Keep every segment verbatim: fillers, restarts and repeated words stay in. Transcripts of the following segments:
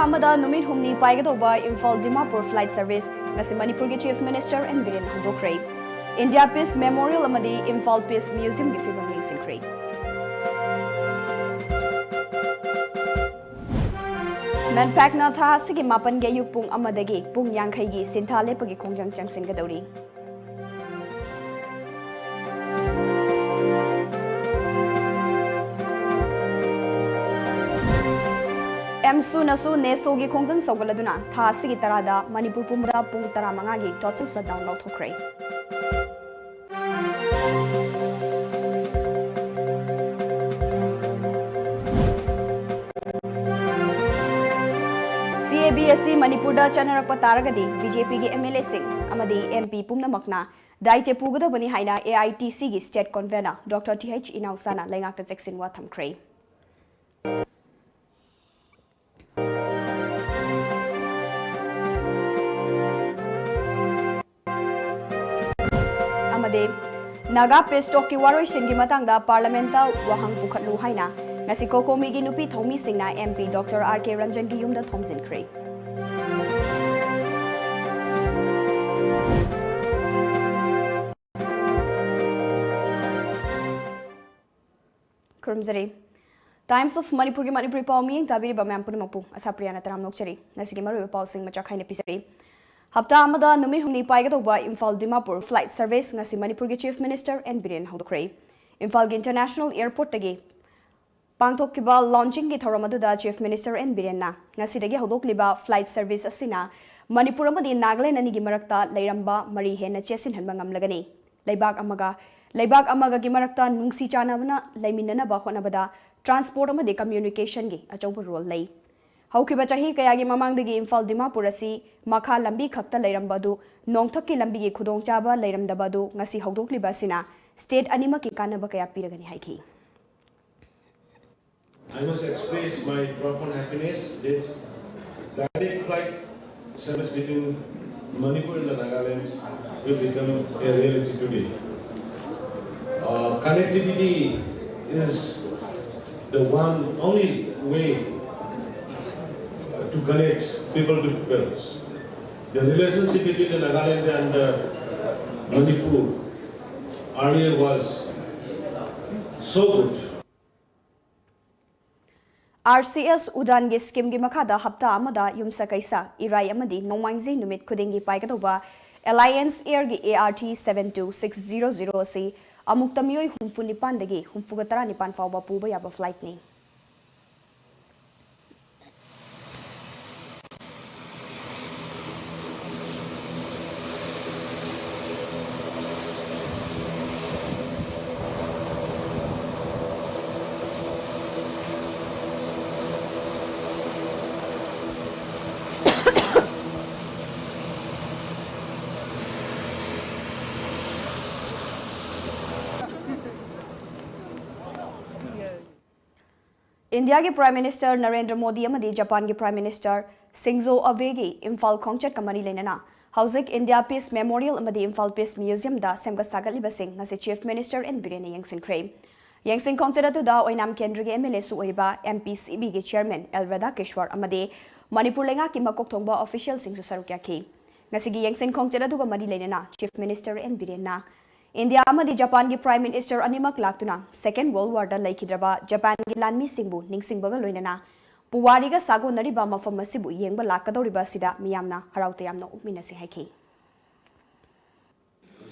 ꯑꯃꯗ ꯅꯨꯃꯤꯠ ꯍꯨꯝꯅꯤ ꯄꯥꯏꯒꯗꯧꯕ ꯏꯝꯐꯥꯜ ꯗꯤꯃꯥꯄꯨꯔ flight service ꯉꯁꯤ ꯃꯅꯤꯄꯨꯔꯒꯤ Chief Minister N Biren ꯍꯧꯗꯣꯛꯈ꯭ꯔꯦ꯫ India Peace Memorial ꯑꯃꯗꯤ ꯏꯝꯐꯥꯜ Peace Museumꯒꯤ ꯐꯤꯕꯝ ꯌꯦꯡꯁꯤꯟꯈ꯭ꯔꯦ꯫ ꯃꯦꯟꯄꯦꯛꯅ ꯊꯥ ꯑꯁꯤꯒꯤ ꯃꯥꯄꯟꯒꯤ ꯑꯌꯨꯛ ꯄꯨꯡ ꯑꯃꯗꯒꯤ ꯄꯨꯡ ꯌꯥꯡꯈꯩꯒꯤ ꯁꯤꯟꯊꯥ ꯂꯦꯞꯄꯒꯤ ꯈꯣꯡꯖꯪ ꯆꯪꯁꯤꯟꯒꯗꯧꯔꯤ꯫ ꯑꯦꯝꯁꯨꯅꯁꯨ ꯅꯦꯁꯣꯒꯤ ꯈꯣꯡꯖꯪ ꯁꯧꯒꯠꯂꯗꯨꯅ ꯊꯥ ꯑꯁꯤꯒꯤ ꯇꯔꯥꯗ ꯃꯅꯤꯄꯨꯔ ꯄꯨꯝꯕꯗ ꯄꯨꯡ ꯇꯔꯥꯃꯉꯥꯒꯤ total shutdown ꯂꯥꯎꯊꯣꯛꯈ꯭ꯔꯦ꯫ CAB ꯑꯁꯤ ꯃꯅꯤꯄꯨꯔꯗ ꯆꯠꯅꯔꯛꯄ ꯇꯥꯔꯒꯗꯤ BJPꯒꯤ MLAꯁꯤꯡ ꯑꯃꯗꯤ MP ꯄꯨꯝꯅꯃꯛꯅ ꯗꯥꯏꯇ꯭ꯌ ꯄꯨꯒꯗꯕꯅꯤ ꯍꯥꯏꯅ AITCꯒꯤ state convener Doctor Th ꯏꯅꯥꯎꯆꯥꯅ ꯂꯩꯉꯥꯛꯇ ꯆꯦꯛꯁꯤꯟꯋꯥ ꯊꯝꯈ꯭ꯔꯦ꯫ ꯑꯃꯗꯤ ꯅꯥꯒꯥ peace talkꯀꯤ ꯋꯥꯔꯣꯏꯁꯤꯟꯒꯤ ꯃꯇꯥꯡꯗ parliamentꯇ ꯋꯥꯍꯪ ꯄꯨꯈꯠꯂꯨ ꯍꯥꯏꯅ ꯉꯁꯤ COCOMIꯒꯤ ꯅꯨꯄꯤ ꯊꯧꯃꯤꯁꯤꯡꯅ MP Doctor R K ꯔꯟꯖꯟꯒꯤ ꯌꯨꯝꯗ ꯊꯣꯝꯖꯤꯟꯈ꯭ꯔꯦ꯫ ꯈꯨꯔꯨꯝꯖꯔꯤ꯫ Times of Manipurꯒꯤ ꯃꯅꯤꯄꯨꯔꯤ ꯄꯥꯎ ꯃꯤꯠꯌꯦꯡ ꯇꯥꯕꯤꯔꯤꯕ ꯃꯌꯥꯝ ꯄꯨꯝꯅꯃꯛꯄꯨ ꯑꯁꯥꯄ꯭ꯔꯤꯌꯥꯅ ꯇꯔꯥꯝꯅ ꯑꯣꯛꯆꯔꯤ꯫ ꯉꯁꯤꯒꯤ ꯃꯔꯨꯑꯣꯏꯕ ꯄꯥꯎꯁꯤꯡ ꯃꯆꯥꯛ ꯍꯥꯏꯅ ꯄꯤꯖꯔꯤ꯫ ꯍꯞꯇꯥ ꯑꯃꯗ ꯅꯨꯃꯤꯠ ꯍꯨꯝꯅꯤ ꯄꯥꯏꯒꯗꯧꯕ ꯏꯝꯐꯥꯜ ꯗꯤꯃꯥꯄꯨꯔ flight service ꯉꯁꯤ ꯃꯅꯤꯄꯨꯔꯒꯤ Chief Minister N ꯕꯤꯔꯦꯟ ꯍꯧꯗꯣꯛꯈ꯭ꯔꯦ꯫ ꯏꯝꯐꯥꯜꯒꯤ International Airportꯇꯒꯤ ꯄꯥꯡꯊꯣꯛꯈꯤꯕ launchingꯒꯤ ꯊꯧꯔꯝ ꯑꯗꯨꯗ Chief Minister N ꯕꯤꯔꯦꯟꯅ ꯉꯁꯤꯗꯒꯤ ꯍꯧꯗꯣꯛꯂꯤꯕ flight service ꯑꯁꯤꯅ ꯃꯅꯤꯄꯨꯔ ꯑꯃꯗꯤ ꯅꯥꯒꯥꯂꯦꯟ ꯑꯅꯤꯒꯤ ꯃꯔꯛꯇ ꯂꯩꯔꯝꯕ ꯃꯔꯤ ꯍꯦꯟꯅ ꯆꯦꯠꯁꯤꯟꯍꯟꯕ ꯉꯝꯂꯒꯅꯤ꯫ ꯂꯩꯕꯥꯛ ꯑꯃꯒ ꯂꯩꯕꯥꯛ ꯑꯃꯒꯒꯤ ꯃꯔꯛꯇ ꯅꯨꯡꯁꯤ ꯆꯥꯟꯅꯕꯅ ꯂꯩꯃꯤꯟꯅꯅꯕ ꯍꯣꯠꯅꯕꯗ transport ꯑꯃꯗꯤ communicationꯒꯤ ꯑꯆꯧꯕ role ꯂꯩ꯫ ꯍꯧꯈꯤꯕ ꯆꯍꯤ ꯀꯌꯥꯒꯤ ꯃꯃꯥꯡꯗꯒꯤ ꯏꯝꯐꯥꯜ ꯗꯤꯃꯥꯄꯨꯔ ꯑꯁꯤ ꯃꯈꯥ ꯂꯝꯕꯤ ꯈꯛꯇ ꯂꯩꯔꯝꯕ ꯑꯗꯨ, ꯅꯣꯡꯊꯛꯀꯤ ꯂꯝꯕꯤꯒꯤ ꯈꯨꯗꯣꯡꯆꯥꯕ ꯂꯩꯔꯝꯗꯕ ꯑꯗꯨ ꯉꯁꯤ ꯍꯧꯗꯣꯛꯂꯤꯕ ꯑꯁꯤꯅ state ꯑꯅꯤꯃꯛꯀꯤ ꯀꯥꯟꯅꯕ ꯀꯌꯥ ꯄꯤꯔꯒꯅꯤ ꯍꯥꯏꯈꯤ꯫ I must express my profound happiness that direct flight service between Manipur and the Nagaland will become a reality today. Uh, connectivity is the one only way to connect people to people. The relationship between the Nagaland and uh, Manipur earlier was so good. R C S ꯎꯗꯥꯟꯒꯤ ꯁ꯭ꯀꯤꯝꯒꯤ ꯃꯈꯥꯗ ꯍꯞꯇꯥ ꯑꯃꯗ ꯌꯨꯝꯁꯀꯩꯁ, ꯏꯔꯥꯏ ꯑꯃꯗꯤ ꯅꯣꯡꯃꯥꯏꯖꯤꯡ ꯅꯨꯃꯤꯠ ꯈꯨꯗꯤꯡꯒꯤ ꯄꯥꯏꯒꯗꯧꯕ ꯑꯦꯂꯥꯏꯌꯦꯟꯁ ꯑꯦꯌꯔꯒꯤ A R T seven two six zero zero ꯑꯁꯤ ꯑꯃꯨꯛꯇ ꯃꯤꯑꯣꯏ ꯍꯨꯝꯐꯨ ꯅꯤꯄꯥꯟꯗꯒꯤ ꯍꯨꯝꯐꯨꯒ ꯇꯔꯥꯅꯤꯄꯥꯟ ꯐꯥꯎꯕ ꯄꯨꯕ ꯌꯥꯕ ꯐ꯭ꯂꯥꯏꯠꯅꯤ꯫ ꯏꯟꯗꯤꯌꯥꯒꯤ ꯄ꯭ꯔꯥꯏꯝ ꯃꯤꯅꯤꯁꯇꯔ ꯅꯔꯦꯟꯗ꯭ꯔ ꯃꯣꯗꯤ ꯑꯃꯗꯤ ꯖꯄꯥꯟꯒꯤ ꯄ꯭ꯔꯥꯏꯝ ꯃꯤꯅꯤꯁꯇꯔ ꯁꯤꯡꯖꯣ ꯑꯕꯦꯒꯤ ꯏꯝꯐꯥꯜ ꯈꯣꯡꯆꯠꯀ ꯃꯔꯤ ꯂꯩꯅꯅ ꯍꯧꯖꯤꯛ ꯏꯟꯗꯤꯌꯥ ꯄꯤꯁ ꯃꯦꯃꯣꯔꯤꯌꯦꯜ ꯑꯃꯗꯤ ꯏꯝꯐꯥꯜ ꯄꯤꯁ ꯃ꯭ꯌꯨꯖꯤꯌꯝꯗ ꯁꯦꯝꯒꯠ ꯁꯥꯒꯠꯂꯤꯕꯁꯤꯡ ꯉꯁꯤ ꯆꯤꯐ ꯃꯤꯅꯤꯁꯇꯔ ꯑꯦꯟ ꯕꯤꯔꯦꯟꯅ ꯌꯦꯡꯁꯤꯟꯈ꯭ꯔꯦ꯫ ꯌꯦꯡꯁꯤꯟ ꯈꯣꯡꯆꯠ ꯑꯗꯨꯗ ꯑꯣꯏꯅꯥꯝ ꯀꯦꯟꯗ꯭ꯔꯒꯤ ꯑꯦꯝ ꯑꯦꯜ ꯑꯦꯁꯨ ꯑꯣꯏꯔꯤꯕ ꯑꯦꯝ ꯄꯤ ꯁꯤ ꯕꯤꯒꯤ ꯆꯤꯌꯔꯃꯦꯟ ꯑꯦꯜ ꯔꯥꯙꯥꯀ꯭ꯔꯤꯁ꯭ꯋꯔ ꯑꯃꯗꯤ ꯃꯅꯤꯄꯨꯔ ꯂꯩꯉꯥꯛꯀꯤ ꯃꯀꯣꯛ ꯊꯣꯡꯕ ꯑꯣꯐꯤꯁꯤꯌꯦꯜꯁꯤꯡꯁꯨ ꯁꯔꯨꯛ ꯌꯥꯈꯤ꯫ ꯉꯁꯤꯒꯤ ꯌꯦꯡꯁꯤꯟ ꯈꯣꯡꯆꯠ ꯑꯗꯨꯒ ꯃꯔꯤ ꯂꯩꯅꯅ ꯆꯤꯐ ꯃꯤꯅꯤꯁꯇꯔ ꯑꯦꯟ ꯕꯤꯔꯦꯟꯅ ꯏꯟꯗꯤꯌꯥ ꯑꯃꯗꯤ ꯖꯄꯥꯟꯒꯤ ꯄ꯭ꯔꯥꯏꯝ ꯃꯤꯅꯤꯁꯇꯔ ꯑꯅꯤꯃꯛ ꯂꯥꯛꯇꯨꯅ ꯁꯦꯀꯦꯟ ꯋꯥꯔꯜ ꯋꯥꯔꯗ ꯂꯩꯈꯤꯗ꯭ꯔꯕ ꯖꯄꯥꯟꯒꯤ ꯂꯥꯟꯃꯤꯁꯤꯡꯕꯨ ꯅꯤꯡꯁꯤꯡꯕꯒ ꯂꯣꯏꯅꯅ ꯄꯨꯋꯥꯔꯤꯒ ꯁꯥꯒꯣꯟꯅꯔꯤꯕ ꯃꯐꯝ ꯑꯁꯤꯕꯨ ꯌꯦꯡꯕ ꯂꯥꯛꯀꯗꯧꯔꯤꯕ ꯑꯁꯤꯗ ꯃꯤꯌꯥꯝꯅ ꯍꯔꯥꯎ ꯇꯌꯥꯝꯅ ꯑꯣꯛꯃꯤꯟꯅꯁꯤ ꯍꯥꯏꯈꯤ꯫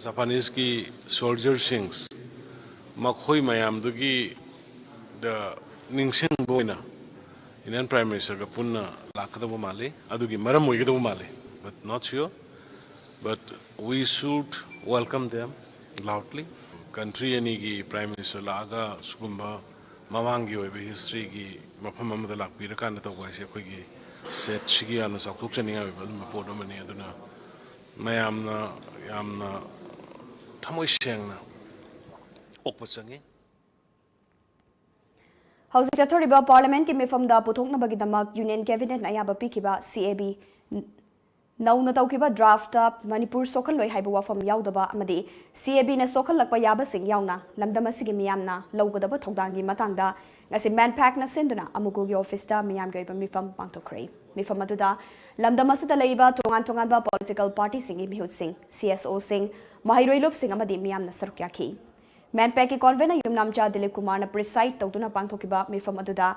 ꯖꯄꯥꯅꯤꯁꯀꯤ ꯁꯣꯜꯖꯔꯁꯤꯡ ꯃꯈꯣꯏ ꯃꯌꯥꯝꯗꯨꯒꯤ ꯗ ꯅꯤꯡꯁꯤꯡꯕ ꯑꯣꯏꯅ ꯏꯟꯗꯤꯌꯟ ꯄ꯭ꯔꯥꯏꯝ ꯃꯤꯅꯤꯁꯇꯔꯒ ꯄꯨꯟꯅ ꯂꯥꯛꯀꯗꯧꯕ ꯃꯥꯜꯂꯤ꯫ ꯑꯗꯨꯒꯤ ꯃꯔꯝ ꯑꯣꯏꯒꯗꯧꯕ ꯃꯥꯜꯂꯤ, but not sure. But we should welcome them loudly. Country ꯑꯅꯤꯒꯤ ꯄ꯭ꯔꯥꯏꯝ ꯃꯤꯅꯤꯁꯇꯔ ꯂꯥꯛꯑꯒ ꯁꯤꯒꯨꯝꯕ ꯃꯃꯥꯡꯒꯤ ꯑꯣꯏꯕ ꯍꯤꯁꯇ꯭ꯔꯤꯒꯤ ꯃꯐꯝ ꯑꯃꯗ ꯂꯥꯛꯄꯤꯔꯀꯥꯟꯗ ꯇꯧꯕ ꯍꯥꯏꯁꯦ ꯑꯩꯈꯣꯏꯒꯤ ꯁ꯭ꯇꯦꯠꯁꯤꯒꯤ ꯌꯥꯝꯅ ꯆꯥꯎꯊꯣꯛꯆꯅꯤꯡꯉꯥꯏ ꯑꯣꯏꯕ ꯑꯗꯨꯝꯕ ꯄꯣꯠ ꯑꯃꯅꯤ꯫ ꯑꯗꯨꯅ ꯃꯌꯥꯝꯅ ꯌꯥꯝꯅ ꯊꯃꯣꯏ ꯁꯦꯡꯅ ꯑꯣꯛꯄ ꯆꯪꯉꯤ꯫ ꯍꯧꯖꯤꯛ ꯆꯠꯊꯔꯤꯕ ꯄꯥꯔꯂꯤꯌꯥꯃꯦꯟꯠꯀꯤ ꯃꯤꯐꯝꯗ ꯄꯨꯊꯣꯛꯅꯕꯒꯤꯗꯃꯛ ꯌꯨꯅꯤꯌꯟ ꯀꯦꯕꯤꯅꯦꯠꯅ ꯑꯌꯥꯕ ꯄꯤꯈꯤꯕ ꯁꯤ ꯑꯦ ꯕꯤ ꯅꯧꯅ ꯇꯧꯈꯤꯕ ꯗ꯭ꯔꯥꯐꯇ ꯃꯅꯤꯄꯨꯔ ꯁꯣꯛꯍꯜꯂꯣꯏ ꯍꯥꯏꯕ ꯋꯥꯐꯝ ꯌꯥꯎꯗꯕ ꯑꯃꯗꯤ ꯁꯤ ꯑꯦ ꯕꯤꯅ ꯁꯣꯛꯍꯜꯂꯛꯄ ꯌꯥꯕꯁꯤꯡ ꯌꯥꯎꯅ ꯂꯝꯗꯝ ꯑꯁꯤꯒꯤ ꯃꯤꯌꯥꯝꯅ ꯂꯧꯒꯗꯕ ꯊꯧꯗꯥꯡꯒꯤ ꯃꯇꯥꯡꯗ ꯉꯁꯤ ꯃꯦꯟꯄꯦꯛꯅ ꯁꯤꯟꯗꯨꯅ ꯑꯃꯨꯀꯨꯒꯤ ꯑꯣꯐꯤꯁꯇ ꯃꯤꯌꯥꯝꯒꯤ ꯑꯣꯏꯕ ꯃꯤꯐꯝ ꯄꯥꯡꯊꯣꯛꯈ꯭ꯔꯦ꯫ ꯃꯤꯐꯝ ꯑꯗꯨꯗ ꯂꯝꯗꯝ ꯑꯁꯤꯗ ꯂꯩꯔꯤꯕ ꯇꯣꯉꯥꯟ ꯇꯣꯉꯥꯟꯕ ꯄꯣꯂꯤꯇꯤꯀꯦꯜ ꯄꯥꯔꯇꯤꯁꯤꯡꯒꯤ ꯃꯤꯍꯨꯠꯁꯤꯡ, ꯁꯤ ꯑꯦꯁ ꯑꯣꯁꯤꯡ, ꯃꯍꯩꯔꯣꯏ ꯂꯣꯞꯁꯤꯡ ꯑꯃꯗꯤ ꯃꯤꯌꯥꯝꯅ ꯁꯔꯨꯛ ꯌꯥꯈꯤ꯫ ꯃꯦꯟꯄꯦꯛꯀꯤ ꯀꯣꯟꯚꯦꯅꯔ ꯌꯨꯝꯅꯥꯝꯆꯥ ꯗꯤꯂꯤꯞ ꯀꯨꯃꯥꯔꯅ ꯄ꯭ꯔꯤꯁꯥꯏꯗ ꯇꯧꯗꯨꯅ ꯄꯥꯡꯊꯣꯛꯈꯤꯕ ꯃꯤꯐꯝ ꯑꯗꯨꯗ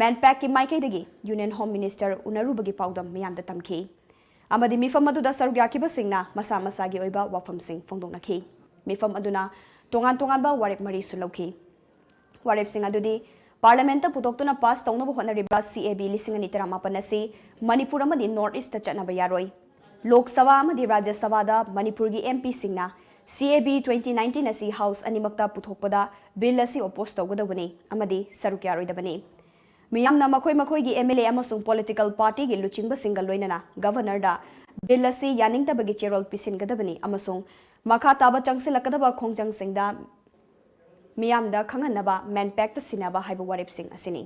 ꯃꯦꯟꯄꯦꯛꯀꯤ ꯃꯥꯏꯀꯩꯗꯒꯤ ꯌꯨꯅꯤꯌꯟ ꯍꯣꯝ ꯃꯤꯅꯤꯁꯇꯔ ꯎꯅꯔꯨꯕꯒꯤ ꯄꯥꯎꯗꯝ ꯃꯤꯌꯥꯝꯗ ꯇꯝꯈꯤ꯫ ꯑꯃꯗꯤ ꯃꯤꯐꯝ ꯑꯗꯨꯗ ꯁꯔꯨꯛ ꯌꯥꯈꯤꯕꯁꯤꯡꯅ ꯃꯁꯥ ꯃꯁꯥꯒꯤ ꯑꯣꯏꯕ ꯋꯥꯐꯝꯁꯤꯡ ꯐꯣꯡꯗꯣꯛꯅꯈꯤ꯫ ꯃꯤꯐꯝ ꯑꯗꯨꯅ ꯇꯣꯉꯥꯟ ꯇꯣꯉꯥꯟꯕ ꯋꯥꯔꯦꯞ ꯃꯔꯤꯁꯨ ꯂꯧꯈꯤ꯫ ꯋꯥꯔꯦꯞꯁꯤꯡ ꯑꯗꯨꯗꯤ ꯄꯥꯔꯂꯤꯌꯥꯃꯦꯟꯠꯇ ꯄꯨꯊꯣꯛꯇꯨꯅ ꯄꯥꯁ ꯇꯧꯅꯕ ꯍꯣꯠꯅꯔꯤꯕ ꯁꯤ ꯑꯦ ꯕꯤ ꯂꯤꯁꯤꯡ ꯑꯅꯤ ꯇꯔꯥꯃꯥꯄꯟ ꯑꯁꯤ ꯃꯅꯤꯄꯨꯔ ꯑꯃꯗꯤ ꯅꯣꯔꯠ ꯏꯁꯇ ꯆꯠꯅꯕ ꯌꯥꯔꯣꯏ꯫ ꯂꯣꯛ ꯁꯚꯥ ꯑꯃꯗꯤ ꯔꯥꯖ꯭ꯌ ꯁꯚꯥꯗ ꯃꯅꯤꯄꯨꯔꯒꯤ ꯑꯦꯝ ꯄꯤꯁꯤꯡꯅ ꯁꯤ ꯑꯦ ꯕꯤ ꯇ꯭ꯋꯦꯟꯇꯤ ꯅꯥꯏꯟꯇꯤꯟ ꯑꯁꯤ ꯍꯥꯎꯁ ꯑꯅꯤꯃꯛꯇ ꯄꯨꯊꯣꯛꯄꯗ ꯕꯤꯜ ꯑꯁꯤ ꯑꯣꯄꯣꯖ ꯇꯧꯒꯗꯧꯕꯅꯤ ꯑꯃꯗꯤ ꯁꯔꯨꯛ ꯌꯥꯔꯣꯏꯗꯕꯅꯤ꯫ ꯃꯤꯌꯥꯝꯅ ꯃꯈꯣꯏ ꯃꯈꯣꯏꯒꯤ ꯑꯦꯝ ꯑꯦꯜ ꯑꯦ ꯑꯃꯁꯨꯡ ꯄꯣꯂꯤꯇꯤꯀꯦꯜ ꯄꯥꯔꯇꯤꯒꯤ ꯂꯨꯆꯤꯡꯕꯁꯤꯡꯒ ꯂꯣꯏꯅꯅ ꯒꯚꯔꯅꯔꯗ ꯕꯤꯜ ꯑꯁꯤ ꯌꯥꯅꯤꯡꯗꯕꯒꯤ ꯆꯦꯔꯣꯜ ꯄꯤꯁꯤꯟꯒꯗꯕꯅꯤ ꯑꯃꯁꯨꯡ ꯃꯈꯥ ꯇꯥꯕ ꯆꯪꯁꯤꯜꯂꯛꯀꯗꯕ ꯈꯣꯡꯖꯪꯁꯤꯡꯗ ꯃꯤꯌꯥꯝꯗ ꯈꯪꯍꯟꯅꯕ ꯃꯦꯟꯄꯦꯛꯇ ꯁꯤꯟꯅꯕ ꯍꯥꯏꯕ ꯋꯥꯔꯦꯞꯁꯤꯡ ꯑꯁꯤꯅꯤ꯫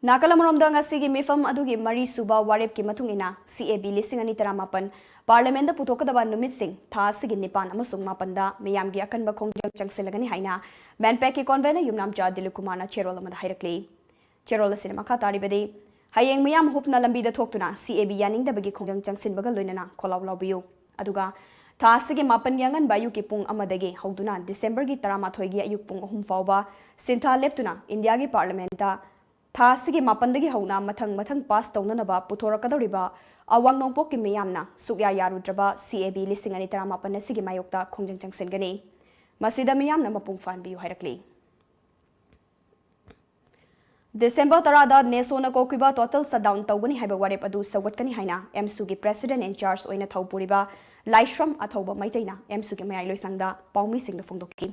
ꯅꯥꯀꯜ ꯑꯃꯔꯣꯝꯗ, ꯉꯁꯤꯒꯤ ꯃꯤꯐꯝ ꯑꯗꯨꯒꯤ ꯃꯔꯤꯁꯨꯕ ꯋꯥꯔꯦꯞꯀꯤ ꯃꯇꯨꯡ ꯏꯟꯅ ꯁꯤ ꯑꯦ ꯕꯤ ꯂꯤꯁꯤꯡ ꯑꯅꯤ ꯇꯔꯥꯃꯥꯄꯟ ꯄꯥꯔꯂꯤꯌꯥꯃꯦꯟꯠꯇ ꯄꯨꯊꯣꯛꯀꯗꯕ ꯅꯨꯃꯤꯠꯁꯤꯡ ꯊꯥ ꯑꯁꯤꯒꯤ ꯅꯤꯄꯥꯟ ꯑꯃꯁꯨꯡ ꯃꯥꯄꯟꯗ ꯃꯤꯌꯥꯝꯒꯤ ꯑꯀꯟꯕ ꯈꯣꯡꯖꯪ ꯆꯪꯁꯤꯜꯂꯒꯅꯤ ꯍꯥꯏꯅ ꯃꯦꯟꯄꯦꯛꯀꯤ ꯀꯣꯟꯚꯦꯅꯔ ꯌꯨꯝꯅꯥꯝꯆꯥ ꯗꯤꯂꯤꯞ ꯀꯨꯃꯥꯔꯅ ꯆꯦꯔꯣꯜ ꯑꯃꯗ ꯍꯥꯏꯔꯛꯂꯤ꯫ ꯆꯦꯔꯣꯜ ꯑꯁꯤꯅ ꯃꯈꯥ ꯇꯥꯔꯤꯕꯗꯤ, ꯍꯌꯦꯡ ꯃꯤꯌꯥꯝ ꯍꯨꯞꯅ ꯂꯝꯕꯤꯗ ꯊꯣꯛꯇꯨꯅ ꯁꯤ ꯑꯦ ꯕꯤ ꯌꯥꯅꯤꯡꯗꯕꯒꯤ ꯈꯣꯡꯖꯪ ꯆꯪꯁꯤꯟꯕꯒ ꯂꯣꯏꯅꯅ ꯈꯣꯜꯂꯥꯎ ꯂꯥꯎꯕꯤꯌꯨ꯫ ꯑꯗꯨꯒ ꯊꯥ ꯑꯁꯤꯒꯤ ꯃꯥꯄꯟꯒꯤ ꯑꯉꯟꯕ ꯑꯌꯨꯛꯀꯤ ꯄꯨꯡ ꯑꯃꯗꯒꯤ ꯍꯧꯗꯨꯅ ꯗꯤꯁꯦꯝꯕꯔꯒꯤ ꯇꯔꯥꯃꯥꯊꯣꯏꯒꯤ ꯑꯌꯨꯛ ꯄꯨꯡ ꯑꯍꯨꯝ ꯐꯥꯎꯕ ꯁꯤꯟꯊꯥ ꯂꯦꯞꯇꯨꯅ ꯏꯟꯗꯤꯌꯥꯒꯤ ꯄꯥꯔꯂꯤꯌꯥꯃꯦꯟꯠꯇ ꯊꯥ ꯑꯁꯤꯒꯤ ꯃꯥꯄꯟꯗꯒꯤ ꯍꯧꯅ ꯃꯊꯪ ꯃꯊꯪ ꯄꯥꯁ ꯇꯧꯅꯅꯕ ꯄꯨꯊꯣꯔꯛꯀꯗꯧꯔꯤꯕ ꯑꯋꯥꯡ ꯅꯣꯡꯄꯣꯛꯀꯤ ꯃꯤꯌꯥꯝꯅ ꯁꯨꯛꯌꯥ ꯌꯥꯔꯨꯗ꯭ꯔꯕ ꯁꯤ ꯑꯦ ꯕꯤ ꯂꯤꯁꯤꯡ ꯑꯅꯤ ꯇꯔꯥꯃꯥꯄꯟ ꯑꯁꯤꯒꯤ ꯃꯥꯌꯣꯛꯇ ꯈꯣꯡꯖꯪ ꯆꯪꯁꯤꯟꯒꯅꯤ꯫ ꯃꯁꯤꯗ ꯃꯤꯌꯥꯝꯅ ꯃꯄꯨꯡ ꯐꯥꯍꯟꯕꯤꯌꯨ ꯍꯥꯏꯔꯛꯂꯤ꯫ ꯗꯤꯁꯦꯝꯕꯔ ꯇꯔꯥꯗ ꯅꯦꯁꯣꯅ ꯀꯣꯛꯈꯤꯕ ꯇꯣꯇꯦꯜ ꯁꯠꯗꯥꯎꯟ ꯇꯧꯒꯅꯤ ꯍꯥꯏꯕ ꯋꯥꯔꯦꯞ ꯑꯗꯨ ꯁꯧꯒꯠꯀꯅꯤ ꯍꯥꯏꯅ ꯑꯦꯝꯁꯨꯒꯤ ꯄ꯭ꯔꯦꯁꯤꯗꯦꯟꯠ ꯏꯟ ꯆꯥꯔꯖ ꯑꯣꯏꯅ ꯊꯧ ꯄꯨꯔꯤꯕ ꯂꯥꯏꯁ꯭ꯔꯝ ꯑꯊꯧꯕ ꯃꯩꯇꯩꯅ ꯑꯦꯝꯁꯨꯒꯤ ꯃꯌꯥꯏ ꯂꯣꯏꯁꯪꯗ ꯄꯥꯎꯃꯤꯁꯤꯡꯗ ꯐꯣꯡꯗꯣꯛꯈꯤ꯫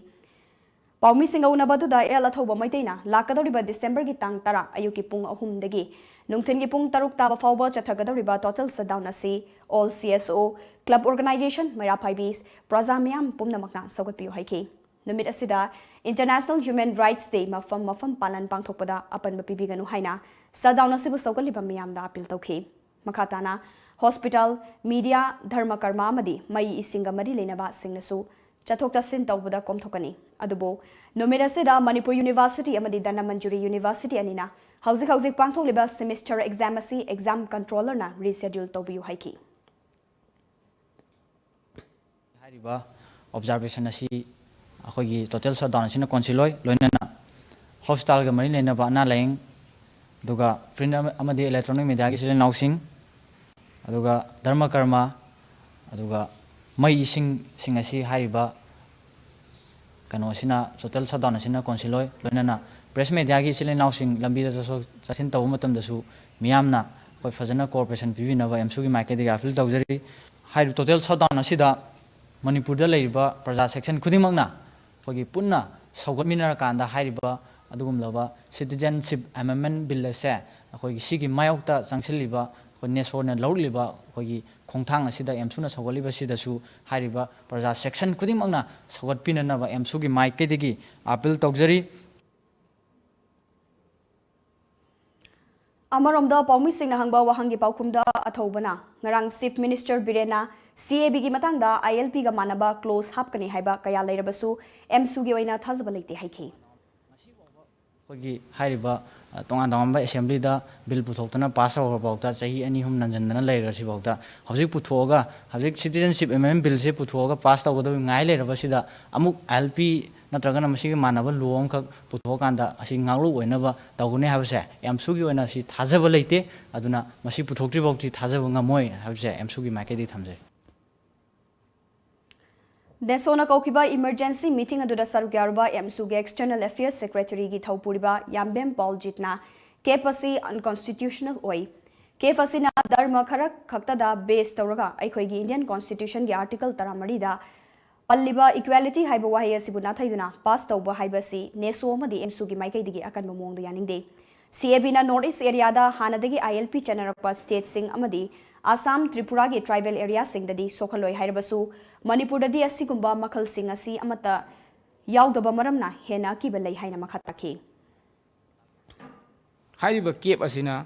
ꯄꯥꯎꯃꯤꯁꯤꯡꯒ ꯎꯅꯕ ꯑꯗꯨꯗ ꯑꯦꯜ ꯑꯊꯧꯕ ꯃꯩꯇꯩꯅ ꯂꯥꯛꯀꯗꯧꯔꯤꯕ ꯗꯤꯁꯦꯝꯕꯔꯒꯤ ꯇꯥꯡ ꯇꯔꯥ ꯑꯌꯨꯛꯀꯤ ꯄꯨꯡ ꯑꯍꯨꯝꯗꯒꯤ ꯅꯨꯡꯊꯤꯜꯒꯤ ꯄꯨꯡ ꯇꯔꯨꯛ ꯇꯥꯕ ꯐꯥꯎꯕ ꯆꯠꯊꯒꯗꯧꯔꯤꯕ ꯇꯣꯇꯦꯜ ꯁꯠꯗꯥꯎꯟ ꯑꯁꯤ ꯑꯣꯜ ꯁꯤ ꯑꯦꯁ ꯑꯣ, ꯀ꯭ꯂꯕ ꯑꯣꯔꯒꯅꯥꯏꯖꯦꯁꯟ, ꯃꯩꯔꯥ ꯄꯥꯏꯕꯤ, ꯄ꯭ꯔꯖꯥ ꯃꯤꯌꯥꯝ ꯄꯨꯝꯅꯃꯛꯅ ꯁꯧꯒꯠꯄꯤꯌꯨ ꯍꯥꯏꯈꯤ꯫ ꯅꯨꯃꯤꯠ ꯑꯁꯤꯗ ꯏꯟꯇꯔꯅꯦꯁꯅꯦꯜ ꯍ꯭ꯌꯨꯃꯦꯟ ꯔꯥꯏꯠꯁ ꯗꯦ ꯃꯐꯝ ꯃꯐꯝ ꯄꯥꯂꯟ ꯄꯥꯡꯊꯣꯛꯄꯗ ꯑꯄꯟꯕ ꯄꯤꯕꯤꯒꯅꯨ ꯍꯥꯏꯅ ꯁꯠꯗꯥꯎꯟ ꯑꯁꯤꯕꯨ ꯁꯧꯒꯠꯂꯤꯕ ꯃꯤꯌꯥꯝꯗ ꯑꯄꯤꯜ ꯇꯧꯈꯤ꯫ ꯃꯈꯥ ꯇꯥꯅ ꯍꯣꯁꯄꯤꯇꯥꯜ, ꯃꯤꯗꯤꯌꯥ, ꯙꯔꯃ ꯀꯔꯃ ꯑꯃꯗꯤ ꯃꯩ ꯏꯁꯤꯡꯒ ꯃꯔꯤ ꯂꯩꯅꯕꯁꯤꯡꯅꯁꯨ ꯆꯠꯊꯣꯛ ꯆꯠꯁꯤꯟ ꯇꯧꯕꯗ ꯀꯣꯝꯊꯣꯛꯀꯅꯤ꯫ ꯑꯗꯨꯕꯨ ꯅꯨꯃꯤꯠ ꯑꯁꯤꯗ ꯃꯅꯤꯄꯨꯔ ꯌꯨꯅꯤꯚꯔꯁꯤꯇꯤ ꯑꯃꯗꯤ ꯙꯅꯃꯟꯖꯨꯔꯤ ꯌꯨꯅꯤꯚꯔꯁꯤꯇꯤ ꯑꯅꯤꯅ ꯍꯧꯖꯤꯛ ꯍꯧꯖꯤꯛ ꯄꯥꯡꯊꯣꯛꯂꯤꯕ ꯁꯦꯃꯤꯁꯇꯔ ꯑꯦꯛꯖꯥꯝ ꯑꯁꯤ ꯑꯦꯛꯖꯥꯝ ꯀꯟꯇ꯭ꯔꯣꯂꯔꯅ ꯔꯤꯁꯦꯗ꯭ꯌꯨꯜ ꯇꯧꯕꯤꯌꯨ ꯍꯥꯏꯈꯤ꯫ ꯍꯥꯏꯔꯤꯕ ꯑꯣꯕꯖꯥꯔꯕꯦꯁꯟ ꯑꯁꯤ ꯑꯩꯈꯣꯏꯒꯤ ꯇꯣꯇꯦꯜ ꯁꯠꯗꯥꯎꯟ ꯑꯁꯤꯅ ꯀꯣꯟꯁꯤꯜꯂꯣꯏ, ꯂꯣꯏꯅꯅ ꯍꯣꯁꯄꯤꯇꯥꯜꯒ ꯃꯔꯤ ꯂꯩꯅꯕ ꯑꯅꯥ ꯂꯥꯏꯌꯦꯡ, ꯑꯗꯨꯒ ꯄ꯭ꯔꯤꯟ ꯑꯃ-, ꯑꯃꯗꯤ ꯏꯂꯦꯛꯇ꯭ꯔꯣꯅꯤꯛ ꯃꯦꯗꯤꯌꯥꯒꯤ ꯏꯆꯤꯜ ꯏꯅꯥꯎꯁꯤꯡ, ꯑꯗꯨꯒ ꯙꯔꯃ ꯀꯔꯃ, ꯑꯗꯨꯒ ꯃꯩ ꯏꯁꯤꯡꯁꯤꯡ ꯑꯁꯤ ꯍꯥꯏꯔꯤꯕ ꯀꯩꯅꯣꯁꯤꯅ, ꯇꯣꯇꯦꯜ ꯁꯠꯗꯥꯎꯟ ꯑꯁꯤꯅ ꯀꯣꯟꯁꯤꯜꯂꯣꯏ, ꯂꯣꯏꯅꯅ ꯄ꯭ꯔꯦꯁ ꯃꯦꯗꯤꯌꯥꯒꯤ ꯏꯆꯤꯜ ꯏꯅꯥꯎꯁꯤꯡ ꯂꯝꯕꯤꯗ ꯆꯠꯊꯣꯛ ꯆꯠꯁꯤꯟ ꯇꯧꯕ ꯃꯇꯝꯗꯁꯨ ꯃꯤꯌꯥꯝꯅ ꯑꯩꯈꯣꯏ ꯐꯖꯅ ꯀꯣꯑꯣꯄꯔꯦꯁꯟ ꯄꯤꯕꯤꯅꯕ ꯑꯦꯝꯁꯨꯒꯤ ꯃꯥꯏꯀꯩꯗꯒꯤ ꯑꯥꯄꯤꯜ ꯇꯧꯖꯔꯤ꯫ ꯍꯥꯏꯔꯤꯕ ꯇꯣꯇꯦꯜ ꯁꯠꯗꯥꯎꯟ ꯑꯁꯤꯗ ꯃꯅꯤꯄꯨꯔꯗ ꯂꯩꯔꯤꯕ ꯄ꯭ꯔꯖꯥ ꯁꯦꯛꯁꯟ ꯈꯨꯗꯤꯡꯃꯛꯅ ꯑꯩꯈꯣꯏꯒꯤ ꯄꯨꯟꯅ ꯁꯧꯒꯠꯃꯤꯟꯅꯔꯀꯥꯟꯗ ꯍꯥꯏꯔꯤꯕ ꯑꯗꯨꯒꯨꯝꯂꯕ ꯁꯤꯇꯤꯖꯦꯟꯁꯤꯞ ꯑꯦꯃꯦꯟꯃꯦꯟ ꯕꯤꯜ ꯑꯁꯦ ꯑꯩꯈꯣꯏꯒꯤ ꯁꯤꯒꯤ ꯃꯥꯌꯣꯛꯇ ꯆꯪꯁꯤꯜꯂꯤꯕ ꯑꯩꯈꯣꯏ ꯅꯦꯁꯣꯅ ꯂꯧꯔꯛꯂꯤꯕ ꯑꯩꯈꯣꯏꯒꯤ ꯈꯣꯡꯊꯥꯡ ꯑꯁꯤꯗ ꯑꯦꯝꯁꯨꯅ ꯁꯧꯒꯠꯂꯤꯕꯁꯤꯗꯁꯨ ꯍꯥꯏꯔꯤꯕ ꯄ꯭ꯔꯖꯥ ꯁꯦꯛꯁꯟ ꯈꯨꯗꯤꯡꯃꯛꯅ ꯁꯧꯒꯠꯄꯤꯅꯅꯕ ꯑꯦꯝꯁꯨꯒꯤ ꯃꯥꯏꯀꯩꯗꯒꯤ ꯑꯥꯄꯤꯜ ꯇꯧꯖꯔꯤ꯫ ꯑꯃꯔꯣꯝꯗ ꯄꯥꯎꯃꯤꯁꯤꯡꯅ ꯍꯪꯕ ꯋꯥꯍꯪꯒꯤ ꯄꯥꯎꯈꯨꯝꯗ ꯑꯊꯧꯕꯅ ꯉꯔꯥꯡ ꯆꯤꯐ ꯃꯤꯅꯤꯁꯇꯔ ꯕꯤꯔꯦꯟꯅ ꯁꯤ ꯑꯦ ꯕꯤꯒꯤ ꯃꯇꯥꯡꯗ ꯑꯥꯏ ꯑꯦꯜ ꯄꯤꯒ ꯃꯥꯟꯅꯕ ꯀ꯭ꯂꯣꯖ ꯍꯥꯞꯀꯅꯤ ꯍꯥꯏꯕ ꯀꯌꯥ ꯂꯩꯔꯕꯁꯨ ꯑꯦꯝꯁꯨꯒꯤ ꯑꯣꯏꯅ ꯊꯥꯖꯕ ꯂꯩꯇꯦ ꯍꯥꯏꯈꯤ꯫ ꯑꯩꯈꯣꯏꯒꯤ ꯍꯥꯏꯔꯤꯕ, ꯑ, ꯇꯣꯉꯥꯟ ꯇꯣꯉꯥꯟꯕ ꯑꯦꯁꯦꯝꯕ꯭ꯂꯤꯗ ꯕꯤꯜ ꯄꯨꯊꯣꯛꯇꯅ ꯄꯥꯁ ꯇꯧꯈ꯭ꯔꯐꯥꯎꯗ ꯆꯍꯤ ꯑꯅꯤ ꯑꯍꯨꯝ ꯅꯟꯖꯟꯗꯅ ꯂꯩꯔꯁꯤꯐꯥꯎꯗ ꯍꯧꯖꯤꯛ ꯄꯨꯊꯣꯛꯑꯒ, ꯍꯧꯖꯤꯛ ꯁꯤꯇꯤꯖꯦꯟꯁꯤꯞ ꯑꯦꯃꯦꯟꯃꯦꯟ ꯕꯤꯜꯁꯦ ꯄꯨꯊꯣꯛꯑꯒ ꯄꯥꯁ ꯇꯧꯒꯗꯕ ꯉꯥꯏ ꯂꯩꯔꯕꯁꯤꯗ ꯑꯃꯨꯛ ꯑꯥꯏ ꯑꯦꯜ ꯄꯤ ꯅꯠꯇ꯭ꯔꯒꯅ ꯃꯁꯤꯒꯤ ꯃꯥꯟꯅꯕ ꯂꯣ ꯑꯃꯈꯛ ꯄꯨꯊꯣꯛꯑꯀꯥꯟꯗ ꯑꯁꯤ ꯉꯥꯛꯂꯧ ꯑꯣꯏꯅꯕ ꯇꯧꯒꯅꯤ ꯍꯥꯏꯕꯁꯦ ꯑꯦꯝꯁꯨꯒꯤ ꯑꯣꯏꯅ ꯁꯤ ꯊꯥꯖꯕ ꯂꯩꯇꯦ꯫ ꯑꯗꯨꯅ ꯃꯁꯤ ꯄꯨꯊꯣꯛꯇ꯭ꯔꯤꯐꯥꯎꯗꯤ ꯊꯥꯖꯕ ꯉꯝꯃꯣꯏ ꯍꯥꯏꯕꯁꯦ ꯑꯦꯝꯁꯨꯒꯤ ꯃꯥꯏꯀꯩꯗꯒꯤ ꯊꯝꯖꯔꯤ꯫ ꯅꯦꯁꯣꯅ ꯀꯧꯈꯤꯕ ꯏꯃꯔꯖꯦꯟꯁꯤ ꯃꯤꯇꯤꯡ ꯑꯗꯨꯗ ꯁꯔꯨꯛ ꯌꯥꯔꯨꯕ ꯑꯦꯝꯁꯨꯒꯤ ꯑꯦꯛꯁꯇꯔꯅꯦꯜ ꯑꯦꯐꯤꯌꯔꯁ ꯁꯦꯀ꯭ꯔꯦꯇꯔꯤꯒꯤ ꯊꯧꯄꯨꯔꯤꯕ ꯌꯥꯝꯕꯦꯝ ꯄꯥꯎꯜꯖꯤꯠꯅ ꯀꯦꯞ ꯑꯁꯤ ꯑꯟꯀꯣꯟꯁꯇꯤꯇ꯭ꯌꯨꯁꯅꯦꯜ ꯑꯣꯏ꯫ ꯀꯦꯞ ꯑꯁꯤꯅ ꯙꯔꯃ ꯈꯔ ꯈꯛꯇꯗ ꯕꯦꯁ ꯇꯧꯔꯒ ꯑꯩꯈꯣꯏꯒꯤ ꯏꯟꯗꯤꯌꯟ ꯀꯣꯟꯁꯇꯤꯇ꯭ꯌꯨꯁꯟꯒꯤ ꯑꯥꯔꯇꯤꯀꯜ ꯇꯔꯥꯃꯔꯤꯗ ꯄꯜꯂꯤꯕ ꯏꯀ꯭ꯋꯦꯂꯤꯇꯤ ꯍꯥꯏꯕ ꯋꯥꯍꯩ ꯑꯁꯤꯕꯨ ꯅꯥꯊꯩꯗꯨꯅ ꯄꯥꯁ ꯇꯧꯕ ꯍꯥꯏꯕ ꯑꯁꯤ ꯅꯦꯁꯣ ꯑꯃꯗꯤ ꯑꯦꯝꯁꯨꯒꯤ ꯃꯥꯏꯀꯩꯗꯒꯤ ꯑꯀꯟꯕ ꯃꯑꯣꯡꯗ ꯌꯥꯅꯤꯡꯗꯦ꯫ ꯁꯤ ꯑꯦ ꯕꯤꯅ ꯅꯣꯔꯠ ꯏꯁ ꯑꯦꯔꯤꯌꯥꯗ ꯍꯥꯟꯅꯗꯒꯤ ꯑꯥꯏ ꯑꯦꯜ ꯄꯤ ꯆꯠꯅꯔꯛꯄ ꯁ꯭ꯇꯦꯠꯁꯤꯡ ꯑꯃꯗꯤ ꯑꯁꯥꯝ, ꯇ꯭ꯔꯤꯄꯨꯔꯥꯒꯤ ꯇ꯭ꯔꯥꯏꯕꯦꯜ ꯑꯦꯔꯤꯌꯥꯁꯤꯡꯗꯗꯤ ꯁꯣꯛꯍꯜꯂꯣꯏ ꯍꯥꯏꯔꯕꯁꯨ, ꯃꯅꯤꯄꯨꯔꯗꯗꯤ ꯑꯁꯤꯒꯨꯝꯕ ꯃꯈꯜꯁꯤꯡ ꯑꯁꯤ ꯑꯃꯠꯇ ꯌꯥꯎꯗꯕ ꯃꯔꯝꯅ ꯍꯦꯟꯅ ꯑꯀꯤꯕ ꯂꯩ ꯍꯥꯏꯅ ꯃꯈꯥ ꯇꯥꯈꯤ꯫ ꯍꯥꯏꯔꯤꯕ ꯀꯦꯞ ꯑꯁꯤꯅ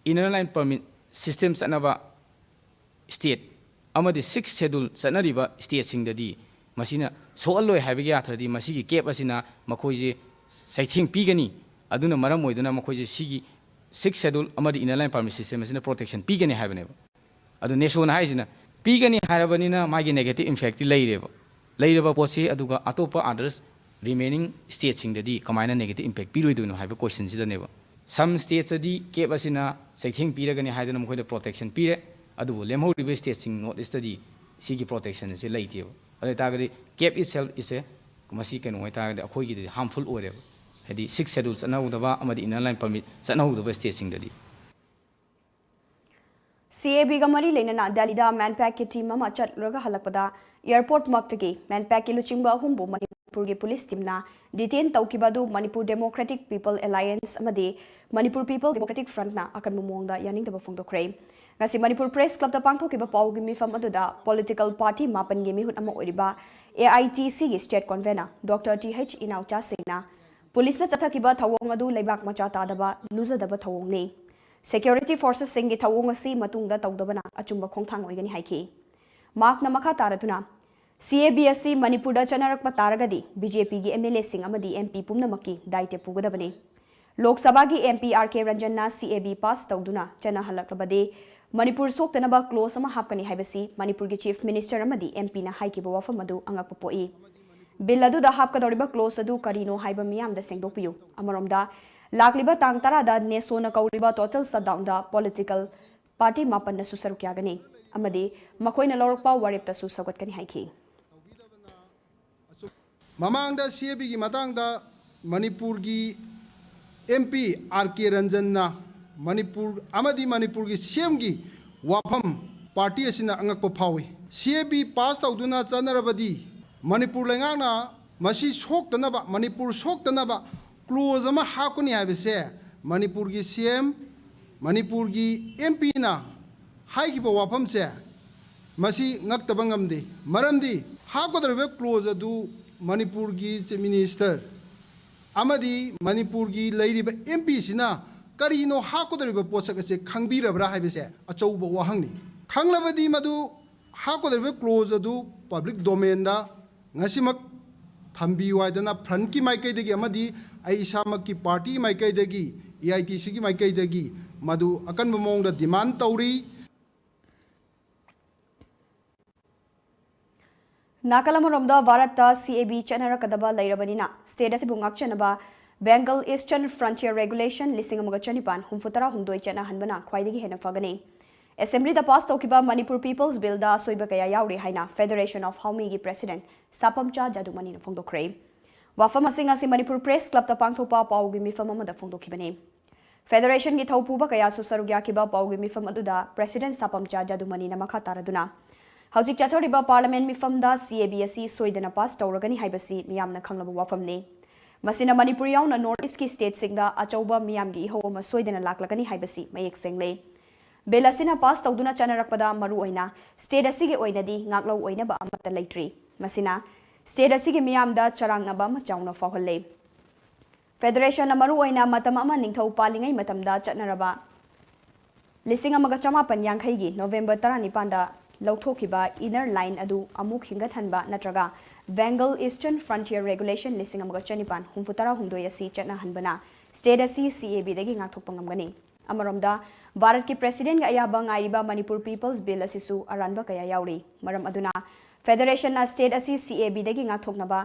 ꯏꯅꯔ ꯂꯥꯏꯟ ꯄꯔꯃꯤꯠ ꯁꯤꯁꯇꯦꯝ ꯆꯠꯅꯕ ꯁ꯭ꯇꯦꯠ ꯑꯃꯗꯤ ꯁꯤꯛꯁ ꯁꯦꯗꯨꯜ ꯆꯠꯅꯔꯤꯕ ꯁ꯭ꯇꯦꯠꯁꯤꯡꯗꯗꯤ ꯃꯁꯤꯅ ꯁꯣꯛꯍꯜꯂꯣꯏ ꯍꯥꯏꯕꯒꯤ ꯑꯥꯊ꯭ꯔꯗꯤ ꯃꯁꯤꯒꯤ ꯀꯦꯞ ꯑꯁꯤꯅ ꯃꯈꯣꯏꯁꯦ ꯆꯩꯊꯦꯡ ꯄꯤꯒꯅꯤ꯫ ꯑꯗꯨꯅ ꯃꯔꯝ ꯑꯣꯏꯗꯨꯅ ꯃꯈꯣꯏꯁꯦ ꯁꯤꯒꯤ Sixth Schedule ꯑꯃꯗꯤ Inner Line Permit System ꯑꯁꯤꯅ protection ꯄꯤꯒꯅꯤ ꯍꯥꯏꯕꯅꯦꯕ꯫ ꯑꯗꯨ ꯅꯦꯁꯣꯅ ꯍꯥꯏꯁꯤꯅ ꯄꯤꯒꯅꯤ ꯍꯥꯏꯔꯕꯅꯤꯅ ꯃꯥꯒꯤ negative impact ꯇꯤ ꯂꯩꯔꯦꯕ꯫ ꯂꯩꯔꯕ ꯄꯣꯠꯁꯤ ꯑꯗꯨꯒ ꯑꯇꯣꯞꯄ others remaining state ꯁꯤꯡꯗꯗꯤ ꯀꯃꯥꯏꯅ negative impact ꯄꯤꯔꯣꯏꯗꯣꯏꯅꯣ ꯍꯥꯏꯕ question ꯁꯤꯗꯅꯦꯕ꯫ Some states ꯇꯗꯤ ꯀꯦꯞ ꯑꯁꯤꯅ ꯆꯩꯊꯦꯡ ꯄꯤꯔꯒꯅꯤ ꯍꯥꯏꯗꯅ ꯃꯈꯣꯏꯗ protection ꯄꯤꯔꯦ, ꯑꯗꯨꯕꯨ ꯂꯦꯝꯍꯧꯔꯤꯕ state ꯁꯤꯡ North East ꯇꯗꯤ ꯁꯤꯒꯤ protection ꯑꯁꯤ ꯂꯩꯇꯦꯕ꯫ ꯑꯗꯨ ꯑꯣꯏꯇꯥꯔꯒꯗꯤ cap itself is a, ꯃꯁꯤ ꯀꯩꯅꯣ ꯑꯣꯏꯇꯥꯔꯒꯗꯤ ꯑꯩꯈꯣꯏꯒꯤꯗꯗꯤ harmful ꯑꯣꯏꯔꯦꯕ, ꯍꯥꯏꯗꯤ Sixth Schedule ꯆꯠꯅꯍꯧꯗꯕ ꯑꯃꯗꯤ Inner Line Permit ꯆꯠꯅꯍꯧꯗꯕ state ꯁꯤꯡꯗꯗꯤ꯫ CAB ꯒ ꯃꯔꯤ ꯂꯩꯅꯅ ꯗꯦꯜꯂꯤꯗ MANPAC ꯀꯤ team ꯑꯃ ꯆꯠꯂꯨꯔꯒ ꯍꯜꯂꯛꯄꯗ airport ꯃꯛꯇꯒꯤ MANPAC ꯀꯤ ꯂꯨꯆꯤꯡꯕ ꯑꯍꯨꯝꯕꯨ ꯃꯅꯤꯄꯨꯔꯒꯤ police team ꯅ detain ꯇꯧꯈꯤꯕ ꯑꯗꯨ ꯃꯅꯤꯄꯨꯔ Democratic People Alliance ꯑꯃꯗꯤ Manipur People Democratic Front ꯅ ꯑꯀꯟꯕ ꯃꯑꯣꯡꯗ ꯌꯥꯅꯤꯡꯗꯕ ꯐꯣꯡꯗꯣꯛꯈ꯭ꯔꯦ꯫ ꯉꯁꯤ ꯃꯅꯤꯄꯨꯔ Press Club ꯇ ꯄꯥꯡꯊꯣꯛꯈꯤꯕ ꯄꯥꯎꯒꯤ ꯃꯤꯐꯝ ꯑꯗꯨꯗ political party ꯃꯥꯄꯟꯒꯤ ꯃꯤꯍꯨꯠ ꯑꯃ ꯑꯣꯏꯔꯤꯕ AITC ꯒꯤ state convener Doctor Th ꯏꯅꯥꯎꯆꯥ ꯁꯤꯡꯅ police ꯅ ꯆꯠꯊꯈꯤꯕ ꯊꯧꯑꯣꯡ ꯑꯗꯨ ꯂꯩꯕꯥꯛ ꯃꯆꯥ ꯇꯥꯗꯕ, ꯂꯨꯖꯗꯕ ꯊꯧꯑꯣꯡꯅꯤ꯫ Security forces ꯁꯤꯡꯒꯤ ꯊꯧꯑꯣꯡ ꯑꯁꯤ ꯃꯇꯨꯡꯗ ꯇꯧꯗꯕꯅ ꯑꯆꯨꯝꯕ ꯈꯣꯡꯊꯥꯡ ꯑꯣꯏꯒꯅꯤ ꯍꯥꯏꯈꯤ꯫ ꯃꯍꯥꯛꯅ ꯃꯈꯥ ꯇꯥꯔꯗꯨꯅ, CAB ꯑꯁꯤ ꯃꯅꯤꯄꯨꯔꯗ ꯆꯠꯅꯔꯛꯄ ꯇꯥꯔꯒꯗꯤ BJP ꯒꯤ MLA ꯁꯤꯡ ꯑꯃꯗꯤ MP ꯄꯨꯝꯅꯃꯛꯀꯤ ꯗꯥꯏꯇ꯭ꯌ ꯄꯨꯒꯗꯕꯅꯤ꯫ ꯂꯣꯛ ꯁꯚꯥꯒꯤ MP R K ꯔꯟꯖꯟꯅ CAB pass ꯇꯧꯗꯨꯅ ꯆꯠꯅꯍꯜꯂꯛꯂꯕꯗꯤ ꯃꯅꯤꯄꯨꯔ ꯁꯣꯛꯇꯅꯕ clause ꯑꯃ ꯍꯥꯞꯀꯅꯤ ꯍꯥꯏꯕꯁꯤ ꯃꯅꯤꯄꯨꯔꯒꯤ Chief Minister ꯑꯃꯗꯤ MP ꯅ ꯍꯥꯏꯈꯤꯕ ꯋꯥꯐꯝ ꯑꯗꯨ ꯑꯉꯛꯄ ꯄꯣꯛꯏ꯫ Bill ꯑꯗꯨꯗ ꯍꯥꯞꯀꯗꯧꯔꯤꯕ clause ꯑꯗꯨ ꯀꯔꯤꯅꯣ ꯍꯥꯏꯕ ꯃꯤꯌꯥꯝꯗ ꯁꯦꯡꯗꯣꯛꯄꯤꯌꯨ꯫ ꯑꯃꯔꯣꯝꯗ, ꯂꯥꯛꯂꯤꯕ ꯇꯥꯡ ꯇꯔꯥꯗ ꯅꯦꯁꯣꯅ ꯀꯧꯔꯤꯕ total shutdown ꯗ political party ꯃꯥꯄꯟꯅꯁꯨ ꯁꯔꯨꯛ ꯌꯥꯒꯅꯤ ꯑꯃꯗꯤ ꯃꯈꯣꯏꯅ ꯂꯧꯔꯛꯄ ꯋꯥꯔꯦꯞꯇꯁꯨ ꯁꯧꯒꯠꯀꯅꯤ ꯍꯥꯏꯈꯤ꯫ ꯃꯃꯥꯡꯗ CAB ꯒꯤ ꯃꯇꯥꯡꯗ ꯃꯅꯤꯄꯨꯔꯒꯤ MP R K ꯔꯟꯖꯟꯅ ꯃꯅꯤꯄꯨꯔ ꯑꯃꯗꯤ ꯃꯅꯤꯄꯨꯔꯒꯤ CM ꯒꯤ ꯋꯥꯐꯝ party ꯑꯁꯤꯅ ꯑꯉꯛꯄ ꯐꯥꯎꯏ꯫ CAB pass ꯇꯧꯗꯨꯅ ꯆꯠꯅꯔꯕꯗꯤ ꯃꯅꯤꯄꯨꯔ ꯂꯩꯉꯥꯛꯅ ꯃꯁꯤ ꯁꯣꯛꯇꯅꯕ, ꯃꯅꯤꯄꯨꯔ ꯁꯣꯛꯇꯅꯕ clause ꯑꯃ ꯍꯥꯞꯀꯅꯤ ꯍꯥꯏꯕꯁꯦ ꯃꯅꯤꯄꯨꯔꯒꯤ CM, ꯃꯅꯤꯄꯨꯔꯒꯤ MP ꯅ ꯍꯥꯏꯈꯤꯕ ꯋꯥꯐꯝꯁꯦ ꯃꯁꯤ ꯉꯛꯇꯕ ꯉꯝꯗꯦ꯫ ꯃꯔꯝꯗꯤ ꯍꯥꯞꯀꯗꯧꯔꯤꯕ clause ꯑꯗꯨ ꯃꯅꯤꯄꯨꯔꯒꯤ Chief Minister ꯑꯃꯗꯤ ꯃꯅꯤꯄꯨꯔꯒꯤ ꯂꯩꯔꯤꯕ MP ꯁꯤꯅ ꯀꯔꯤꯅꯣ ꯍꯥꯞꯀꯗꯧꯔꯤꯕ ꯄꯣꯠꯁꯛ ꯑꯁꯦ ꯈꯪꯕꯤꯔꯕ꯭ꯔꯥ ꯍꯥꯏꯕꯁꯦ ꯑꯆꯧꯕ ꯋꯥꯍꯪꯅꯤ꯫ ꯈꯪꯂꯕꯗꯤ ꯃꯗꯨ ꯍꯥꯞꯀꯗꯧꯔꯤꯕ clause ꯑꯗꯨ public domain ꯗ ꯉꯁꯤꯃꯛ ꯊꯝꯕꯤꯌꯨ ꯍꯥꯏꯗꯅ ꯐ꯭ꯔꯟꯠꯀꯤ ꯃꯥꯏꯀꯩꯗꯒꯤ ꯑꯃꯗꯤ ꯑꯩ ꯏꯁꯥꯃꯛꯀꯤ ꯄꯥꯔꯇꯤꯒꯤ ꯃꯥꯏꯀꯩꯗꯒꯤ, ꯑꯦ ꯑꯥꯏ ꯇꯤ ꯁꯤꯒꯤ ꯃꯥꯏꯀꯩꯗꯒꯤ ꯃꯗꯨ ꯑꯀꯟꯕ ꯃꯑꯣꯡꯗ ꯗꯤꯃꯥꯟ ꯇꯧꯔꯤ꯫ ꯅꯥꯀꯜ ꯑꯃꯔꯣꯝꯗ ꯚꯥꯔꯠꯇ ꯁꯤ ꯑꯦ ꯕꯤ ꯆꯠꯅꯔꯛꯀꯗꯕ ꯂꯩꯔꯕꯅꯤꯅ ꯁ꯭ꯇꯦꯠ ꯑꯁꯤꯕꯨ ꯉꯥꯛꯆꯅꯕ ꯕꯦꯡꯒꯜ ꯏꯁꯇꯔꯟ ꯐ꯭ꯔꯟꯇꯤꯌꯔ ꯔꯦꯒꯨꯂꯦꯁꯟ ꯂꯤꯁꯤꯡ ꯑꯃꯒ ꯆꯅꯤꯄꯥꯟ ꯍꯨꯝꯐꯨꯇꯔꯥ ꯍꯨꯝꯗꯣꯏ ꯆꯠꯅꯍꯟꯕꯅ ꯈ꯭ꯋꯥꯏꯗꯒꯤ ꯍꯦꯟꯅ ꯐꯒꯅꯤ꯫ ꯑꯦꯁꯦꯝꯕ꯭ꯂꯤꯗ ꯄꯥꯁ ꯇꯧꯈꯤꯕ ꯃꯅꯤꯄꯨꯔ ꯄꯤꯄꯜꯁ ꯕꯤꯜꯗ ꯑꯁꯣꯏꯕ ꯀꯌꯥ ꯌꯥꯎꯔꯤ ꯍꯥꯏꯅ ꯐꯦꯗꯔꯦꯁꯟ ꯑꯣꯐ ꯍꯥꯎꯃꯤꯒꯤ ꯄ꯭ꯔꯦꯁꯤꯗꯦꯟꯠ ꯁꯥꯄꯝꯆꯥ ꯖꯥꯗꯨꯃꯅꯤꯅ ꯐꯣꯡꯗꯣꯛꯈ꯭ꯔꯦ꯫ ꯋꯥꯐꯝ ꯑꯁꯤꯡ ꯑꯁꯤ ꯃꯅꯤꯄꯨꯔ ꯄ꯭ꯔꯦꯁ ꯀ꯭ꯂꯕꯇ ꯄꯥꯡꯊꯣꯛꯄ ꯄꯥꯎꯒꯤ ꯃꯤꯐꯝ ꯑꯃꯗ ꯐꯣꯡꯗꯣꯛꯈꯤꯕꯅꯤ꯫ ꯐꯦꯗꯔꯦꯁꯟꯒꯤ ꯊꯧꯄꯨꯕ ꯀꯌꯥꯁꯨ ꯁꯔꯨꯛ ꯌꯥꯈꯤꯕ ꯄꯥꯎꯒꯤ ꯃꯤꯐꯝ ꯑꯗꯨꯗ ꯄ꯭ꯔꯦꯁꯤꯗꯦꯟꯠ ꯁꯥꯄꯝꯆꯥ ꯖꯥꯗꯨꯃꯅꯤꯅ ꯃꯈꯥ ꯇꯥꯔꯗꯨꯅ, ꯍꯧꯖꯤꯛ ꯆꯠꯊꯔꯤꯕ ꯄꯥꯔꯂꯤꯌꯥꯃꯦꯟꯠ ꯃꯤꯐꯝꯗ ꯁꯤ ꯑꯦ ꯕꯤ ꯑꯁꯤ ꯁꯣꯏꯗꯅ ꯄꯥꯁ ꯇꯧꯔꯒꯅꯤ ꯍꯥꯏꯕꯁꯤ ꯃꯤꯌꯥꯝꯅ ꯈꯪꯂꯕ ꯋꯥꯐꯝꯅꯤ꯫ ꯃꯁꯤꯅ ꯃꯅꯤꯄꯨꯔ ꯌꯥꯎꯅ ꯅꯣꯔꯠ ꯏꯁ꯭ꯠꯀꯤ ꯁ꯭ꯇꯦꯠꯁꯤꯡꯗ ꯑꯆꯧꯕ ꯃꯤꯌꯥꯝꯒꯤ ꯏꯍꯧ ꯑꯃ ꯁꯣꯏꯗꯅ ꯂꯥꯛꯂꯒꯅꯤ ꯍꯥꯏꯕꯁꯤ ꯃꯌꯦꯛ ꯁꯦꯡꯂꯦ꯫ ꯕꯤꯜ ꯑꯁꯤꯅ ꯄꯥꯁ ꯇꯧꯗꯨꯅ ꯆꯠꯅꯔꯛꯄꯗ ꯃꯔꯨ ꯑꯣꯏꯅ ꯁ꯭ꯇꯦꯠ ꯑꯁꯤꯒꯤ ꯑꯣꯏꯅꯗꯤ ꯉꯥꯛꯂꯧ ꯑꯣꯏꯅꯕ ꯑꯃꯠꯇ ꯂꯩꯇ꯭ꯔꯤ꯫ ꯃꯁꯤꯅ ꯁ꯭ꯇꯦꯠ ꯑꯁꯤꯒꯤ ꯃꯤꯌꯥꯝꯗ ꯆꯔꯥꯡꯅꯕ ꯑꯃ ꯆꯥꯎꯅ ꯐꯥꯎꯍꯜꯂꯦ꯫ ꯐꯦꯗꯔꯦꯁꯟꯅ ꯃꯔꯨ ꯑꯣꯏꯅ ꯃꯇꯝ ꯑꯃ ꯅꯤꯡꯊꯧ ꯄꯥꯜꯂꯤꯉꯩ ꯃꯇꯝꯗ ꯆꯠꯅꯔꯕ ꯂꯤꯁꯤꯡ ꯑꯃꯒ ꯆꯃꯥꯄꯟ ꯌꯥꯡꯈꯩꯒꯤ ꯅꯣꯕꯦꯝꯕꯔ ꯇꯔꯥꯅꯤꯄꯥꯟꯗ ꯂꯧꯊꯣꯛꯈꯤꯕ ꯏꯅꯔ ꯂꯥꯏꯟ ꯑꯗꯨ ꯑꯃꯨꯛ ꯍꯤꯡꯒꯠꯍꯟꯕ ꯅꯠꯇ꯭ꯔꯒ ꯕꯦꯡꯒꯜ ꯏꯁꯇꯔꯟ ꯐ꯭ꯔꯟꯇꯤꯌꯔ ꯔꯦꯒꯨꯂꯦꯁꯟ ꯂꯤꯁꯤꯡ ꯑꯃꯒ ꯆꯅꯤꯄꯥꯟ ꯍꯨꯝꯐꯨꯇꯔꯥ ꯍꯨꯝꯗꯣꯏ ꯑꯁꯤ ꯆꯠꯅꯍꯟꯕꯅ ꯁ꯭ꯇꯦꯠ ꯑꯁꯤ ꯁꯤ ꯑꯦ ꯕꯤꯗꯒꯤ ꯉꯥꯛꯊꯣꯛꯄ ꯉꯝꯒꯅꯤ꯫ ꯑꯃꯔꯣꯝꯗ, ꯚꯥꯔꯠꯀꯤ ꯄ꯭ꯔꯦꯁꯤꯗꯦꯟꯠꯒꯤ ꯑꯌꯥꯕ ꯉꯥꯏꯔꯤꯕ ꯃꯅꯤꯄꯨꯔ ꯄꯤꯄꯜꯁ ꯕꯤꯜ ꯑꯁꯤꯁꯨ ꯑꯔꯥꯟꯕ ꯀꯌꯥ ꯌꯥꯎꯔꯤ꯫ ꯃꯔꯝ ꯑꯗꯨꯅ ꯐꯦꯗꯔꯦꯁꯟꯅ ꯁ꯭ꯇꯦꯠ ꯑꯁꯤ ꯁꯤ ꯑꯦ ꯕꯤꯗꯒꯤ ꯉꯥꯛꯊꯣꯛꯅꯕ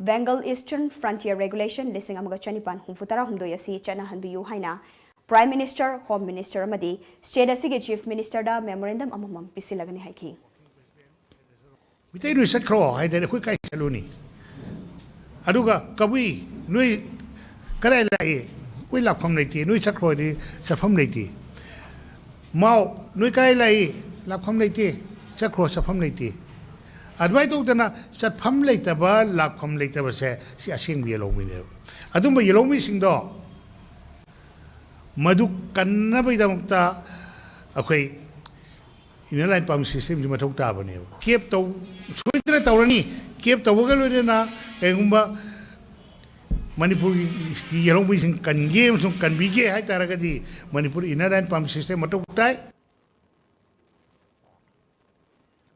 ꯕꯦꯡꯒꯜ ꯏꯁꯇꯔꯟ ꯐ꯭ꯔꯟꯇꯤꯌꯔ ꯔꯦꯒꯨꯂꯦꯁꯟ ꯂꯤꯁꯤꯡ ꯑꯃꯒ ꯆꯅꯤꯄꯥꯟ ꯍꯨꯝꯐꯨꯇꯔꯥ ꯍꯨꯝꯗꯣꯏ ꯑꯁꯤ ꯆꯠꯅꯍꯟꯕꯤꯌꯨ ꯍꯥꯏꯅ ꯄ꯭ꯔꯥꯏꯝ ꯃꯤꯅꯤꯁꯇꯔ, ꯍꯣꯝ ꯃꯤꯅꯤꯁꯇꯔ ꯑꯃꯗꯤ ꯁ꯭ꯇꯦꯠ ꯑꯁꯤꯒꯤ ꯆꯤꯐ ꯃꯤꯅꯤꯁꯇꯔꯗ ꯃꯦꯃꯣꯔꯦꯟꯗꯝ ꯑꯃꯃꯝ ꯄꯤꯁꯤꯜꯂꯒꯅꯤ ꯍꯥꯏꯈꯤ꯫ ꯃꯤꯇꯩ ꯅꯣꯏ ꯆꯠꯈ꯭ꯔꯣ ꯍꯥꯏꯗꯅ ꯑꯩꯈꯣꯏ ꯀꯥꯏ ꯆꯠꯂꯨꯅꯤ? ꯑꯗꯨꯒ ꯀꯕꯨꯏ ꯅꯣꯏ ꯀꯗꯥꯏ ꯂꯥꯛꯏ? ꯑꯩꯈꯣꯏ ꯂꯥꯛꯐꯝ ꯂꯩꯇꯦ, ꯅꯣꯏ ꯆꯠꯈ꯭ꯔꯣ ꯍꯥꯏꯗꯤ ꯆꯠꯐꯝ ꯂꯩꯇꯦ꯫ ꯃꯥꯎ ꯅꯣꯏ ꯀꯗꯥꯏ ꯂꯥꯛꯏ? ꯂꯥꯛꯐꯝ ꯂꯩꯇꯦ, ꯆꯠꯈ꯭ꯔꯣ, ꯆꯠꯐꯝ ꯂꯩꯇꯦ꯫ ꯑꯗꯨꯃꯥꯏꯅ ꯇꯧꯗꯅ ꯆꯠꯐꯝ ꯂꯩꯇꯕ, ꯂꯥꯛꯐꯝ ꯂꯩꯇꯕꯁꯦ ꯁꯤ ꯑꯁꯦꯡꯕ ꯌꯦꯜꯍꯧꯃꯤꯅꯦꯕ꯫ ꯑꯗꯨꯝꯕ ꯌꯦꯜꯍꯧꯃꯤꯁꯤꯡꯗꯣ ꯃꯗꯨ ꯀꯟꯅꯕꯒꯤꯗꯃꯛꯇ ꯑꯩꯈꯣꯏ ꯏꯟꯅꯔ ꯂꯥꯏꯟ ꯄꯥꯔꯃꯤꯠ ꯁꯤꯁꯇꯦꯝꯁꯤ ꯃꯊꯧ ꯇꯥꯕꯅꯦꯕ꯫ ꯀꯦꯞ ꯇꯧ ꯁꯣꯏꯗꯅ ꯇꯧꯔꯅꯤ꯫ ꯀꯦꯞ ꯇꯧꯕꯒ ꯂꯣꯏꯅꯅ ꯀꯩꯒꯨꯝꯕ ꯃꯅꯤꯄꯨꯔꯒꯤ ꯌꯦꯜꯍꯧꯃꯤꯁꯤꯡ ꯀꯟꯒꯦ ꯑꯃꯁꯨꯡ ꯀꯟꯕꯤꯒꯦ ꯍꯥꯏ ꯇꯥꯔꯒꯗꯤ Manipur inner line permit system ꯃꯊꯧ ꯇꯥꯏ꯫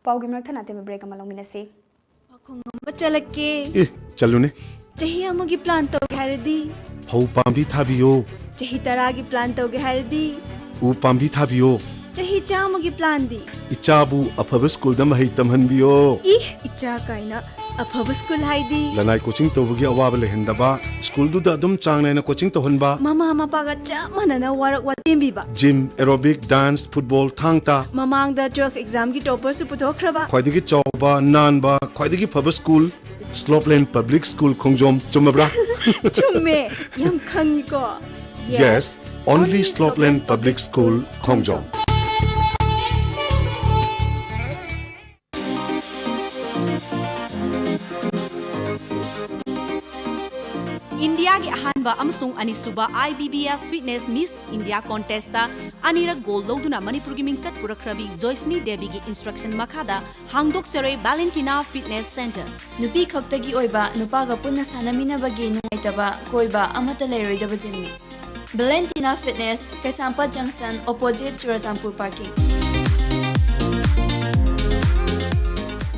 ꯄꯥꯎꯒꯤ ꯃꯔꯛ ꯊꯠꯅ ꯑꯇꯦꯟꯕ ꯕ꯭ꯔꯦꯛ ꯑꯃ ꯂꯧꯃꯤꯟꯅꯁꯤ꯫ ꯈꯣꯡ ꯑꯃ ꯆꯠꯂꯛꯀꯦ꯫ ꯑꯦ, ꯆꯠꯂꯨꯅꯦ꯫ ꯆꯍꯤ ꯑꯃꯒꯤ plan ꯇꯧꯒꯦ ꯍꯥꯏꯔꯗꯤ? ꯐꯧ ꯄꯥꯝꯕꯤ ꯊꯥꯕꯤꯌꯣ꯫ ꯆꯍꯤ ꯇꯔꯥꯒꯤ plan ꯇꯧꯒꯦ ꯍꯥꯏꯔꯗꯤ? ꯎ ꯄꯥꯝꯕꯤ ꯊꯥꯕꯤꯌꯣ꯫ ꯆꯍꯤ ꯆꯥꯝꯃꯒꯤ planꯗꯤ? ꯏꯆꯥꯕꯨ ꯑꯐꯕ schoolꯗ ꯃꯍꯩ ꯇꯝꯍꯟꯕꯤꯌꯣ꯫ ꯏ, ꯏꯆꯥ ꯀꯥꯏꯅ꯫ ꯑꯐꯕ school ꯍꯥꯏꯗꯤ? ꯂꯅꯥꯏ coaching ꯇꯧꯕꯒꯤ ꯑꯋꯥꯕ ꯂꯩꯍꯟꯗꯕ, schoolꯗꯨꯗ ꯑꯗꯨꯝ ꯆꯥꯡ ꯅꯥꯏꯅ coaching ꯇꯧꯍꯟꯕ꯫ ꯃꯃꯥ ꯃꯄꯥꯒ ꯆꯞ ꯃꯥꯟꯅꯅ work ꯋꯥꯇꯦꯝꯕꯤꯕ꯫ Gym, aerobic, dance, football, ꯊꯥꯡ ꯇꯥ꯫ ꯃꯃꯥꯡꯗ twelve examꯒꯤ topperꯁꯨ ꯄꯨꯊꯣꯛꯈ꯭ꯔꯕ꯫ ꯈ꯭ꯋꯥꯏꯗꯒꯤ ꯆꯥꯎꯕ, ꯅꯥꯟꯕ, ꯈ꯭ꯋꯥꯏꯗꯒꯤ ꯐꯕ school, Slopeland Public School ꯈꯣꯡꯖꯣꯝ꯫ ꯆꯨꯝꯃꯕ꯭ꯔꯥ? ꯆꯨꯝꯃꯦ, ꯌꯥꯝ ꯈꯪꯉꯤꯀꯣ꯫ Yes, only Slopeland Public School ꯈꯣꯡꯖꯣꯝ꯫ ꯏꯟꯗꯤꯌꯥꯒꯤ ꯑꯍꯥꯟꯕ ꯑꯃꯁꯨꯡ ꯑꯅꯤꯁꯨꯕ I B B F Fitness Miss India Contestꯇ ꯑꯅꯤꯔꯛ gold ꯂꯧꯗꯨꯅ ꯃꯅꯤꯄꯨꯔꯒꯤ ꯃꯤꯡꯆꯠ ꯄꯨꯔꯛꯈ꯭ꯔꯕꯤ ꯖꯣꯏꯁꯅꯤ ꯗꯦꯕꯤꯒꯤ instruction ꯃꯈꯥꯗ ꯍꯥꯡꯗꯣꯛꯆꯔꯦ Valentina Fitness Center꯫ ꯅꯨꯄꯤ ꯈꯛꯇꯒꯤ ꯑꯣꯏꯕ, ꯅꯨꯄꯥꯒ ꯄꯨꯟꯅ ꯁꯥꯟꯅꯃꯤꯟꯅꯕꯒꯤ ꯅꯨꯡꯉꯥꯏꯇꯕ, ꯀꯣꯏꯕ ꯑꯃꯠꯇ ꯂꯩꯔꯣꯏꯗꯕ gymꯅꯤ꯫ Valentina Fitness, ꯀꯩꯁꯥꯝꯄꯥꯠ junction, opposite ꯆꯨꯔꯆꯥꯟꯄꯨꯔ parking꯫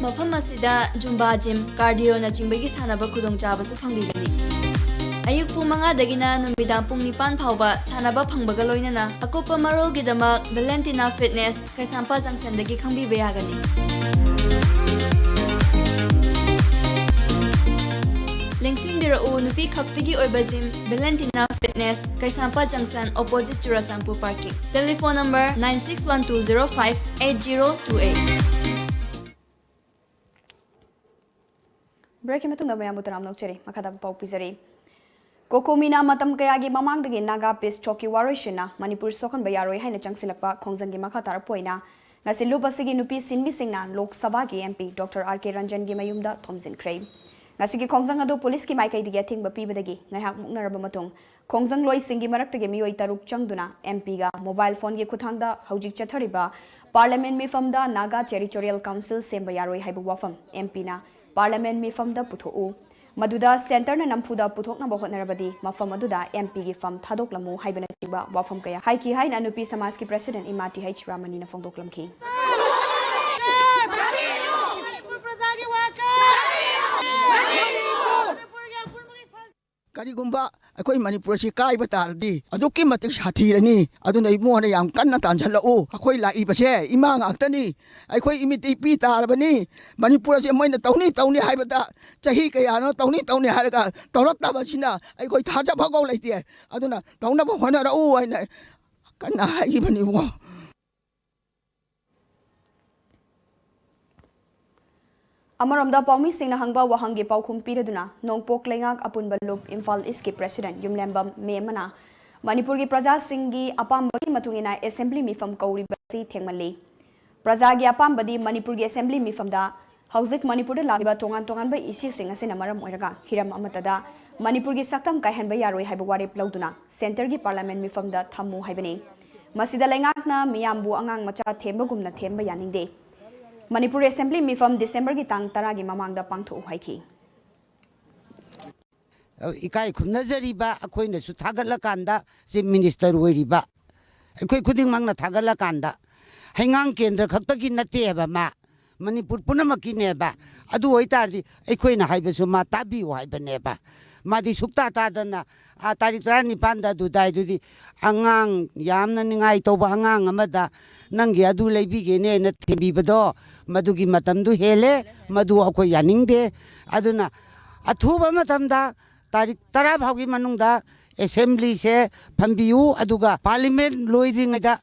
ꯃꯐꯝ ꯑꯁꯤꯗ Zumba gym, cardio ꯅꯆꯤꯡꯕꯒꯤ ꯁꯥꯟꯅꯕ ꯈꯨꯗꯣꯡꯆꯥꯕꯁꯨ ꯐꯪꯕꯤꯒꯅꯤ꯫ ꯑꯌꯨꯛ ꯄꯨꯡ ꯃꯉꯥꯗꯒꯤꯅ ꯅꯨꯃꯤꯗꯥꯡ ꯄꯨꯡ ꯅꯤꯄꯥꯟ ꯐꯥꯎꯕ ꯁꯥꯟꯅꯕ ꯐꯪꯕꯒ ꯂꯣꯏꯅꯅ ꯑꯀꯨꯞꯄ ꯃꯔꯣꯜꯒꯤꯗꯃꯛ Valentina Fitness, ꯀꯩꯁꯥꯝꯄꯥꯠ junctionꯗꯒꯤ ꯈꯪꯕꯤꯕ ꯌꯥꯒꯅꯤ꯫ ꯂꯦꯡꯁꯤꯟꯕꯤꯔꯛꯎ, ꯅꯨꯄꯤ ꯈꯛꯇꯒꯤ ꯑꯣꯏꯕ gym, Valentina Fitness, ꯀꯩꯁꯥꯝꯄꯥꯠ junction, opposite Churachandpur parking꯫ Telephone number nine six one two zero five eight zero two eight꯫ Breakꯀꯤ ꯃꯇꯨꯡꯗ ꯃꯌꯥꯝꯕꯨ ꯇꯔꯥꯝꯅ ꯑꯣꯛꯆꯔꯤ꯫ ꯃꯈꯥ ꯇꯥꯕ ꯄꯥꯎ ꯄꯤꯖꯔꯤ꯫ ꯀꯣꯀꯣꯃꯤꯅ ꯃꯇꯝ ꯀꯌꯥꯒꯤ ꯃꯃꯥꯡꯗꯒꯤ ꯅꯥꯒꯥ peace talkꯀꯤ ꯋꯥꯔꯣꯏꯁꯤꯟꯅ ꯃꯅꯤꯄꯨꯔ ꯁꯣꯛꯍꯟꯕ ꯌꯥꯔꯣꯏ ꯍꯥꯏꯅ ꯆꯪꯁꯤꯜꯂꯛꯄ ꯈꯣꯡꯖꯪꯒꯤ ꯃꯈꯥ ꯇꯥꯔꯛꯄ ꯑꯣꯏꯅ ꯉꯁꯤ ꯂꯨꯞ ꯑꯁꯤꯒꯤ ꯅꯨꯄꯤ ꯁꯤꯟꯃꯤꯁꯤꯡꯅ ꯂꯣꯛ ꯁꯚꯥꯒꯤ M P Doctor R K ꯔꯟꯖꯟꯒꯤ ꯃꯌꯨꯝꯗ ꯊꯣꯝꯖꯤꯟꯈ꯭ꯔꯦ꯫ ꯉꯁꯤꯒꯤ ꯈꯣꯡꯖꯪ ꯑꯗꯨ ꯄꯨꯂꯤꯁꯀꯤ ꯃꯥꯏꯀꯩꯗꯒꯤ ꯑꯊꯤꯡꯕ ꯄꯤꯕꯗꯒꯤ ꯉꯥꯏꯍꯥꯛ ꯃꯨꯛꯅꯔꯕ ꯃꯇꯨꯡ, ꯈꯣꯡꯖꯪꯂꯣꯏꯁꯤꯡꯒꯤ ꯃꯔꯛꯇꯒꯤ ꯃꯤꯑꯣꯏ ꯇꯔꯨꯛ ꯆꯪꯗꯨꯅ M Pꯒ mobile phoneꯒꯤ ꯈꯨꯠꯊꯥꯡꯗ ꯍꯧꯖꯤꯛ ꯆꯠꯊꯔꯤꯕ Parliament ꯃꯤꯐꯝꯗ Naga Territorial Council ꯁꯦꯝꯕ ꯌꯥꯔꯣꯏ ꯍꯥꯏꯕ ꯋꯥꯐꯝ M Pꯅ Parliament ꯃꯤꯐꯝꯗ ꯄꯨꯊꯣꯛꯎ, ꯃꯗꯨꯗ centreꯅ ꯅꯝꯐꯨꯗ ꯄꯨꯊꯣꯛꯅꯕ ꯍꯣꯠꯅꯔꯕꯗꯤ ꯃꯐꯝ ꯑꯗꯨꯗ M Pꯒꯤ ꯐꯝ ꯊꯥꯗꯣꯛꯂꯝꯃꯨ ꯍꯥꯏꯕꯅꯆꯤꯡꯕ ꯋꯥꯐꯝ ꯀꯌꯥ ꯍꯥꯏꯈꯤ ꯍꯥꯏꯅ ꯅꯨꯄꯤ ꯁꯃꯥꯖꯀꯤ president ꯏꯃꯥ ꯇꯤ ꯍꯩꯆ ꯔꯥꯃꯅꯤꯅ ꯐꯣꯡꯗꯣꯛꯂꯝꯈꯤ꯫ ꯃꯅꯤꯄꯨꯔ ꯄ꯭ꯔꯖꯥꯒꯤ ꯋꯥꯀꯠ! ꯀꯔꯤꯒꯨꯝꯕ ꯑꯩꯈꯣꯏ ꯃꯅꯤꯄꯨꯔꯁꯤ ꯀꯥꯏꯕ ꯇꯥꯔꯗꯤ ꯑꯗꯨꯛꯀꯤ ꯃꯇꯤꯛ ꯁꯥꯊꯤꯔꯅꯤ꯫ ꯑꯗꯨꯅ ꯏꯕꯨꯡꯉꯣꯅ ꯌꯥꯝ ꯀꯟꯅ ꯇꯥꯟꯁꯤꯜꯂꯛꯎ꯫ ꯑꯩꯈꯣꯏ ꯂꯥꯛꯏꯕꯁꯦ ꯏꯃꯥ ꯉꯥꯛꯇꯅꯤ꯫ ꯑꯩꯈꯣꯏ ꯏꯃꯤꯠꯇ ꯏꯄꯤ ꯇꯥꯔꯕꯅꯤ꯫ ꯃꯅꯤꯄꯨꯔ ꯑꯁꯦ ꯃꯣꯏꯅ ꯇꯧꯅꯤ ꯇꯧꯅꯤ ꯍꯥꯏꯕꯗ ꯆꯍꯤ ꯀꯌꯥꯅꯣ ꯇꯧꯅꯤ ꯇꯧꯅꯤ ꯍꯥꯏꯔꯒ ꯇꯧꯔꯛꯇꯕꯁꯤꯅ ꯑꯩꯈꯣꯏ ꯊꯥꯖꯐꯝ ꯂꯩꯇꯦ꯫ ꯑꯗꯨꯅ ꯇꯧꯅꯕ ꯍꯣꯠꯅꯔꯛꯎ ꯍꯥꯏꯅ ꯀꯟꯅ ꯍꯥꯏꯈꯤꯕꯅꯤ ꯏꯕꯨꯡꯉꯣ꯫ ꯑꯃꯔꯣꯝꯗ ꯄꯥꯎꯃꯤꯁꯤꯡꯅ ꯍꯪꯕ ꯋꯥꯍꯪꯒꯤ ꯄꯥꯎꯈꯨꯝ ꯄꯤꯔꯗꯨꯅ ꯅꯣꯡꯄꯣꯛ ꯂꯩꯉꯥꯛ ꯑꯄꯨꯟꯕ ꯂꯨꯞ ꯏꯝꯐꯥꯜ ꯏꯁꯀꯤ ꯄ꯭ꯔꯦꯁꯤꯗꯦꯟ ꯌꯨꯝꯂꯦꯝꯕꯝ ꯃꯦꯝꯃꯅ ꯃꯅꯤꯄꯨꯔꯒꯤ ꯄ꯭ꯔꯖꯥꯁꯤꯡꯒꯤ ꯑꯄꯥꯝꯕꯒꯤ ꯃꯇꯨꯡ ꯏꯟꯅ ꯑꯦꯁꯦꯝꯕ꯭ꯂꯤ ꯃꯤꯐꯝ ꯀꯧꯔꯤꯕꯁꯤ ꯊꯦꯡꯃꯜꯂꯤ꯫ ꯄ꯭ꯔꯖꯥꯒꯤ ꯑꯄꯥꯝꯕꯗꯤ ꯃꯅꯤꯄꯨꯔꯒꯤ ꯑꯦꯁꯦꯝꯕ꯭ꯂꯤ ꯃꯤꯐꯝꯗ ꯍꯧꯖꯤꯛ ꯃꯅꯤꯄꯨꯔꯗ ꯂꯥꯛꯂꯤꯕ ꯇꯣꯉꯥꯟ ꯇꯣꯉꯥꯟꯕ ꯏꯁꯨꯁꯤꯡ ꯑꯁꯤꯅ ꯃꯔꯝ ꯑꯣꯏꯔꯒ ꯍꯤꯔꯝ ꯑꯃꯠꯇꯗ ꯃꯅꯤꯄꯨꯔꯒꯤ ꯁꯛꯇꯝ ꯀꯥꯏꯍꯟꯕ ꯌꯥꯔꯣꯏ ꯍꯥꯏꯕ ꯋꯥꯔꯦꯞ ꯂꯧꯗꯨꯅ ꯁꯦꯟꯇꯔꯒꯤ ꯄꯥꯔꯂꯤꯌꯥꯃꯦꯟ ꯃꯤꯐꯝꯗ ꯊꯝꯃꯨ ꯍꯥꯏꯕꯅꯤ꯫ ꯃꯁꯤꯗ ꯂꯩꯉꯥꯛꯅ ꯃꯤꯌꯥꯝꯕꯨ ꯑꯉꯥꯡ ꯃꯆꯥ ꯊꯦꯝꯕꯒꯨꯝꯅ ꯊꯦꯝꯕ ꯌꯥꯅꯤꯡꯗꯦ꯫ ꯃꯅꯤꯄꯨꯔ ꯑꯦꯁꯦꯝꯕ꯭ꯂꯤ ꯃꯤꯐꯝ ꯗꯤꯁꯦꯝꯕꯔꯒꯤ ꯇꯥꯡ ꯇꯔꯥꯒꯤ ꯃꯃꯥꯡꯗ ꯄꯥꯡꯊꯣꯛꯎ ꯍꯥꯏꯈꯤ꯫ ꯏꯀꯥꯏ ꯈꯨꯝꯅꯖꯔꯤꯕ ꯑꯩꯈꯣꯏꯅꯁꯨ ꯊꯥꯒꯠꯂꯀꯥꯟꯗ, ꯆꯤꯐ ꯃꯤꯅꯤꯁꯇꯔ ꯑꯣꯏꯔꯤꯕ ꯑꯩꯈꯣꯏ ꯈꯨꯗꯤꯡꯃꯛꯅ ꯊꯥꯒꯠꯂꯀꯥꯟꯗ, ꯍꯩꯉꯥꯡ ꯀꯦꯟꯗ꯭ꯔ ꯈꯛꯇꯒꯤ ꯅꯠꯇꯦꯕ ꯃꯥ, ꯃꯅꯤꯄꯨꯔ ꯄꯨꯝꯅꯃꯛꯀꯤꯅꯦꯕ꯫ ꯑꯗꯨ ꯑꯣꯏꯇꯥꯔꯗꯤ ꯑꯩꯈꯣꯏꯅ ꯍꯥꯏꯕꯁꯨ ꯃꯥ ꯇꯥꯕꯤꯌꯨ ꯍꯥꯏꯕꯅꯦꯕ꯫ ꯃꯥꯗꯤ ꯁꯨꯛꯇꯥ ꯇꯥꯗꯅ, ꯑꯥ, ꯇꯥꯔꯤꯛ ꯇꯔꯥꯅꯤꯄꯥꯟꯗ ꯑꯗꯨꯗ ꯑꯗꯨꯗꯤ ꯑꯉꯥꯡ ꯌꯥꯝꯅ ꯅꯤꯡꯉꯥꯏ ꯇꯧꯕ ꯑꯉꯥꯡ ꯑꯃꯗ ꯅꯪꯒꯤ ꯑꯗꯨ ꯂꯩꯕꯤꯒꯦꯅꯦꯅ ꯊꯦꯝꯕꯤꯕꯗꯣ, ꯃꯗꯨꯒꯤ ꯃꯇꯝꯗꯨ ꯍꯦꯜꯂꯦ꯫ ꯃꯗꯨ ꯑꯩꯈꯣꯏ ꯌꯥꯅꯤꯡꯗꯦ꯫ ꯑꯗꯨꯅ ꯑꯊꯨꯕ ꯃꯇꯝꯗ ꯇꯥꯔꯤꯛ ꯇꯔꯥ ꯐꯥꯎꯒꯤ ꯃꯅꯨꯡꯗ ꯑꯦꯁꯦꯝꯕ꯭ꯂꯤꯁꯦ ꯐꯝꯕꯤꯌꯨ, ꯑꯗꯨꯒ ꯄꯥꯔꯂꯤꯌꯥꯃꯦꯟ ꯂꯣꯏꯗ꯭ꯔꯤꯉꯩꯗ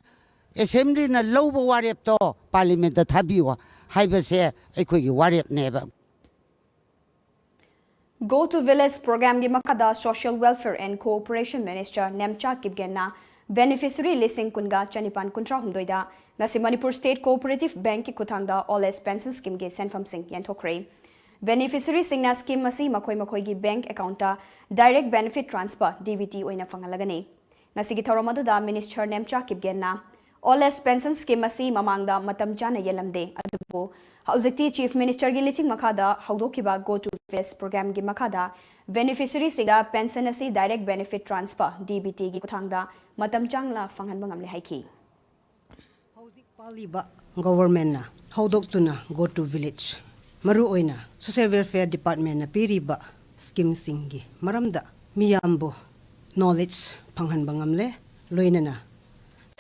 ꯑꯦꯁꯦꯝꯕ꯭ꯂꯤꯅ ꯂꯧꯕ ꯋꯥꯔꯦꯞꯇꯣ ꯄꯥꯔꯂꯤꯌꯥꯃꯦꯟꯗ ꯊꯥꯕꯤꯌꯨ ꯍꯥꯏꯕꯁꯦ ꯑꯩꯈꯣꯏꯒꯤ ꯋꯥꯔꯦꯞꯅꯦꯕ꯫ Go to Village Programꯒꯤ ꯃꯈꯥꯗ Social Welfare and Cooperation Minister Nemcha ꯀꯤꯞꯒꯦꯟꯅ beneficiary ꯂꯤꯁꯤꯡ ꯀꯨꯟꯒ ꯆꯅꯤꯄꯥꯟ ꯀꯨꯟꯊ꯭ꯔꯥꯍꯨꯝꯗꯣꯏꯗ ꯉꯁꯤ ꯃꯅꯤꯄꯨꯔ State Cooperative Bankꯀꯤ ꯈꯨꯠꯊꯥꯡꯗ Old Age Pension Schemeꯒꯤ ꯁꯦꯟꯐꯝꯁꯤꯡ ꯌꯦꯟꯊꯣꯛꯈ꯭ꯔꯦ꯫ Beneficiaryꯁꯤꯡꯅ scheme ꯑꯁꯤ ꯃꯈꯣꯏ ꯃꯈꯣꯏꯒꯤ bank accountꯇ direct benefit transfer, DBT, ꯑꯣꯏꯅ ꯐꯪꯍꯜꯂꯒꯅꯤ꯫ ꯉꯁꯤꯒꯤ ꯊꯧꯔꯝ ꯑꯗꯨꯗ Minister Nemcha ꯀꯤꯞꯒꯦꯟꯅ Old Age Pension Scheme ꯑꯁꯤ ꯃꯃꯥꯡꯗ ꯃꯇꯝ ꯆꯥꯅ ꯌꯦꯜꯂꯝꯗꯦ, ꯑꯗꯨꯕꯨ ꯍꯧꯖꯤꯛꯇꯤ Chief Ministerꯒꯤ ꯂꯤꯆꯤꯡ ꯃꯈꯥꯗ ꯍꯧꯗꯣꯛꯈꯤꯕ Go to Village Programꯒꯤ ꯃꯈꯥꯗ beneficiaryꯁꯤꯡꯗ pension ꯑꯁꯤ direct benefit transfer, DBTꯒꯤ ꯈꯨꯠꯊꯥꯡꯗ ꯃꯇꯝ ꯆꯥꯅ ꯐꯪꯍꯟꯕ ꯉꯝꯂꯦ ꯍꯥꯏꯈꯤ꯫ ꯍꯧꯖꯤꯛ ꯄꯥꯜꯂꯤꯕ governmentꯅ ꯍꯧꯗꯣꯛꯇꯨꯅ Go to Village, ꯃꯔꯨꯑꯣꯏꯅ Social Welfare Departmentꯅ ꯄꯤꯔꯤꯕ schemeꯁꯤꯡꯒꯤ ꯃꯔꯝꯗ ꯃꯤꯌꯥꯝꯕꯨ ꯅꯣꯂꯦꯖ ꯐꯪꯍꯟꯕ ꯉꯝꯂꯦ, ꯂꯣꯏꯅꯅ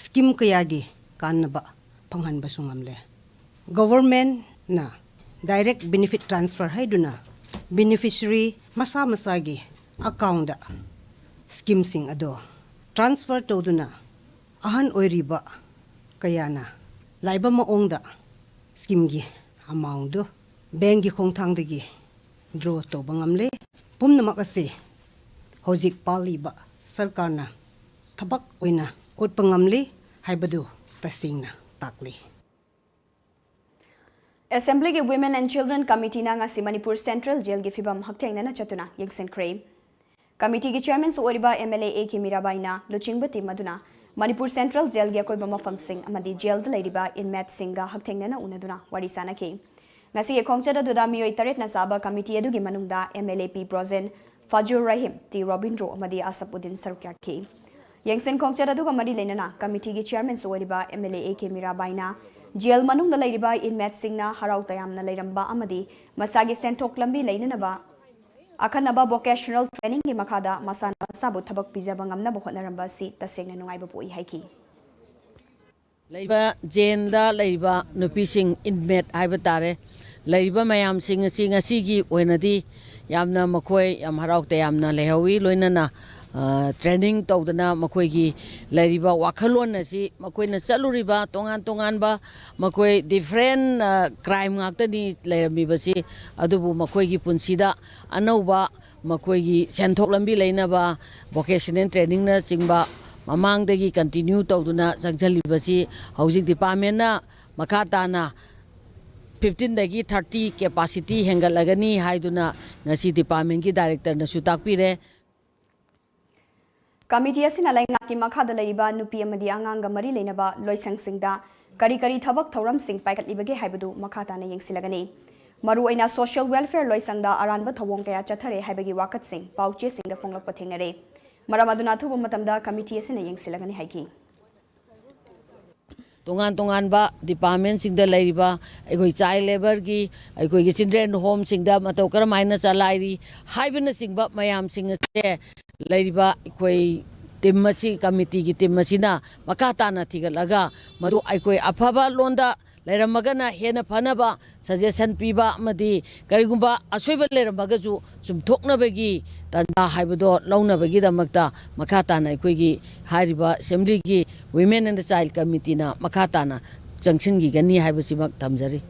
ꯁ꯭ꯀꯤꯝ ꯀꯌꯥꯒꯤ ꯀꯥꯟꯅꯕ ꯐꯪꯍꯟꯕꯁꯨ ꯉꯝꯂꯦ꯫ ꯒꯣꯚꯔꯟꯃꯦꯟꯠꯅ ꯗꯥꯏꯔꯦꯛ ꯕꯦꯅꯤꯐꯤꯠ ꯇ꯭ꯔꯥꯟꯁꯐꯔ ꯍꯥꯏꯗꯨꯅ ꯕꯦꯅꯤꯐꯤꯁꯔꯤ ꯃꯁꯥ ꯃꯁꯥꯒꯤ ꯑꯦꯀꯥꯎꯟꯗ ꯁ꯭ꯀꯤꯝꯁꯤꯡ ꯑꯗꯣ ꯇ꯭ꯔꯥꯟꯁꯐꯔ ꯇꯧꯗꯨꯅ ꯑꯍꯟ ꯑꯣꯏꯔꯤꯕ ꯀꯌꯥꯅ ꯂꯥꯏꯕ ꯃꯑꯣꯡꯗ ꯁ꯭ꯀꯤꯝꯒꯤ ꯑꯦꯃꯥꯎꯟꯗꯨ ꯕꯦꯡꯒꯤ ꯈꯣꯡꯊꯥꯡꯗꯒꯤ ꯗ꯭ꯔꯣ ꯇꯧꯕ ꯉꯝꯂꯦ꯫ ꯄꯨꯝꯅꯃꯛ ꯑꯁꯤ ꯍꯧꯖꯤꯛ ꯄꯥꯜꯂꯤꯕ ꯁꯔꯀꯥꯔꯅ ꯊꯕꯛ ꯑꯣꯏꯅ ꯎꯠꯄ ꯉꯝꯂꯤ ꯍꯥꯏꯕꯗꯨ ꯇꯁꯦꯡꯅ ꯇꯥꯛꯂꯤ꯫ ꯑꯦꯁꯦꯝꯕ꯭ꯂꯤꯒꯤ Women and Children Committeeꯅ ꯉꯁꯤ ꯃꯅꯤꯄꯨꯔ ꯁꯦꯟꯇ꯭ꯔꯦꯜ ꯖꯦꯜꯒꯤ ꯐꯤꯕꯝ ꯍꯛꯊꯦꯡꯅꯅ ꯆꯠꯇꯨꯅ ꯌꯦꯡꯁꯤꯟꯈ꯭ꯔꯦ꯫ ꯀꯃꯤꯇꯤꯒꯤ ꯆꯦꯌꯔꯃꯦꯟꯁꯨ ꯑꯣꯏꯔꯤꯕ M L A A K ꯃꯤꯔꯥꯕꯥꯏꯅ ꯂꯨꯆꯤꯡꯕ ꯇꯤꯝ ꯑꯗꯨꯅ ꯃꯅꯤꯄꯨꯔ ꯁꯦꯟꯇ꯭ꯔꯦꯜ ꯖꯦꯜꯒꯤ ꯑꯀꯣꯏꯕ ꯃꯐꯝꯁꯤꯡ ꯑꯃꯗꯤ ꯖꯦꯜꯗ ꯂꯩꯔꯤꯕ ꯏꯟꯃꯦꯠꯁꯤꯡꯒ ꯍꯛꯊꯦꯡꯅꯅ ꯎꯅꯗꯨꯅ ꯋꯥꯔꯤ ꯁꯥꯅꯈꯤ꯫ ꯉꯁꯤꯒꯤ ꯈꯣꯡꯆꯠ ꯑꯗꯨꯗ ꯃꯤꯑꯣꯏ ꯇꯔꯦꯠꯅ ꯆꯥꯕ ꯀꯃꯤꯇꯤ ꯑꯗꯨꯒꯤ ꯃꯅꯨꯡꯗ M L A P Brojen, Fajur Rahim, T Robindro ꯑꯃꯗꯤ ꯑꯁꯐ ꯎꯗꯤꯟ ꯁꯔꯨꯛ ꯌꯥꯈꯤ꯫ ꯌꯦꯡꯁꯤꯟ ꯈꯣꯡꯆꯠ ꯑꯗꯨꯒ ꯃꯔꯤ ꯂꯩꯅꯅ ꯀꯃꯤꯇꯤꯒꯤ ꯆꯦꯌꯔꯃꯦꯟꯁꯨ ꯑꯣꯏꯔꯤꯕ M L A A K ꯃꯤꯔꯥꯕꯥꯏꯅ ꯖꯦꯜ ꯃꯅꯨꯡꯗ ꯂꯩꯔꯤꯕ ꯏꯟꯃꯦꯠꯁꯤꯡꯅ ꯍꯔꯥꯎ ꯇꯌꯥꯝꯅ ꯂꯩꯔꯝꯕ ꯑꯃꯗꯤ ꯃꯁꯥꯒꯤ ꯁꯦꯟꯊꯣꯛ ꯂꯝꯕꯤ ꯂꯩꯅꯅꯕ ꯑꯈꯟꯅꯕ ꯚꯣꯀꯦꯁꯅꯦꯜ ꯇ꯭ꯔꯦꯅꯤꯡꯒꯤ ꯃꯈꯥꯗ ꯃꯁꯥꯅ ꯃꯁꯥꯕꯨ ꯊꯕꯛ ꯄꯤꯖꯕ ꯉꯝꯅꯕ ꯍꯣꯠꯅꯔꯝꯕ ꯑꯁꯤ ꯇꯁꯦꯡꯅ ꯅꯨꯡꯉꯥꯏꯕ ꯄꯣꯛꯏ ꯍꯥꯏꯈꯤ꯫ ꯂꯩꯕ ꯖꯦꯜꯗ ꯂꯩꯔꯤꯕ ꯅꯨꯄꯤꯁꯤꯡ, ꯏꯟꯃꯦꯠ ꯍꯥꯏꯕ ꯇꯥꯔꯦ, ꯂꯩꯔꯤꯕ ꯃꯌꯥꯝꯁꯤꯡ ꯑꯁꯤ ꯉꯁꯤꯒꯤ ꯑꯣꯏꯅꯗꯤ ꯌꯥꯝꯅ ꯃꯈꯣꯏ ꯌꯥꯝ ꯍꯔꯥꯎ ꯇꯌꯥꯝꯅ ꯂꯩꯍꯧꯋꯤ꯫ ꯂꯣꯏꯅꯅ, ꯑ, ꯇ꯭ꯔꯦꯅꯤꯡ ꯇꯧꯗꯅ ꯃꯈꯣꯏꯒꯤ ꯂꯩꯔꯤꯕ ꯋꯥꯈꯜꯂꯣꯟ ꯑꯁꯤ, ꯃꯈꯣꯏꯅ ꯆꯠꯂꯨꯔꯤꯕ ꯇꯣꯉꯥꯟ ꯇꯣꯉꯥꯟꯕ, ꯃꯈꯣꯏ ꯗꯤꯐ꯭ꯔꯦꯟ, ꯑ, ꯀ꯭ꯔꯥꯏꯝ ꯉꯥꯛꯇꯅꯤ ꯂꯩꯔꯝꯃꯤꯕꯁꯤ, ꯑꯗꯨꯕꯨ ꯃꯈꯣꯏꯒꯤ ꯄꯨꯟꯁꯤꯗ ꯑꯅꯧꯕ ꯃꯈꯣꯏꯒꯤ ꯁꯦꯟꯊꯣꯛ ꯂꯝꯕꯤ ꯂꯩꯅꯕ ꯚꯣꯀꯦꯁꯅꯦꯜ ꯇ꯭ꯔꯦꯅꯤꯡꯅꯆꯤꯡꯕ ꯃꯃꯥꯡꯗꯒꯤ ꯀꯟꯇꯤꯅ꯭ꯌꯨ ꯇꯧꯗꯨꯅ ꯆꯪꯁꯤꯜꯂꯤꯕꯁꯤ ꯍꯧꯖꯤꯛ ꯗꯤꯄꯥꯔꯠꯃꯦꯟꯅ ꯃꯈꯥ ꯇꯥꯅ ꯐꯤꯐꯇꯤꯟꯗꯒꯤ ꯊꯥꯔꯇꯤ ꯀꯦꯄꯥꯁꯤꯇꯤ ꯍꯦꯟꯒꯠꯂꯒꯅꯤ ꯍꯥꯏꯗꯨꯅ ꯉꯁꯤ ꯗꯤꯄꯥꯔꯠꯃꯦꯟꯒꯤ ꯗꯥꯏꯔꯦꯛꯇꯔꯅꯁꯨ ꯇꯥꯛꯄꯤꯔꯦ꯫ ꯀꯃꯤꯇꯤ ꯑꯁꯤꯅ ꯂꯩꯉꯥꯛꯀꯤ ꯃꯈꯥꯗ ꯂꯩꯔꯤꯕ ꯅꯨꯄꯤ ꯑꯃꯗꯤ ꯑꯉꯥꯡꯒ ꯃꯔꯤ ꯂꯩꯅꯕ ꯂꯣꯏꯁꯪꯁꯤꯡꯗ ꯀꯔꯤ ꯀꯔꯤ ꯊꯕꯛ ꯊꯧꯔꯝꯁꯤꯡ ꯄꯥꯏꯈꯠꯂꯤꯕꯒꯦ ꯍꯥꯏꯕꯗꯨ ꯃꯈꯥ ꯇꯥꯅ ꯌꯦꯡꯁꯤꯜꯂꯒꯅꯤ꯫ ꯃꯔꯨꯑꯣꯏꯅ ꯁꯣꯁꯤꯌꯦꯜ ꯋꯦꯜꯐꯤꯌꯔ ꯂꯣꯏꯁꯪꯗ ꯑꯔꯥꯟꯕ ꯊꯧꯑꯣꯡ ꯀꯌꯥ ꯆꯠꯊꯔꯦ ꯍꯥꯏꯕꯒꯤ ꯋꯥꯀꯠꯁꯤꯡ ꯄꯥꯎꯆꯦꯁꯤꯡꯗ ꯐꯣꯡꯂꯛꯄ ꯊꯦꯡꯅꯔꯦ꯫ ꯃꯔꯝ ꯑꯗꯨꯅ ꯑꯊꯨꯕ ꯃꯇꯝꯗ ꯀꯃꯤꯇꯤ ꯑꯁꯤꯅ ꯌꯦꯡꯁꯤꯜꯂꯒꯅꯤ ꯍꯥꯏꯈꯤ꯫ ꯇꯣꯉꯥꯟ ꯇꯣꯉꯥꯟꯕ ꯗꯤꯄꯥꯔꯠꯃꯦꯟꯁꯤꯡꯗ ꯂꯩꯔꯤꯕ ꯑꯩꯈꯣꯏ ꯆꯥꯏꯜ ꯂꯦꯕꯔꯒꯤ, ꯑꯩꯈꯣꯏꯒꯤ ꯆꯤꯜꯗ꯭ꯔꯦꯟ ꯍꯣꯝꯁꯤꯡꯗ ꯃꯇꯧ ꯀꯔꯝꯍꯥꯏꯅ ꯆꯂꯥꯏꯔꯤ ꯍꯥꯏꯕꯅꯆꯤꯡꯕ ꯃꯌꯥꯝꯁꯤꯡ ꯑꯁꯦ ꯂꯩꯔꯤꯕ ꯑꯩꯈꯣꯏ ꯇꯤꯝ ꯑꯁꯤ, ꯀꯃꯤꯇꯤꯒꯤ ꯇꯤꯝ ꯑꯁꯤꯅ ꯃꯈꯥ ꯇꯥꯅ ꯊꯤꯒꯠꯂꯒ, ꯃꯗꯨ ꯑꯩꯈꯣꯏ ꯑꯐꯕ ꯂꯣꯟꯗ ꯂꯩꯔꯝꯃꯒꯅ ꯍꯦꯟꯅ ꯐꯅꯕ ꯁꯖꯦꯁꯟ ꯄꯤꯕ ꯑꯃꯗꯤ ꯀꯔꯤꯒꯨꯝꯕ ꯑꯁꯣꯏꯕ ꯂꯩꯔꯝꯃꯒꯁꯨ ꯆꯨꯝꯊꯣꯛꯅꯕꯒꯤ ꯇꯥꯟꯖꯥ ꯍꯥꯏꯕꯗꯣ ꯂꯧꯅꯕꯒꯤꯗꯃꯛꯇ ꯃꯈꯥ ꯇꯥꯅ ꯑꯩꯈꯣꯏꯒꯤ ꯍꯥꯏꯔꯤꯕ ꯑꯦꯁꯦꯝꯕ꯭ꯂꯤꯒꯤ ꯋꯤꯃꯦꯟ ꯑꯦꯟ ꯆꯥꯏꯜ ꯀꯃꯤꯇꯤꯅ ꯃꯈꯥ ꯇꯥꯅ ꯆꯪꯁꯤꯟꯈꯤꯒꯅꯤ ꯍꯥꯏꯕꯁꯤꯃꯛ ꯊꯝꯖꯔꯤ꯫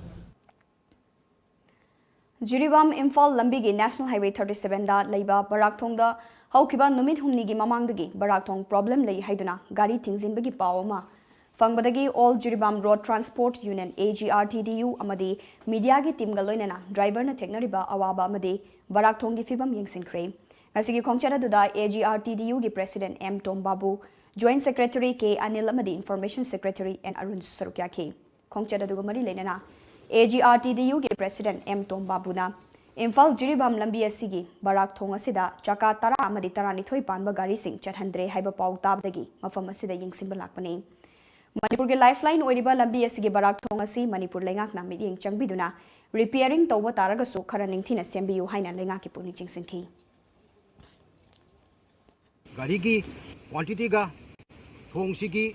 ꯖꯤꯔꯤꯕꯥꯝ ꯏꯝꯐꯥꯜ ꯂꯝꯕꯤꯒꯤ National Highway thirty sevenꯗ ꯂꯩꯕ ꯕꯔꯥꯛ ꯊꯣꯡꯗ ꯍꯧꯈꯤꯕ ꯅꯨꯃꯤꯠ ꯍꯨꯝꯅꯤꯒꯤ ꯃꯃꯥꯡꯗꯒꯤ ꯕꯔꯥꯛ ꯊꯣꯡ problem ꯂꯩ ꯍꯥꯏꯗꯨꯅ ꯒꯥꯔꯤ ꯊꯤꯡꯖꯤꯟꯕꯒꯤ ꯄꯥꯎ ꯑꯃ ꯐꯪꯕꯗꯒꯤ All Jiribam Road Transport Union, A G R T D U, ꯑꯃꯗꯤ ꯃꯤꯗꯤꯌꯥꯒꯤ ꯇꯤꯝꯒ ꯂꯣꯏꯅꯅ ꯗ꯭ꯔꯥꯏꯚꯔꯅ ꯊꯦꯡꯅꯔꯤꯕ ꯑꯋꯥꯕ ꯑꯃꯗꯤ ꯕꯔꯥꯛ ꯊꯣꯡꯒꯤ ꯐꯤꯕꯝ ꯌꯦꯡꯁꯤꯟꯈ꯭ꯔꯦ꯫ ꯉꯁꯤꯒꯤ ꯈꯣꯡꯆꯠ ꯑꯗꯨꯗ A G R T D Uꯒꯤ President M ꯇꯣꯝꯕꯥꯕꯨ, Joint Secretary K Anil ꯑꯃꯗꯤ Information Secretary N ꯑꯔꯨꯟꯁꯨ ꯁꯔꯨꯛ ꯌꯥꯈꯤ꯫ ꯈꯣꯡꯆꯠ ꯑꯗꯨꯒ ꯃꯔꯤ ꯂꯩꯅꯅ A G R T D Uꯒꯤ President M ꯇꯣꯝꯕꯥꯕꯨꯅ Imphal Jiribam ꯂꯝꯕꯤ ꯑꯁꯤꯒꯤ ꯕꯔꯥꯛ ꯊꯣꯡ ꯑꯁꯤꯗ ꯆꯀꯥ ꯇꯔꯥ ꯑꯃꯗꯤ ꯇꯔꯥꯅꯤꯊꯣꯏ ꯄꯥꯟꯕ ꯒꯥꯔꯤꯁꯤꯡ ꯆꯠꯍꯟꯗ꯭ꯔꯦ ꯍꯥꯏꯕ ꯄꯥꯎ ꯇꯥꯕꯗꯒꯤ ꯃꯐꯝ ꯑꯁꯤꯗ ꯌꯦꯡꯁꯤꯟꯕ ꯂꯥꯛꯄꯅꯤ꯫ ꯃꯅꯤꯄꯨꯔꯒꯤ lifeline ꯑꯣꯏꯔꯤꯕ ꯂꯝꯕꯤ ꯑꯁꯤꯒꯤ ꯕꯔꯥꯛ ꯊꯣꯡ ꯑꯁꯤ ꯃꯅꯤꯄꯨꯔ ꯂꯩꯉꯥꯛꯅ ꯃꯤꯠꯌꯦꯡ ꯆꯪꯕꯤꯗꯨꯅ repairing ꯇꯧꯕ ꯇꯥꯔꯒꯁꯨ ꯈꯔ ꯅꯤꯡꯊꯤꯅ ꯁꯦꯝꯕꯤꯌꯨ ꯍꯥꯏꯅ ꯂꯩꯉꯥꯛꯀꯤ ꯄꯨꯛꯅꯤꯡ ꯆꯤꯡꯁꯤꯟꯈꯤ꯫ ꯒꯥꯔꯤꯒꯤ quantityꯒ ꯊꯣꯡꯁꯤꯒꯤ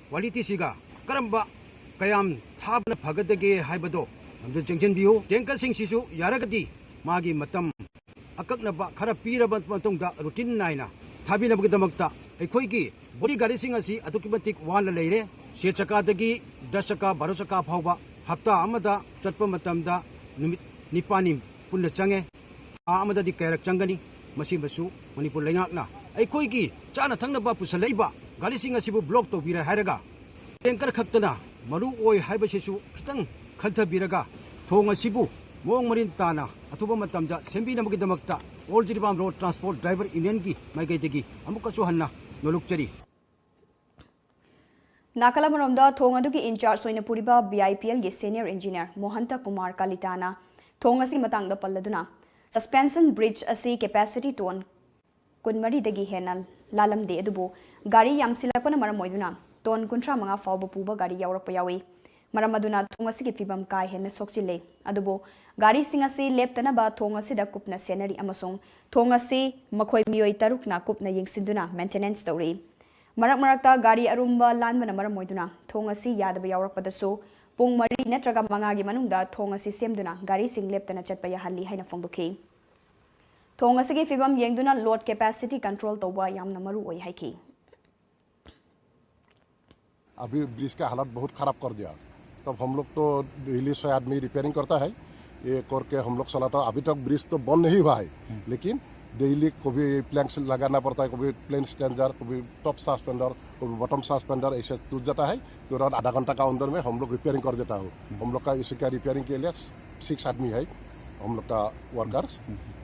qualityꯁꯤꯒ ꯀꯔꯝꯕ, ꯀꯌꯥꯝ ꯊꯥꯕꯅ ꯐꯒꯗꯒꯦ ꯍꯥꯏꯕꯗꯣ ꯑꯝꯇ ꯆꯦꯡꯁꯤꯟꯕꯤꯌꯨ꯫ Tankerꯁꯤꯡꯁꯤꯁꯨ ꯌꯥꯔꯒꯗꯤ ꯃꯥꯒꯤ ꯃꯇꯝ ꯑꯀꯛꯅꯕ ꯈꯔ ꯄꯤꯔꯕ ꯃꯇꯨꯡꯗ routine ꯅꯥꯏꯅ ꯊꯥꯕꯤꯅꯕꯒꯤꯗꯃꯛꯇ ꯑꯩꯈꯣꯏꯒꯤ body ꯒꯥꯔꯤꯁꯤꯡ ꯑꯁꯤ ꯑꯗꯨꯛꯀꯤ ꯃꯇꯤꯛ ꯋꯥꯅ ꯂꯩꯔꯦ꯫ ꯁꯦ ꯆꯀꯥꯗꯒꯤ ꯗꯁ ꯆꯀꯥ, ꯕꯥꯔꯣ ꯆꯀꯥ ꯐꯥꯎꯕ ꯍꯞꯇꯥ ꯑꯃꯗ ꯆꯠꯄ ꯃꯇꯝꯗ ꯅꯨꯃꯤꯠ ꯅꯤꯄꯥꯜꯅꯤ ꯄꯨꯟꯅ ꯆꯪꯉꯦ꯫ ꯊꯥ ꯑꯃꯗꯗꯤ ꯀꯌꯥꯔꯛ ꯆꯪꯒꯅꯤ? ꯃꯁꯤꯃꯁꯨ ꯃꯅꯤꯄꯨꯔ ꯂꯩꯉꯥꯛꯅ ꯑꯩꯈꯣꯏꯒꯤ ꯆꯥꯅ ꯊꯛꯅꯕ ꯄꯨꯁꯜꯂꯛꯏꯕ ꯒꯥꯔꯤꯁꯤꯡ ꯑꯁꯤꯕꯨ block ꯇꯧꯕꯤꯔꯦ ꯍꯥꯏꯔꯒ tanker ꯈꯛꯇꯅ ꯃꯔꯨ ꯑꯣꯏ ꯍꯥꯏꯕꯁꯤꯁꯨ ꯈꯤꯇꯪ ꯈꯟꯊꯕꯤꯔꯒ ꯊꯣꯡ ꯑꯁꯤꯕꯨ ꯃꯑꯣꯡ ꯃꯔꯤꯟ ꯇꯥꯅ ꯑꯊꯨꯕ ꯃꯇꯝꯗ ꯁꯦꯝꯕꯤꯅꯕꯒꯤꯗꯃꯛꯇ All Jiribam Road Transport Driver Unionꯒꯤ ꯃꯥꯏꯀꯩꯗꯒꯤ ꯑꯃꯨꯛꯀꯁꯨ ꯍꯟꯅ ꯅꯣꯂꯨꯛꯆꯔꯤ꯫ ꯅꯥꯀꯜ ꯑꯃꯔꯣꯝꯗ ꯊꯣꯡ ꯑꯗꯨꯒꯤ in charge ꯑꯣꯏꯅ ꯄꯨꯔꯤꯕ B I P Lꯒꯤ senior engineer ꯃꯣꯍꯟꯇ Kumar ꯀꯥꯂꯤꯇꯥꯅ ꯊꯣꯡ ꯑꯁꯤꯒꯤ ꯃꯇꯥꯡꯗ ꯄꯜꯂꯗꯨꯅ, suspension bridge ꯑꯁꯤ capacity ton ꯀꯨꯟꯃꯔꯤꯗꯒꯤ ꯍꯦꯟꯅ ꯂꯥꯜꯂꯝꯗꯦ, ꯑꯗꯨꯕꯨ ꯒꯥꯔꯤ ꯌꯥꯝꯁꯤꯜꯂꯛꯄꯅ ꯃꯔꯝ ꯑꯣꯏꯗꯨꯅ ꯇꯣꯟ ꯀꯨꯟꯊ꯭ꯔꯥ ꯃꯉꯥ ꯐꯥꯎꯕ ꯄꯨꯕ ꯒꯥꯔꯤ ꯌꯥꯎꯔꯛꯄ ꯌꯥꯎꯏ꯫ ꯃꯔꯝ ꯑꯗꯨꯅ ꯊꯣꯡ ꯑꯁꯤꯒꯤ ꯐꯤꯕꯝ ꯀꯥ ꯍꯦꯟꯅ ꯁꯣꯛꯆꯤꯜꯂꯦ꯫ ꯑꯗꯨꯕꯨ ꯒꯥꯔꯤꯁꯤꯡ ꯑꯁꯤ ꯂꯦꯞꯇꯅꯕ ꯊꯣꯡ ꯑꯁꯤꯗ ꯀꯨꯞꯅ ꯁꯦꯟꯅꯔꯤ ꯑꯃꯁꯨꯡ ꯊꯣꯡ ꯑꯁꯤ ꯃꯈꯣꯏ ꯃꯤꯑꯣꯏ ꯇꯔꯨꯛꯅ ꯀꯨꯞꯅ ꯌꯦꯡꯁꯤꯟꯗꯨꯅ ꯃꯦꯟꯇꯦꯅꯦꯟꯁ ꯇꯧꯔꯤ꯫ ꯃꯔꯛ ꯃꯔꯛꯇ ꯒꯥꯔꯤ ꯑꯔꯨꯝꯕ ꯂꯥꯟꯕꯅ ꯃꯔꯝ ꯑꯣꯏꯗꯨꯅ ꯊꯣꯡ ꯑꯁꯤ ꯌꯥꯗꯕ ꯌꯥꯎꯔꯛꯄꯗꯁꯨ ꯄꯨꯡ ꯃꯔꯤ ꯅꯠꯇ꯭ꯔꯒ ꯃꯉꯥꯒꯤ ꯃꯅꯨꯡꯗ ꯊꯣꯡ ꯑꯁꯤ ꯁꯦꯝꯗꯨꯅ ꯒꯥꯔꯤꯁꯤꯡ ꯂꯦꯞꯇꯅ ꯆꯠꯄ ꯌꯥꯍꯜꯂꯤ ꯍꯥꯏꯅ ꯐꯣꯡꯗꯣꯛꯈꯤ꯫ ꯊꯣꯡ ꯑꯁꯤꯒꯤ ꯐꯤꯕꯝ ꯌꯦꯡꯗꯨꯅ ꯂꯣꯗ ꯀꯦꯄꯥꯁꯤꯇꯤ ꯀꯟꯇ꯭ꯔꯣꯜ ꯇꯧꯕ ꯌꯥꯝꯅ ꯃꯔꯨ ꯑꯣꯏ ꯍꯥꯏꯈꯤ꯫ अभी ब्रिज का हालत बहुत ख़राब कर दिया। तब हम लोग तो डेली सौ आदमी रिपेयरिंग करता है, ये करके हम लोग चलाता है। अभी तक ब्रिज तो बंद नहीं हुआ है, लेकिन डेली कभी प्लैंक्स लगाना पड़ता है, कभी प्लेन स्ट्रेंजर, कभी टॉप सस्पेंडर, कभी बॉटम सस्पेंडर, ऐसे टूट जाता है। तुरंत आधा घंटा का अंदर में हम लोग रिपेयरिंग कर देता हूँ। हम लोग का इसी का रिपेयरिंग के लिए सिक्स आदमी है हम लोग का वर्कर्स।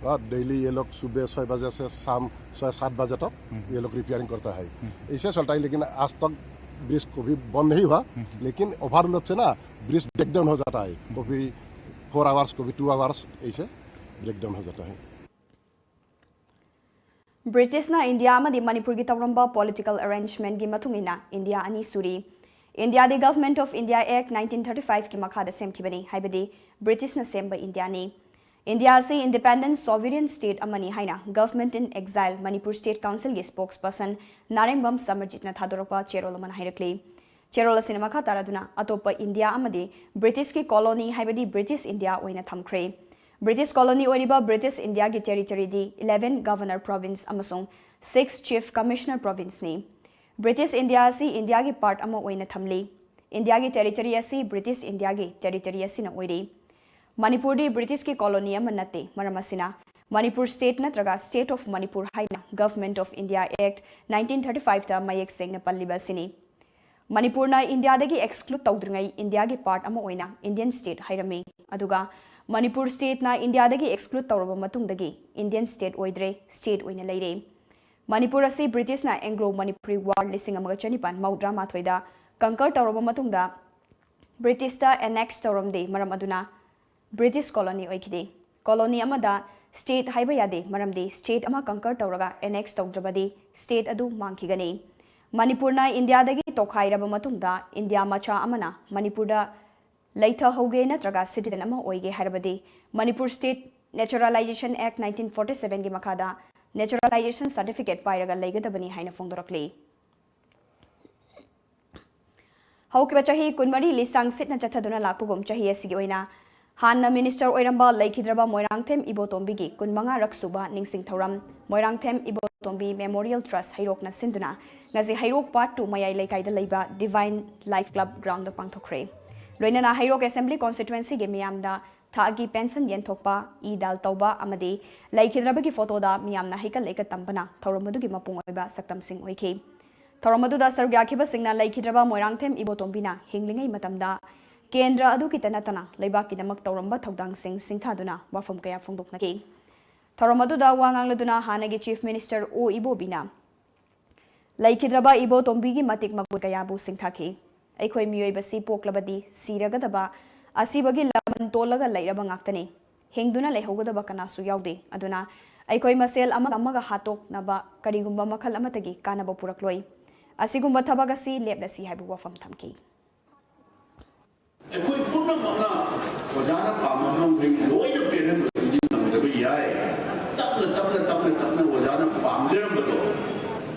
और डेली ये लोग सुबह छः बजे से शाम छः सात बजे तक ये लोग रिपेयरिंग करता है। ऐसे चलता है, लेकिन आज तक ब्रिज कभी बंद नहीं हुआ। लेकिन ओवरलोड से ना ब्रिज ब्रेकडाउन हो जाता है, कभी फोर आवर्स, कभी टू आवर्स, ऐसे ब्रेकडाउन हो जाता है। ꯕ꯭ꯔꯤꯇꯤꯁꯅ ꯏꯟꯗꯤꯌꯥ ꯑꯃꯗꯤ ꯃꯅꯤꯄꯨꯔꯒꯤ ꯇꯧꯔꯝꯕ ꯄꯣꯂꯤꯇꯤꯀꯦꯜ ꯑꯦꯔꯦꯟꯖꯃꯦꯟꯒꯤ ꯃꯇꯨꯡ ꯏꯟꯅ ꯏꯟꯗꯤꯌꯥ ꯑꯅꯤ ꯁꯨꯔꯤ꯫ ꯏꯟꯗꯤꯌꯥꯗꯤ Government of India Act nineteen thirty five ꯀꯤ ꯃꯈꯥꯗ ꯁꯦꯝꯈꯤꯕꯅꯤ, ꯍꯥꯏꯕꯗꯤ ꯕ꯭ꯔꯤꯇꯤꯁꯅ ꯁꯦꯝꯕ ꯏꯟꯗꯤꯌꯥꯅꯤ꯫ ꯏꯟꯗꯤꯌꯥ ꯑꯁꯤ ꯏꯟꯗꯤꯄꯦꯟꯗꯦꯟꯠ ꯁꯣꯚꯔꯤꯌꯟ ꯁ꯭ꯇꯦꯠ ꯑꯃꯅꯤ ꯍꯥꯏꯅ Government in Exile Manipur state ꯀꯥꯎꯟꯁꯤꯜꯒꯤ ꯁ꯭ꯄꯣꯛꯁ ꯄꯔꯁꯟ ꯅꯥꯔꯦꯡꯕꯝ ꯁꯃꯔꯖꯤꯠꯅ ꯊꯥꯗꯣꯔꯛꯄ ꯆꯦꯔꯣꯜ ꯑꯃꯅ ꯍꯥꯏꯔꯛꯂꯤ꯫ ꯆꯦꯔꯣꯜ ꯑꯁꯤꯅ ꯃꯈꯥ ꯇꯥꯔꯗꯨꯅ ꯑꯇꯣꯞꯄ ꯏꯟꯗꯤꯌꯥ ꯑꯃꯗꯤ ꯕ꯭ꯔꯤꯇꯤꯁꯀꯤ ꯀꯣꯂꯣꯅꯤ, ꯍꯥꯏꯕꯗꯤ ꯕ꯭ꯔꯤꯇꯤꯁ ꯏꯟꯗꯤꯌꯥ ꯑꯣꯏꯅ ꯊꯝꯈ꯭ꯔꯦ꯫ ꯕ꯭ꯔꯤꯇꯤꯁ ꯀꯣꯂꯣꯅꯤ ꯑꯣꯏꯔꯤꯕ ꯕ꯭ꯔꯤꯇꯤꯁ ꯏꯟꯗꯤꯌꯥꯒꯤ ꯇꯦꯔꯤꯇꯣꯔꯤꯗꯤ eleven Governor Province ꯑꯃꯁꯨꯡ six Chief Commissioner Provinceꯅꯤ꯫ ꯕ꯭ꯔꯤꯇꯤꯁ ꯏꯟꯗꯤꯌꯥ ꯑꯁꯤ ꯏꯟꯗꯤꯌꯥꯒꯤ ꯄꯥꯔꯠ ꯑꯃ ꯑꯣꯏꯅ ꯊꯝꯂꯤ꯫ ꯏꯟꯗꯤꯌꯥꯒꯤ ꯇꯦꯔꯤꯇꯣꯔꯤ ꯑꯁꯤ ꯕ꯭ꯔꯤꯇꯤꯁ ꯏꯟꯗꯤꯌꯥꯒꯤ ꯇꯦꯔꯤꯇꯣꯔꯤ ꯑꯁꯤꯅ ꯑꯣꯏꯔꯤ꯫ ꯃꯅꯤꯄꯨꯔꯗꯤ ꯕ꯭ꯔꯤꯇꯤꯁꯀꯤ ꯀꯣꯂꯣꯅꯤ ꯑꯃ ꯅꯠꯇꯦ꯫ ꯃꯔꯝ ꯑꯁꯤꯅ ꯃꯅꯤꯄꯨꯔ ꯁ꯭ꯇꯦꯠ ꯅꯠꯇ꯭ꯔꯒ State of Manipur ꯍꯥꯏꯅ Government of India Act nineteen thirty five ꯇ ꯃꯌꯦꯛ ꯁꯦꯡꯅ ꯄꯜꯂꯤꯕ ꯑꯁꯤꯅꯤ꯫ ꯃꯅꯤꯄꯨꯔꯅ ꯏꯟꯗꯤꯌꯥꯗꯒꯤ ꯑꯦꯛꯁꯀ꯭ꯂꯨꯗ ꯇꯧꯗ꯭ꯔꯤꯉꯩ ꯏꯟꯗꯤꯌꯥꯒꯤ ꯄꯥꯔꯠ ꯑꯃ ꯑꯣꯏꯅ ꯏꯟꯗꯤꯌꯟ ꯁ꯭ꯇꯦꯠ ꯍꯥꯏꯔꯝꯃꯤ꯫ ꯑꯗꯨꯒ ꯃꯅꯤꯄꯨꯔ ꯁ꯭ꯇꯦꯠꯅ ꯏꯟꯗꯤꯌꯥꯗꯒꯤ ꯑꯦꯛꯁꯀ꯭ꯂꯨꯗ ꯇꯧꯔꯕ ꯃꯇꯨꯡꯗꯒꯤ ꯏꯟꯗꯤꯌꯟ ꯁ꯭ꯇꯦꯠ ꯑꯣꯏꯗ꯭ꯔꯦ, ꯁ꯭ꯇꯦꯠ ꯑꯣꯏꯅ ꯂꯩꯔꯦ꯫ ꯃꯅꯤꯄꯨꯔ ꯑꯁꯤ ꯕ꯭ꯔꯤꯇꯤꯁꯅ ꯑꯦꯡꯒ꯭ꯂꯣ ꯃꯅꯤꯄꯨꯔꯤ ꯋꯥꯔ ꯂꯤꯁꯤꯡ ꯑꯃꯒ ꯆꯅꯤꯄꯥꯟ ꯃꯧꯗ꯭ꯔꯥ ꯃꯥꯊꯣꯏꯗ ꯀꯪꯀꯔ ꯇꯧꯔꯕ ꯃꯇꯨꯡꯗ ꯕ꯭ꯔꯤꯇꯤꯁꯇ ꯑꯦꯅꯦꯛꯁ ꯇꯧꯔꯝꯗꯦ꯫ ꯃꯔꯝ ꯑꯗꯨꯅ ꯕ꯭ꯔꯤꯇꯤꯁ ꯀꯣꯂꯣꯅꯤ ꯑꯣꯏꯈꯤꯗꯦ꯫ ꯀꯣꯂꯣꯅꯤ ꯑꯃꯗ ꯁ꯭ꯇꯦꯠ ꯍꯥꯏꯕ ꯌꯥꯗꯦ, ꯃꯔꯝꯗꯤ ꯁ꯭ꯇꯦꯠ ꯑꯃ ꯀꯪꯀꯔ ꯇꯧꯔꯒ ꯑꯦꯅꯦꯛꯁ ꯇꯧꯗ꯭ꯔꯕꯗꯤ ꯁ꯭ꯇꯦꯠ ꯑꯗꯨ ꯃꯥꯡꯈꯤꯒꯅꯤ꯫ ꯃꯅꯤꯄꯨꯔꯅ ꯏꯟꯗꯤꯌꯥꯗꯒꯤ ꯇꯣꯈꯥꯏꯔꯕ ꯃꯇꯨꯡꯗ ꯏꯟꯗꯤꯌꯥ ꯃꯆꯥ ꯑꯃꯅ ꯃꯅꯤꯄꯨꯔꯗ ꯂꯩꯊꯍꯧꯒꯦ ꯅꯠꯇ꯭ꯔꯒ citizen ꯑꯃ ꯑꯣꯏꯒꯦ ꯍꯥꯏꯔꯕꯗꯤ Manipur State Naturalization Act nineteen forty seven ꯒꯤ ꯃꯈꯥꯗ naturalization certificate ꯄꯥꯏꯔꯒ ꯂꯩꯒꯗꯕꯅꯤ ꯍꯥꯏꯅ ꯐꯣꯡꯗꯣꯔꯛꯂꯤ꯫ ꯍꯧꯈꯤꯕ ꯆꯍꯤ ꯀꯨꯟꯃꯔꯤ ꯂꯤꯁꯥꯡ ꯁꯤꯠꯅ ꯆꯠꯊꯗꯨꯅ ꯂꯥꯛꯄꯒꯨꯝ ꯆꯍꯤ ꯑꯁꯤꯒꯤ ꯑꯣꯏꯅ ꯍꯥꯟꯅ minister ꯑꯣꯏꯔꯝꯕ ꯂꯩꯈꯤꯗ꯭ꯔꯕ ꯃꯣꯏꯔꯥꯡꯊꯦꯝ ꯏꯕꯣꯇꯣꯝꯕꯤꯒꯤ ꯀꯨꯟꯃꯉꯥ ꯔꯛ ꯁꯨꯕ ꯅꯤꯡꯁꯤꯡ ꯊꯧꯔꯝ ꯃꯣꯏꯔꯥꯡꯊꯦꯝ ꯏꯕꯣꯇꯣꯝꯕꯤ Memorial Trust ꯍꯩꯔꯣꯛꯅ ꯁꯤꯟꯗꯨꯅ ꯉꯁꯤ ꯍꯩꯔꯣꯛ Part two ꯃꯌꯥꯏ ꯂꯩꯀꯥꯏꯗ ꯂꯩꯕ Divine Life Club ground ꯗ ꯄꯥꯡꯊꯣꯛꯈ꯭ꯔꯦ꯫ ꯂꯣꯏꯅꯅ ꯍꯩꯔꯣꯛ Assembly Constituency ꯒꯤ ꯃꯤꯌꯥꯝꯗ ꯊꯥꯒꯤ pension ꯌꯦꯟꯊꯣꯛꯄ, ꯏ ꯗꯥꯜ ꯇꯧꯕ ꯑꯃꯗꯤ ꯂꯩꯈꯤꯗ꯭ꯔꯕꯒꯤ photo ꯗ ꯃꯤꯌꯥꯝꯅ ꯍꯩꯀꯠ ꯂꯩꯀꯠ ꯇꯝꯕꯅ ꯊꯧꯔꯝ ꯑꯗꯨꯒꯤ ꯃꯄꯨꯡ ꯑꯣꯏꯕ ꯁꯛꯇꯝꯁꯤꯡ ꯑꯣꯏꯈꯤ꯫ ꯊꯧꯔꯝ ꯑꯗꯨꯗ ꯁꯔꯨꯛ ꯌꯥꯈꯤꯕꯁꯤꯡꯅ ꯂꯩꯈꯤꯗ꯭ꯔꯕ ꯃꯣꯏꯔꯥꯡꯊꯦꯝ ꯏꯕꯣꯇꯣꯝꯕꯤꯅ ꯍꯤꯡꯂꯤꯉꯩ ꯃꯇꯝꯗ ꯀꯦꯟꯗ꯭ꯔ ꯑꯗꯨꯒꯤꯇ ꯅꯠꯇꯅ ꯂꯩꯕꯥꯛꯀꯤꯗꯃꯛ ꯇꯧꯔꯝꯕ ꯊꯧꯗꯥꯡꯁꯤꯡ ꯁꯤꯡꯊꯥꯗꯨꯅ ꯋꯥꯐꯝ ꯀꯌꯥ ꯐꯣꯡꯗꯣꯛꯅꯈꯤ꯫ ꯊꯧꯔꯝ ꯑꯗꯨꯗ ꯋꯥ ꯉꯥꯡꯂꯗꯨꯅ ꯍꯥꯟꯅꯒꯤ Chief Minister ꯑꯣ ꯏꯕꯣꯕꯤꯅ ꯂꯩꯈꯤꯗ꯭ꯔꯕ ꯏꯕꯣꯇꯣꯝꯕꯤꯒꯤ ꯃꯇꯤꯛ ꯃꯒꯨꯟ ꯀꯌꯥꯕꯨ ꯁꯤꯡꯊꯥꯈꯤ꯫ ꯑꯩꯈꯣꯏ ꯃꯤꯑꯣꯏꯕꯁꯤ ꯄꯣꯛꯂꯕꯗꯤ ꯁꯤꯔꯒꯗꯕ, ꯑꯁꯤꯕꯒꯤ ꯂꯃꯟ ꯇꯣꯜꯂꯒ ꯂꯩꯔꯕ ꯉꯥꯛꯇꯅꯤ꯫ ꯍꯤꯡꯗꯨꯅ ꯂꯩꯍꯧꯒꯗꯕ ꯀꯅꯥꯁꯨ ꯌꯥꯎꯗꯦ꯫ ꯑꯗꯨꯅ ꯑꯩꯈꯣꯏ ꯃꯁꯦꯜ ꯑꯃꯒ ꯑꯃꯒ ꯍꯥꯠꯇꯣꯛꯅꯕ ꯀꯔꯤꯒꯨꯝꯕ ꯃꯈꯜ ꯑꯃꯠꯇꯒꯤ ꯀꯥꯟꯅꯕ ꯄꯨꯔꯛꯂꯣꯏ꯫ ꯑꯁꯤꯒꯨꯝꯕ ꯊꯕꯛ ꯑꯁꯤ ꯂꯦꯞꯂꯁꯤ ꯍꯥꯏꯕ ꯋꯥꯐꯝ ꯊꯝꯈꯤ꯫ ꯑꯩꯈꯣꯏ ꯄꯨꯝꯅꯃꯛꯅ ꯑꯣꯖꯥꯅ ꯄꯥꯝꯕ ꯃꯈꯩ ꯂꯣꯏꯅ ꯄꯦꯜꯍꯟꯕꯗꯨꯗꯤ ꯉꯝꯗꯕ ꯌꯥꯏ꯫ ꯇꯞꯅ, ꯇꯞꯅ, ꯇꯞꯅ, ꯇꯞꯅ ꯑꯣꯖꯥꯅ ꯄꯥꯝꯖꯔꯝꯕꯗꯣ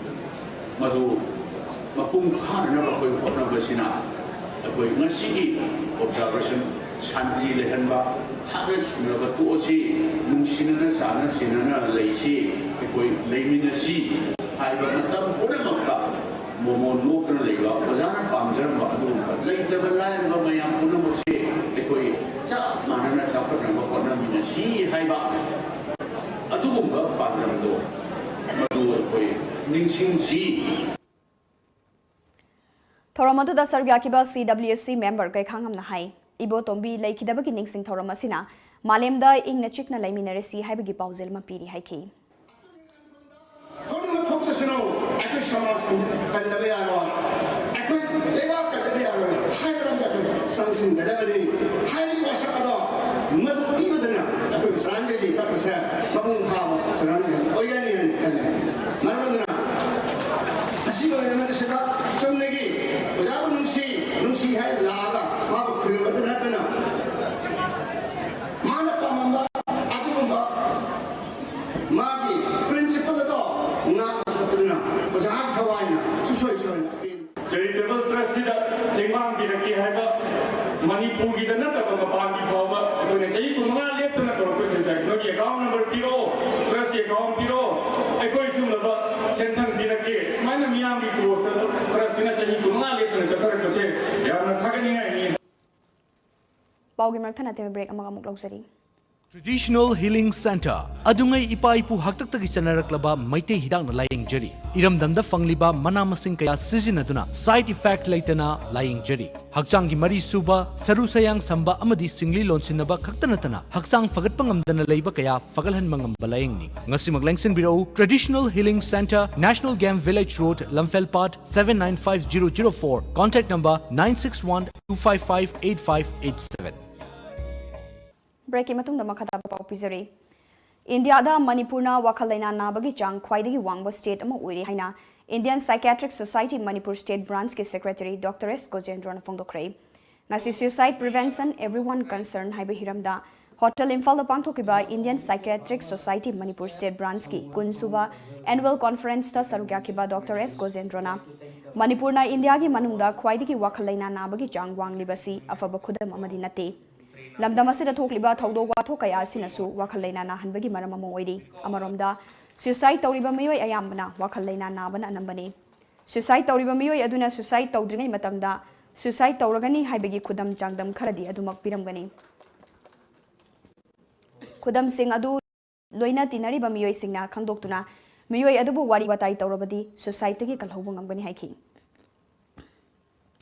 ꯃꯗꯨ ꯃꯄꯨꯡ ꯐꯥꯅꯅꯕ ꯑꯩꯈꯣꯏ ꯍꯣꯠꯅꯕꯁꯤꯅ ꯑꯩꯈꯣꯏ ꯉꯁꯤꯒꯤ observation ꯁꯥꯟꯇꯤ ꯂꯩꯍꯟꯕ, ꯍꯥꯠꯅ ꯁꯨꯅꯕ ꯇꯣꯛꯑꯁꯤ, ꯅꯨꯡꯁꯤꯅꯅ ꯆꯥꯟꯅ ꯁꯤꯟꯅꯅ ꯂꯩꯁꯤ, ꯑꯩꯈꯣꯏ ꯂꯩꯃꯤꯟꯅꯁꯤ ꯍꯥꯏꯕ ꯃꯇꯝ ꯄꯨꯝꯅꯃꯛꯇ ꯃꯣꯃꯣꯟ ꯅꯣꯛꯇꯨꯅ ꯂꯩꯕ ꯑꯣꯖꯥꯅ ꯄꯥꯝꯖꯔꯝꯕ ꯑꯗꯨꯒꯨꯝꯕ ꯂꯩꯇꯕ ꯂꯥꯏꯔꯕ ꯃꯌꯥꯝ ꯄꯨꯝꯅꯃꯛꯁꯦ ꯑꯩꯈꯣꯏ ꯆꯞ ꯃꯥꯟꯅꯅ ꯆꯥꯎꯈꯠꯅꯕ ꯍꯣꯠꯅꯃꯤꯟꯅꯁꯤ ꯍꯥꯏꯕ ꯑꯗꯨꯒꯨꯝꯕ ꯄꯥꯟꯗꯝꯗꯣ ꯃꯗꯨ ꯑꯩꯈꯣꯏ ꯅꯤꯡꯁꯤꯡꯁꯤ꯫ ꯊꯧꯔꯝ ꯑꯗꯨꯗ ꯁꯔꯨꯛ ꯌꯥꯈꯤꯕ C W C member ꯀꯩꯈꯥꯉꯝꯅ ꯍꯥꯏ, ꯏꯕꯣꯇꯣꯝꯕꯤ ꯂꯩꯈꯤꯗꯕꯒꯤ ꯅꯤꯡꯁꯤꯡ ꯊꯧꯔꯝ ꯑꯁꯤꯅ ꯃꯥꯂꯦꯝꯗ ꯏꯪꯅ ꯆꯤꯛꯅ ꯂꯩꯃꯤꯟꯅꯔꯁꯤ ꯍꯥꯏꯕꯒꯤ ꯄꯥꯎꯖꯦꯜ ꯑꯃ ꯄꯤꯔꯤ ꯍꯥꯏꯈꯤ꯫ ꯊꯣꯛꯅꯤꯡꯕ ꯊꯣꯛꯆꯁꯅꯨ, ꯑꯩꯈꯣꯏ ꯁꯃꯥꯖ ꯀꯟꯗꯕ ꯌꯥꯔꯣꯏ, ꯑꯩꯈꯣꯏ ꯂꯩꯕꯥꯛ ꯀꯟꯗꯕ ꯌꯥꯔꯣꯏ ꯍꯥꯏꯕꯔꯣꯝꯗ ꯑꯩꯈꯣꯏ ꯆꯪꯁꯤꯟꯒꯗꯕꯅꯤ꯫ ꯍꯥꯏꯔꯤꯕ ꯋꯥꯁꯛ ꯑꯗꯣ ꯃꯗꯨ ꯄꯤꯕꯗꯅ ꯑꯩꯈꯣꯏ ꯆꯔꯥꯡꯒꯦꯒꯤ ꯀꯛꯄꯁꯦ ꯃꯄꯨꯡ ꯐꯥꯕ ꯆꯔꯥꯡꯒꯦ ꯑꯣꯏꯒꯅꯤ ꯍꯥꯏꯅ ꯈꯜꯂꯤ꯫ ꯃꯔꯝ ꯑꯗꯨꯅ ꯑꯁꯤꯒꯤ ꯑꯣꯏꯅ ꯃꯄꯥꯟꯒꯤ ꯐꯥꯎꯕ ꯑꯩꯈꯣꯏꯅ ꯆꯍꯤ ꯀꯨꯟꯃꯉꯥ ꯂꯦꯞꯇꯅ ꯇꯧꯔꯛꯄꯁꯦ, ꯁꯥꯔ, ꯅꯣꯏꯒꯤ ꯑꯦꯀꯥꯎꯟ ꯅꯝꯕꯔ ꯄꯤꯔꯛꯑꯣ, ꯇ꯭ꯔꯁꯀꯤ ꯑꯦꯀꯥꯎꯟ ꯄꯤꯔꯛꯑꯣ, ꯑꯩꯈꯣꯏ ꯁꯤꯒꯨꯝꯂꯕ ꯁꯦꯟꯊꯪ ꯄꯤꯔꯛꯀꯦ, ꯁꯨꯃꯥꯏꯅ ꯃꯤꯌꯥꯝꯒꯤ ꯀ꯭ꯔꯣꯁꯇ ꯇ꯭ꯔꯁꯁꯤꯅ ꯆꯍꯤ ꯀꯨꯟꯃꯉꯥ ꯂꯦꯞꯇꯅ ꯆꯠꯊꯔꯛꯄꯁꯦ ꯌꯥꯝꯅ ꯊꯥꯒꯠꯅꯤꯡꯉꯥꯏꯅꯤ꯫ ꯄꯥꯎꯒꯤ ꯃꯔꯛ ꯊꯠꯅ ꯑꯇꯦꯟꯕ ꯕ꯭ꯔꯦꯛ ꯑꯃꯒ ꯑꯃꯨꯛ ꯂꯧꯖꯔꯤ꯫ Traditional Healing Center, ꯑꯗꯨꯉꯩ ꯏꯄꯥ ꯏꯄꯨ ꯍꯥꯛꯇꯛꯇꯒꯤ ꯆꯠꯅꯔꯛꯂꯕ ꯃꯩꯇꯩ ꯍꯤꯗꯥꯛꯅ ꯂꯥꯌꯦꯡꯖꯔꯤ꯫ ꯏꯔꯝꯗꯝꯗ ꯐꯪꯂꯤꯕ ꯃꯅꯥ ꯃꯁꯤꯡ ꯀꯌꯥ ꯁꯤꯖꯤꯟꯅꯗꯨꯅ side effect ꯂꯩꯇꯅ ꯂꯥꯌꯦꯡꯖꯔꯤ꯫ ꯍꯛꯆꯥꯡꯒꯤ ꯃꯔꯤ ꯁꯨꯕ, ꯁꯔꯨ ꯁꯌꯥꯡ ꯁꯝꯕ ꯑꯃꯗꯤ ꯁꯤꯡꯂꯤ ꯂꯣꯟꯁꯤꯟꯅꯕ ꯈꯛꯇ ꯅꯠꯇꯅ ꯍꯛꯆꯥꯡ ꯐꯒꯠꯄ ꯉꯝꯗꯅ ꯂꯩꯕ ꯀꯌꯥ ꯐꯒꯠꯍꯟꯕ ꯉꯝꯕ ꯂꯥꯌꯦꯡꯅꯤ꯫ ꯉꯁꯤꯃꯛ ꯂꯦꯡꯁꯤꯟꯕꯤꯔꯛꯎ, Traditional Healing Center, National Game Village Road, ꯂꯝꯐꯦꯜ ꯄꯥꯠ, seven nine five zero zero four, contact number nine six one two five five eight five eight seven. ꯕ꯭ꯔꯦꯛꯀꯤ ꯃꯇꯨꯡꯗ ꯃꯈꯥ ꯇꯥꯕ ꯄꯥꯎ ꯄꯤꯖꯔꯤ꯫ ꯏꯟꯗꯤꯌꯥꯗ ꯃꯅꯤꯄꯨꯔꯅ ꯋꯥꯈꯜ ꯂꯩꯅꯥ ꯅꯥꯕꯒꯤ ꯆꯥꯡ ꯈ꯭ꯋꯥꯏꯗꯒꯤ ꯋꯥꯡꯕ ꯁ꯭ꯇꯦꯠ ꯑꯃ ꯑꯣꯏꯔꯤ ꯍꯥꯏꯅ Indian Psychiatric Society Manipur State Branchꯀꯤ ꯁꯦꯀ꯭ꯔꯦꯇꯔꯤ ꯗꯣꯛꯇꯔ ꯑꯦꯁ ꯒꯣꯖꯦꯟꯗ꯭ꯔꯣꯅ ꯐꯣꯡꯗꯣꯛꯈ꯭ꯔꯦ꯫ ꯉꯁꯤ Suicide Prevention, Everyone Concern ꯍꯥꯏꯕ ꯍꯤꯔꯝꯗ ꯍꯣꯇꯦꯜ ꯏꯝꯐꯥꯜꯗ ꯄꯥꯡꯊꯣꯛꯈꯤꯕ Indian Psychiatric Society Manipur State Branchꯀꯤ ꯀꯨꯟ ꯁꯨꯕ annual conferenceꯇ ꯁꯔꯨꯛ ꯌꯥꯈꯤꯕ ꯗꯣꯛꯇꯔ ꯑꯦꯁ ꯒꯣꯖꯦꯟꯗ꯭ꯔꯣꯅ ꯃꯅꯤꯄꯨꯔꯅ ꯏꯟꯗꯤꯌꯥꯒꯤ ꯃꯅꯨꯡꯗ ꯈ꯭ꯋꯥꯏꯗꯒꯤ ꯋꯥꯈꯜ ꯂꯩꯅꯥ ꯅꯥꯕꯒꯤ ꯆꯥꯡ ꯋꯥꯡꯂꯤꯕꯁꯤ ꯑꯐꯕ ꯈꯨꯗꯝ ꯑꯃꯗꯤ ꯅꯠꯇꯦ꯫ ꯂꯝꯗꯝ ꯑꯁꯤꯗ ꯊꯣꯛꯂꯤꯕ ꯊꯧꯗꯣꯛ ꯋꯥꯊꯣꯛ ꯀꯌꯥ ꯑꯁꯤꯅꯁꯨ ꯋꯥꯈꯜ ꯂꯩꯅꯥ ꯅꯥꯍꯟꯕꯒꯤ ꯃꯔꯝ ꯑꯃ ꯑꯣꯏꯔꯤ꯫ ꯑꯃꯔꯣꯝꯗ, suicide ꯇꯧꯔꯤꯕ ꯃꯤꯑꯣꯏ ꯑꯌꯥꯝꯕꯅ ꯋꯥꯈꯜ ꯂꯩꯅꯥ ꯅꯥꯕꯅ ꯑꯅꯝꯕꯅꯤ꯫ Suicide ꯇꯧꯔꯤꯕ ꯃꯤꯑꯣꯏ ꯑꯗꯨꯅ suicide ꯇꯧꯗ꯭ꯔꯤꯉꯩ ꯃꯇꯝꯗ suicide ꯇꯧꯔꯒꯅꯤ ꯍꯥꯏꯕꯒꯤ ꯈꯨꯗꯝ ꯆꯥꯡꯗꯝ ꯈꯔꯗꯤ ꯑꯗꯨꯃꯛ ꯄꯤꯔꯝꯒꯅꯤ꯫ ꯈꯨꯗꯝꯁꯤꯡ ꯑꯗꯨ ꯂꯣꯏꯅ ꯇꯤꯟꯅꯔꯤꯕ ꯃꯤꯑꯣꯏꯁꯤꯡꯅ ꯈꯪꯗꯣꯛꯇꯨꯅ ꯃꯤꯑꯣꯏ ꯑꯗꯨꯕꯨ ꯋꯥꯔꯤ ꯋꯥꯇꯥꯏ ꯇꯧꯔꯕꯗꯤ suicideꯇꯒꯤ ꯀꯜꯍꯧꯕ ꯉꯝꯒꯅꯤ ꯍꯥꯏꯈꯤ꯫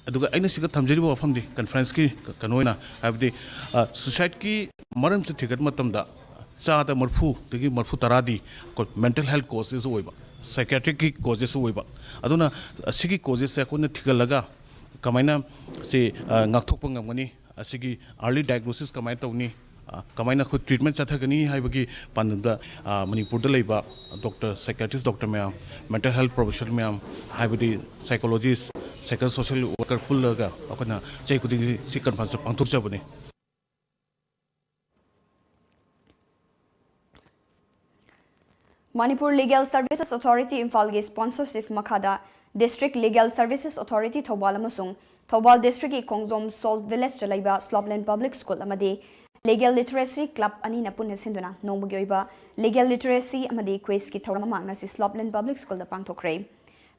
ꯑꯗꯨꯒ ꯑꯩꯅ ꯁꯤꯒ ꯊꯝꯖꯔꯤꯕ ꯋꯥꯐꯝꯗꯤ conferenceꯀꯤ ꯀ-, ꯀꯩꯅꯣ ꯑꯣꯏꯅ ꯍꯥꯏꯕꯗꯤ, ꯑ, suicideꯀꯤ ꯃꯔꯝꯁꯦ ꯊꯤꯒꯠꯄ ꯃꯇꯝꯗ ꯆꯥꯗ ꯃꯔꯤꯐꯨꯗꯒꯤ ꯃꯔꯤꯐꯨ ꯇꯔꯥꯗꯤ ꯑꯩꯈꯣꯏ mental health causes ꯑꯣꯏꯕ, psychiatricꯀꯤ causes ꯑꯣꯏꯕ꯫ ꯑꯗꯨꯅ ꯑꯁꯤꯒꯤ causesꯁꯦ ꯑꯩꯈꯣꯏꯅ ꯊꯤꯒꯠꯂꯒ ꯀꯃꯥꯏꯅ ꯁꯤ, ꯑ, ꯉꯥꯛꯊꯣꯛꯄ ꯉꯝꯒꯅꯤ, ꯑꯁꯤꯒꯤ early diagnosis ꯀꯃꯥꯏꯅ ꯇꯧꯅꯤ, ꯑ, ꯀꯃꯥꯏꯅ ꯑꯩꯈꯣꯏ treatment ꯆꯠꯊꯒꯅꯤ ꯍꯥꯏꯕꯒꯤ ꯄꯥꯟꯗꯝꯗ, ꯑ, ꯃꯅꯤꯄꯨꯔꯗ ꯂꯩꯕ doctor, psychiatrist doctor ꯃꯌꯥꯝ, mental health professional ꯃꯌꯥꯝ, ꯍꯥꯏꯕꯗꯤ psychologist, psychosocial worker ꯄꯨꯜꯂꯒ ꯑꯩꯈꯣꯏꯅ ꯆꯍꯤ ꯈꯨꯗꯤꯡꯒꯤ ꯁꯤ conference ꯄꯥꯡꯊꯣꯛꯆꯕꯅꯤ꯫ Manipur Legal Services Authority ꯏꯝꯐꯥꯜꯒꯤ sponsorship ꯃꯈꯥꯗ District Legal Services Authority Thoubal ꯑꯃꯁꯨꯡ ꯊꯧꯕꯥꯜ Districtꯀꯤ ꯈꯣꯡꯖꯣꯝ Salt Villageꯇ ꯂꯩꯕ Slopeland Public School ꯑꯃꯗꯤ Legal Literacy Club ꯑꯅꯤꯅ ꯄꯨꯟꯅ ꯁꯤꯟꯗꯨꯅ ꯅꯣꯡꯃꯒꯤ ꯑꯣꯏꯕ Legal Literacy ꯑꯃꯗꯤ Quizꯀꯤ ꯊꯧꯔꯝ ꯑꯃ ꯉꯁꯤ Slopeland Public Schoolꯗ ꯄꯥꯡꯊꯣꯛꯈ꯭ꯔꯦ꯫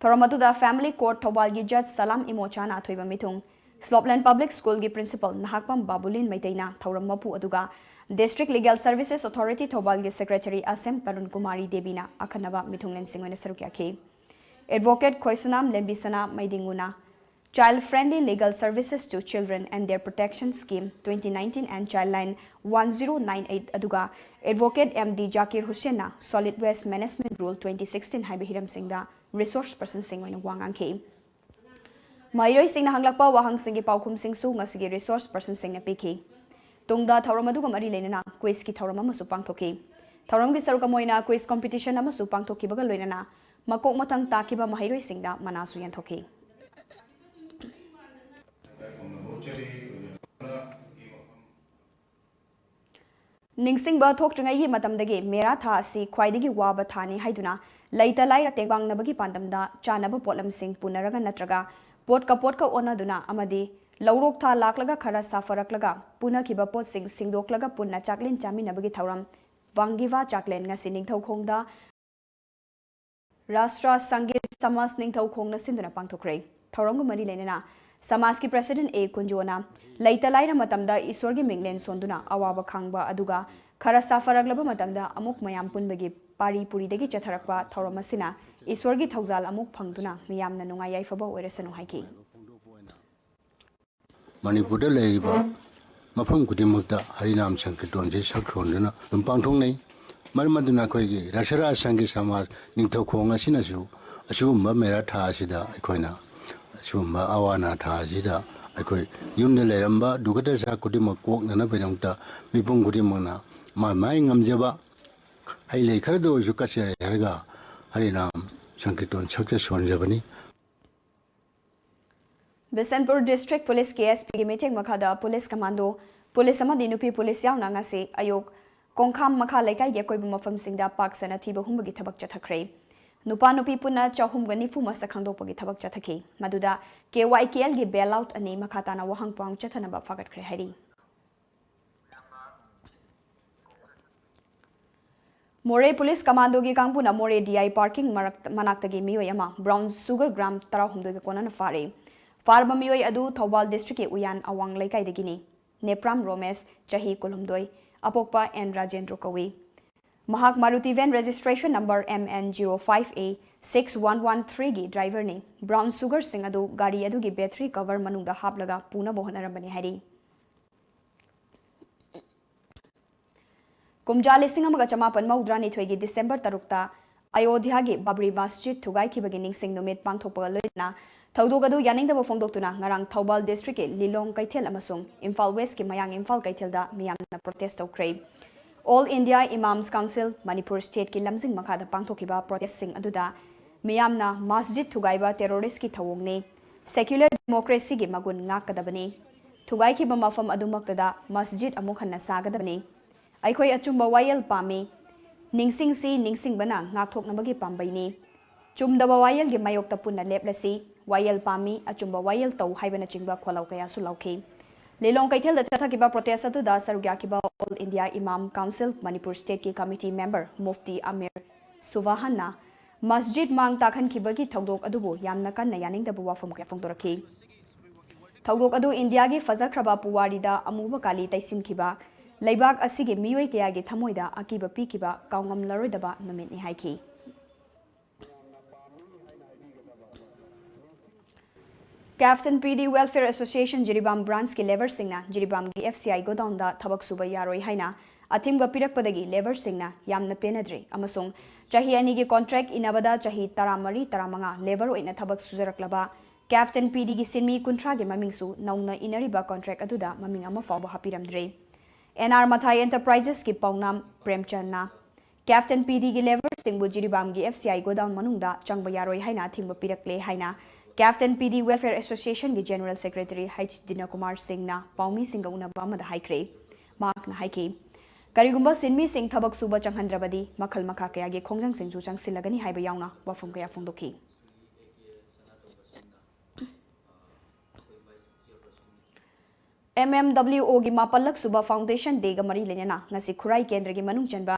ꯊꯧꯔꯝ ꯑꯗꯨꯗ Family Court ꯊꯧꯕꯥꯜꯒꯤ Judge ꯁꯂꯥꯝ ꯏꯃꯣꯆꯥꯅ ꯑꯊꯣꯏꯕ ꯃꯤꯊꯨꯡ, Slopeland Public Schoolꯒꯤ Principal ꯅꯍꯥꯛꯄꯝ ꯕꯥꯕꯨꯂꯤꯟ ꯃꯩꯇꯩꯅ ꯊꯧꯔꯝ ꯃꯄꯨ ꯑꯗꯨꯒ District Legal Services Authority ꯊꯧꯕꯥꯜꯒꯤ Secretary ꯑꯁꯦꯝ Tarun Kumari ꯗꯦꯕꯤꯅ ꯑꯈꯟꯅꯕ ꯃꯤꯊꯨꯡꯂꯦꯟꯁꯤꯡ ꯑꯣꯏꯅ ꯁꯔꯨꯛ ꯌꯥꯈꯤ꯫ Advocate ꯈꯣꯏꯁꯅꯥꯝ ꯂꯦꯝꯕꯤꯁꯅꯥ ꯃꯩꯗꯤꯡꯉꯨꯅ Child Friendly Legal Services to Children and Their Protection Scheme twenty nineteen and Childline one zero nine eight ꯑꯗꯨꯒ Advocate M D Zakir ꯍꯨꯁꯦꯟꯅ Solid Waste Management Rule twenty sixteen ꯍꯥꯏꯕ ꯍꯤꯔꯝꯁꯤꯡꯗ resource personꯁꯤꯡ ꯑꯣꯏꯅ ꯋꯥ ꯉꯥꯡꯈꯤ꯫ ꯃꯍꯩꯔꯣꯏꯁꯤꯡꯅ ꯍꯪꯂꯛꯄ ꯋꯥꯍꯪꯁꯤꯡꯒꯤ ꯄꯥꯎꯈꯨꯝꯁꯤꯡꯁꯨ ꯉꯁꯤꯒꯤ resource personꯁꯤꯡꯅ ꯄꯤꯈꯤ꯫ ꯇꯨꯡꯗ ꯊꯧꯔꯝ ꯑꯗꯨꯒ ꯃꯔꯤ ꯂꯩꯅꯅ Quizꯀꯤ ꯊꯧꯔꯝ ꯑꯃꯁꯨ ꯄꯥꯡꯊꯣꯛꯈꯤ꯫ ꯊꯧꯔꯝꯒꯤ ꯁꯔꯨꯛ ꯑꯃ ꯑꯣꯏꯅ Quiz Competition ꯑꯃꯁꯨ ꯄꯥꯡꯊꯣꯛꯈꯤꯕꯒ ꯂꯣꯏꯅꯅ ꯃꯀꯣꯛ ꯃꯊꯪ ꯇꯥꯈꯤꯕ ꯃꯍꯩꯔꯣꯏꯁꯤꯡꯗ ꯃꯅꯥꯁꯨ ꯌꯦꯟꯊꯣꯛꯈꯤ꯫ ꯅꯤꯡꯁꯤꯡꯕ ꯊꯣꯛꯇ꯭ꯔꯤꯉꯩꯒꯤ ꯃꯇꯝꯗꯒꯤ ꯃꯦꯔꯥ ꯊꯥ ꯑꯁꯤ ꯈ꯭ꯋꯥꯏꯗꯒꯤ ꯋꯥꯕ ꯊꯥꯅꯤ ꯍꯥꯏꯗꯨꯅ ꯂꯩꯇ ꯂꯥꯏꯔ ꯇꯦꯡꯕꯥꯡꯅꯕꯒꯤ ꯄꯥꯟꯗꯝꯗ ꯆꯥꯅꯕ ꯄꯣꯠꯂꯝꯁꯤꯡ ꯄꯨꯅꯔꯒ ꯅꯠꯇ꯭ꯔꯒ ꯄꯣꯠꯀ ꯄꯣꯠꯀ ꯑꯣꯟꯅꯗꯨꯅ ꯑꯃꯗꯤ ꯂꯧꯔꯣꯛ ꯊꯥ ꯂꯥꯛꯂꯒ ꯈꯔ ꯁꯥꯐꯔꯛꯂꯒ ꯄꯨꯅꯈꯤꯕ ꯄꯣꯠꯁꯤꯡ ꯁꯤꯡꯗꯣꯛꯂꯒ ꯄꯨꯟꯅ ꯆꯥꯛꯂꯦꯟ ꯆꯥꯃꯤꯟꯅꯕꯒꯤ ꯊꯧꯔꯝ ꯋꯥꯡꯒꯤꯚꯥ ꯆꯥꯛꯂꯦꯟ ꯉꯁꯤ ꯅꯤꯡꯊꯧꯈꯣꯡꯗ ꯔꯥꯁꯇ꯭ꯔ ꯁꯪꯒꯤꯠ ꯁꯃꯥꯖ ꯅꯤꯡꯊꯧꯈꯣꯡꯅ ꯁꯤꯟꯗꯨꯅ ꯄꯥꯡꯊꯣꯛꯈ꯭ꯔꯦ꯫ ꯊꯧꯔꯝꯒ ꯃꯔꯤ ꯂꯩꯅꯅ ꯁꯃꯥꯖꯀꯤ President A ꯀꯨꯟꯖꯣꯅ ꯂꯩꯇ ꯂꯥꯏꯔ ꯃꯇꯝꯗ ꯏꯁꯣꯔꯒꯤ ꯃꯤꯡꯂꯦꯟ ꯁꯣꯟꯗꯨꯅ ꯑꯋꯥꯕ ꯈꯥꯡꯕ ꯑꯗꯨꯒ ꯈꯔ ꯁꯥꯐꯔꯛꯂꯕ ꯃꯇꯝꯗ ꯑꯃꯨꯛ ꯃꯌꯥꯝ ꯄꯨꯟꯕꯒꯤ ꯄꯥꯔꯤ ꯄꯨꯔꯤꯗꯒꯤ ꯆꯠꯊꯔꯛꯄ ꯊꯧꯔꯝ ꯑꯁꯤꯅ ꯏꯁꯣꯔꯒꯤ ꯊꯧꯖꯥꯜ ꯑꯃꯨꯛ ꯐꯪꯗꯨꯅ ꯃꯤꯌꯥꯝꯅ ꯅꯨꯡꯉꯥꯏ ꯌꯥꯏꯐꯕ ꯑꯣꯏꯔꯁꯅꯨ ꯍꯥꯏꯈꯤ꯫ ꯃꯅꯤꯄꯨꯔꯗ ꯂꯩꯔꯤꯕ ꯃꯐꯝ ꯈꯨꯗꯤꯡꯃꯛꯇ ꯍꯔꯤꯅꯥꯝ ꯁꯪꯀꯤꯔꯇꯣꯟꯁꯤ ꯁꯛ ꯁꯣꯟꯗꯨꯅ ꯑꯗꯨꯝ ꯄꯥꯡꯊꯣꯛꯅꯩ꯫ ꯃꯔꯝ ꯑꯗꯨꯅ ꯑꯩꯈꯣꯏꯒꯤ ꯔꯥꯁꯔꯥ ꯁꯪꯒꯤ ꯁꯃꯥꯖ ꯅꯤꯡꯊꯧꯈꯣꯡ ꯑꯁꯤꯅꯁꯨ ꯑꯁꯤꯒꯨꯝꯕ ꯃꯦꯔꯥ ꯊꯥ ꯑꯁꯤꯗ ꯑꯩꯈꯣꯏꯅ ꯑꯁꯤꯒꯨꯝꯕ ꯑꯋꯥ ꯑꯅꯥ ꯊꯥ ꯑꯁꯤꯗ ꯑꯩꯈꯣꯏ ꯌꯨꯝꯗ ꯂꯩꯔꯝꯕ ꯗꯨꯒꯗꯁꯥ ꯈꯨꯗꯤꯡꯃꯛ ꯀꯣꯛꯅꯅꯕꯒꯤꯗꯃꯛꯇ ꯃꯤꯄꯨꯝ ꯈꯨꯗꯤꯡꯃꯛꯅ ꯃꯥꯏ ꯃꯥꯏ ꯉꯝꯖꯕ ꯍꯩ ꯂꯩ ꯈꯔꯗ ꯑꯣꯏꯔꯁꯨ ꯀꯠꯆꯔꯦ ꯍꯥꯏꯔꯒ ꯍꯔꯤꯅꯥꯝ ꯁꯪꯀꯤꯔꯇꯣꯟ ꯁꯛꯆ ꯁꯣꯟꯖꯕꯅꯤ꯫ Bishnupur District Police K S Pꯒꯤ ꯃꯤꯠꯌꯦꯡ ꯃꯈꯥꯗ Police Commando, Police ꯑꯃꯗꯤ ꯅꯨꯄꯤ Police ꯌꯥꯎꯅ ꯉꯁꯤ ꯑꯌꯨꯛ ꯀꯣꯡꯈꯥꯝ ꯃꯈꯥ ꯂꯩꯀꯥꯏꯒꯤ ꯑꯀꯣꯏꯕ ꯃꯐꯝꯁꯤꯡꯗ ꯄꯥꯛ ꯁꯟꯅ ꯊꯤꯕ ꯍꯨꯝꯕꯒꯤ ꯊꯕꯛ ꯆꯠꯊꯈ꯭ꯔꯦ꯫ ꯅꯨꯄꯥ ꯅꯨꯄꯤ ꯄꯨꯟꯅ ꯆꯍꯨꯝꯒ ꯅꯤꯐꯨ ꯃꯁꯛ ꯈꯪꯗꯣꯛꯄꯒꯤ ꯊꯕꯛ ꯆꯠꯊꯈꯤ꯫ ꯃꯗꯨꯗ ꯀꯦ ꯋꯥꯏ ꯀꯦ ꯑꯦꯜꯒꯤ ꯕꯦꯜ ꯑꯥꯎꯠ ꯑꯅꯤ ꯃꯈꯥ ꯇꯥꯅ ꯋꯥꯍꯪ ꯄꯥꯎꯍꯪ ꯆꯠꯊꯅꯕ ꯐꯥꯒꯠꯈ꯭ꯔꯦ ꯍꯥꯏꯔꯤ꯫ ꯃꯣꯔꯦ ꯄꯨꯂꯤꯁ ꯀꯃꯥꯟꯗꯣꯒꯤ ꯀꯥꯡꯕꯨꯅ ꯃꯣꯔꯦ ꯗꯤ ꯑꯥꯏ ꯄꯥꯔꯀꯤꯡ ꯃꯔꯛ-, ꯃꯅꯥꯛꯇꯒꯤ ꯃꯤꯑꯣꯏ ꯑꯃ ꯕ꯭ꯔꯥꯎꯟ ꯁꯨꯒꯔ ꯒ꯭ꯔꯥꯝ ꯇꯔꯥꯍꯨꯝꯗꯣꯏꯒ ꯀꯣꯟꯅꯅ ꯐꯥꯔꯦ꯫ ꯐꯥꯔꯕ ꯃꯤꯑꯣꯏ ꯑꯗꯨ ꯊꯧꯕꯥꯜ ꯗꯤꯁꯇ꯭ꯔꯤꯛꯀꯤ ꯎꯌꯥꯟ ꯑꯋꯥꯡ ꯂꯩꯀꯥꯏꯗꯒꯤꯅꯤ꯫ ꯅꯦꯄ꯭ꯔꯥꯝ ꯔꯣꯃꯦꯁ, ꯆꯍꯤ ꯀꯨꯟꯍꯨꯝꯗꯣꯏ, ꯑꯄꯣꯛꯄ ꯑꯦꯟ ꯔꯥꯖꯦꯟꯗ꯭ꯔꯣ ꯀꯧꯏ꯫ ꯃꯍꯥꯛ Maruti van registration number M N zero five A six one one ꯊ꯭ꯔꯤꯒꯤ ꯗ꯭ꯔꯥꯏꯚꯔꯅꯤ꯫ ꯕ꯭ꯔꯥꯎꯟ ꯁꯨꯒꯔꯁꯤꯡ ꯑꯗꯨ ꯒꯥꯔꯤ ꯑꯗꯨꯒꯤ ꯕꯦꯇ꯭ꯔꯤ ꯀꯚꯔ ꯃꯅꯨꯡꯗ ꯍꯥꯞꯂꯒ ꯄꯨꯅꯕ ꯍꯣꯠꯅꯔꯝꯕꯅꯤ ꯍꯥꯏꯔꯤ꯫ ꯀꯨꯝꯖꯥ ꯂꯤꯁꯤꯡ ꯑꯃꯒ ꯆꯃꯥꯄꯟ ꯃꯧꯗ꯭ꯔꯥꯅꯤꯊꯣꯏꯒꯤ ꯗꯤꯁꯦꯝꯕꯔ ꯇꯔꯨꯛꯇ ꯑꯌꯣꯙ꯭ꯌꯥꯒꯤ ꯕꯥꯕ꯭ꯔꯤ ꯃꯁꯖꯤꯗ ꯊꯨꯒꯥꯏꯈꯤꯕꯒꯤ ꯅꯤꯡꯁꯤꯡ ꯅꯨꯃꯤꯠ ꯄꯥꯡꯊꯣꯛꯄꯒ ꯂꯣꯏꯅꯅ ꯊꯧꯗꯣꯛ ꯑꯗꯨ ꯌꯥꯅꯤꯡꯗꯕ ꯐꯣꯡꯗꯣꯛꯇꯨꯅ ꯉꯔꯥꯡ ꯊꯧꯕꯥꯜ ꯗꯤꯁꯇ꯭ꯔꯤꯛꯀꯤ ꯂꯤꯂꯣꯡ ꯀꯩꯊꯦꯜ ꯑꯃꯁꯨꯡ ꯏꯝꯐꯥꯜ ꯋꯦꯁꯀꯤ ꯃꯌꯥꯡ ꯏꯝꯐꯥꯜ ꯀꯩꯊꯦꯜꯗ ꯃꯤꯌꯥꯝꯅ ꯄ꯭ꯔꯣꯇꯦꯁ ꯇꯧꯈ꯭ꯔꯦ꯫ ꯑꯣꯜ ꯏꯟꯗꯤꯌꯥ ꯏꯃꯥꯝꯁ ꯀꯥꯎꯟꯁꯤꯜ ꯃꯅꯤꯄꯨꯔ ꯁ꯭ꯇꯦꯠꯀꯤ ꯂꯝꯖꯤꯡ ꯃꯈꯥꯗ ꯄꯥꯡꯊꯣꯛꯈꯤꯕ ꯄ꯭ꯔꯣꯇꯦꯁꯁꯤꯡ ꯑꯗꯨꯗ ꯃꯤꯌꯥꯝꯅ ꯃꯁꯖꯤꯗ ꯊꯨꯒꯥꯏꯕ ꯇꯦꯔꯣꯔꯤꯁ꯭ꯠꯀꯤ ꯊꯧꯑꯣꯡꯅꯤ, ꯁꯦꯀ꯭ꯌꯨꯂꯔ ꯗꯦꯃꯣꯀ꯭ꯔꯦꯁꯤꯒꯤ ꯃꯒꯨꯟ ꯉꯥꯛꯀꯗꯕꯅꯤ, ꯊꯨꯒꯥꯏꯈꯤꯕ ꯃꯐꯝ ꯑꯗꯨꯃꯛꯇꯗ ꯃꯁꯖꯤꯗ ꯑꯃꯨꯛ ꯍꯟꯅ ꯁꯥꯒꯗꯕꯅꯤ, ꯑꯩꯈꯣꯏ ꯑꯆꯨꯝꯕ ꯋꯥꯌꯦꯜ ꯄꯥꯝꯃꯤ, ꯅꯤꯡꯁꯤꯡꯁꯤ, ꯅꯤꯡꯁꯤꯡꯕꯅ ꯉꯥꯛꯊꯣꯛꯅꯕꯒꯤ ꯄꯥꯝꯕꯩꯅꯤ, ꯆꯨꯝꯗꯕ ꯋꯥꯌꯦꯜꯒꯤ ꯃꯥꯌꯣꯛꯇ ꯄꯨꯟꯅ ꯂꯦꯞꯂꯁꯤ, ꯋꯥꯌꯦꯜ ꯄꯥꯝꯃꯤ, ꯑꯆꯨꯝꯕ ꯋꯥꯌꯦꯜ ꯇꯧ ꯍꯥꯏꯕꯅꯆꯤꯡꯕ ꯈꯣꯜꯂꯥꯎ ꯀꯌꯥꯁꯨ ꯂꯥꯎꯈꯤ꯫ ꯂꯤꯂꯣꯡ ꯀꯩꯊꯦꯜꯗ ꯆꯠꯊꯈꯤꯕ ꯄ꯭ꯔꯣꯇꯦꯁ ꯑꯗꯨꯗ ꯁꯔꯨꯛ ꯌꯥꯈꯤꯕ ꯑꯣꯜ ꯏꯟꯗꯤꯌꯥ ꯏꯃꯥꯝ ꯀꯥꯎꯟꯁꯤꯜ ꯃꯅꯤꯄꯨꯔ ꯁ꯭ꯇꯦꯠꯀꯤ ꯀꯃꯤꯇꯤ ꯃꯦꯝꯕꯔ ꯃꯨꯐꯇꯤ ꯑꯃꯤꯔ ꯁꯨꯚꯥꯍꯟꯅ ꯃꯁꯖꯤꯗ ꯃꯥꯡ ꯇꯥꯛꯍꯟꯈꯤꯕꯒꯤ ꯊꯧꯗꯣꯛ ꯑꯗꯨꯕꯨ ꯌꯥꯝꯅ ꯀꯟꯅ ꯌꯥꯅꯤꯡꯗꯕ ꯋꯥꯐꯝ ꯀꯌꯥ ꯐꯣꯡꯗꯣꯔꯛꯈꯤ꯫ ꯊꯧꯗꯣꯛ ꯑꯗꯨ ꯏꯟꯗꯤꯌꯥꯒꯤ ꯐꯖꯈ꯭ꯔꯕ ꯄꯨꯋꯥꯔꯤꯗ ꯑꯃꯨꯕ ꯀꯥꯂꯤ ꯇꯩꯁꯤꯟꯈꯤꯕ, ꯂꯩꯕꯥꯛ ꯑꯁꯤꯒꯤ ꯃꯤꯑꯣꯏ ꯀꯌꯥꯒꯤ ꯊꯃꯣꯏꯗ ꯑꯀꯤꯕ ꯄꯤꯈꯤꯕ ꯀꯥꯎꯉꯝꯂꯔꯣꯏꯗꯕ ꯅꯨꯃꯤꯠꯅꯤ ꯍꯥꯏꯈꯤ꯫ Captain P D welfare association Jiribam ꯕ꯭ꯔꯥꯟꯁꯀꯤ ꯂꯦꯕꯔꯁꯤꯡꯅ ꯖꯤꯔꯤꯕꯥꯝꯒꯤ ꯑꯦꯐ ꯁꯤ ꯑꯥꯏ ꯒꯣꯗꯥꯎꯟꯗ ꯊꯕꯛ ꯁꯨꯕ ꯌꯥꯔꯣꯏ ꯍꯥꯏꯅ ꯑꯊꯤꯡꯕ ꯄꯤꯔꯛꯄꯗꯒꯤ ꯂꯦꯕꯔꯁꯤꯡꯅ ꯌꯥꯝꯅ ꯄꯦꯟꯅꯗ꯭ꯔꯤ ꯑꯃꯁꯨꯡ ꯆꯍꯤ ꯑꯅꯤꯒꯤ ꯀꯣꯟꯇ꯭ꯔꯦꯛ ꯏꯟꯅꯕꯗ ꯆꯍꯤ ꯇꯔꯥꯃꯔꯤ, ꯇꯔꯥꯃꯉꯥ ꯂꯦꯕꯔ ꯑꯣꯏꯅ ꯊꯕꯛ ꯁꯨꯖꯔꯛꯂꯕ ꯀꯦꯞꯇꯦꯟ ꯄꯤ ꯗꯤꯒꯤ ꯁꯤꯟꯃꯤ ꯀꯨꯟꯊ꯭ꯔꯥꯒꯤ ꯃꯃꯤꯡꯁꯨ ꯅꯧꯅ ꯏꯟꯅꯔꯤꯕ ꯀꯣꯟꯇ꯭ꯔꯦꯛ ꯑꯗꯨꯗ ꯃꯃꯤꯡ ꯑꯃ ꯐꯥꯎꯕ ꯍꯥꯞꯄꯤꯔꯝꯗ꯭ꯔꯤ꯫ ꯑꯦꯟ ꯑꯥꯔ ꯃꯊꯥꯏ ꯑꯦꯟꯇꯔꯄ꯭ꯔꯥꯏꯖꯦꯁꯀꯤ ꯄꯥꯎꯅꯥꯝ ꯄ꯭ꯔꯦꯝꯆꯟꯗꯅ ꯀꯦꯞꯇꯦꯟ ꯄꯤ ꯗꯤꯒꯤ ꯂꯦꯕꯔꯁꯤꯡꯕꯨ ꯖꯤꯔꯤꯕꯥꯝꯒꯤ ꯑꯦꯐ ꯁꯤ ꯑꯥꯏ ꯒꯣꯗꯥꯎꯟ ꯃꯅꯨꯡꯗ ꯆꯪꯕ ꯌꯥꯔꯣꯏ ꯍꯥꯏꯅ ꯑꯊꯤꯡꯕ ꯄꯤꯔꯛꯂꯦ ꯍꯥꯏꯅ captain P D welfare ꯑꯦꯁꯣꯁꯤꯌꯦꯁꯟꯒꯤ general secretary H ꯗꯤꯅꯀꯨꯃꯥꯔ ꯁꯤꯡꯅ ꯄꯥꯎꯃꯤꯁꯤꯡꯒ ꯎꯅꯕ ꯑꯃꯗ ꯍꯥꯏꯈ꯭ꯔꯦ꯫ ꯃꯍꯥꯛꯅ ꯍꯥꯏꯈꯤ, ꯀꯔꯤꯒꯨꯝꯕ ꯁꯤꯟꯃꯤꯁꯤꯡ ꯊꯕꯛ ꯁꯨꯕ ꯆꯪꯍꯟꯗ꯭ꯔꯕꯗꯤ ꯃꯈꯜ ꯃꯈꯥ ꯀꯌꯥꯒꯤ ꯈꯣꯡꯖꯪꯁꯤꯡꯁꯨ ꯆꯪꯁꯤꯜꯂꯒꯅꯤ ꯍꯥꯏꯕ ꯌꯥꯎꯅ ꯋꯥꯐꯝ ꯀꯌꯥ ꯐꯣꯡꯗꯣꯛꯈꯤ꯫ ꯑꯦꯝ ꯑꯦꯝ ꯗꯕ꯭ꯂꯤꯎ ꯑꯣꯒꯤ ꯃꯥꯄꯜꯂꯛ ꯁꯨꯕ Foundation Dayꯒ ꯃꯔꯤ ꯂꯩꯅꯅ ꯉꯁꯤ ꯈꯨꯔꯥꯏ ꯀꯦꯟꯗ꯭ꯔꯒꯤ ꯃꯅꯨꯡ ꯆꯟꯕ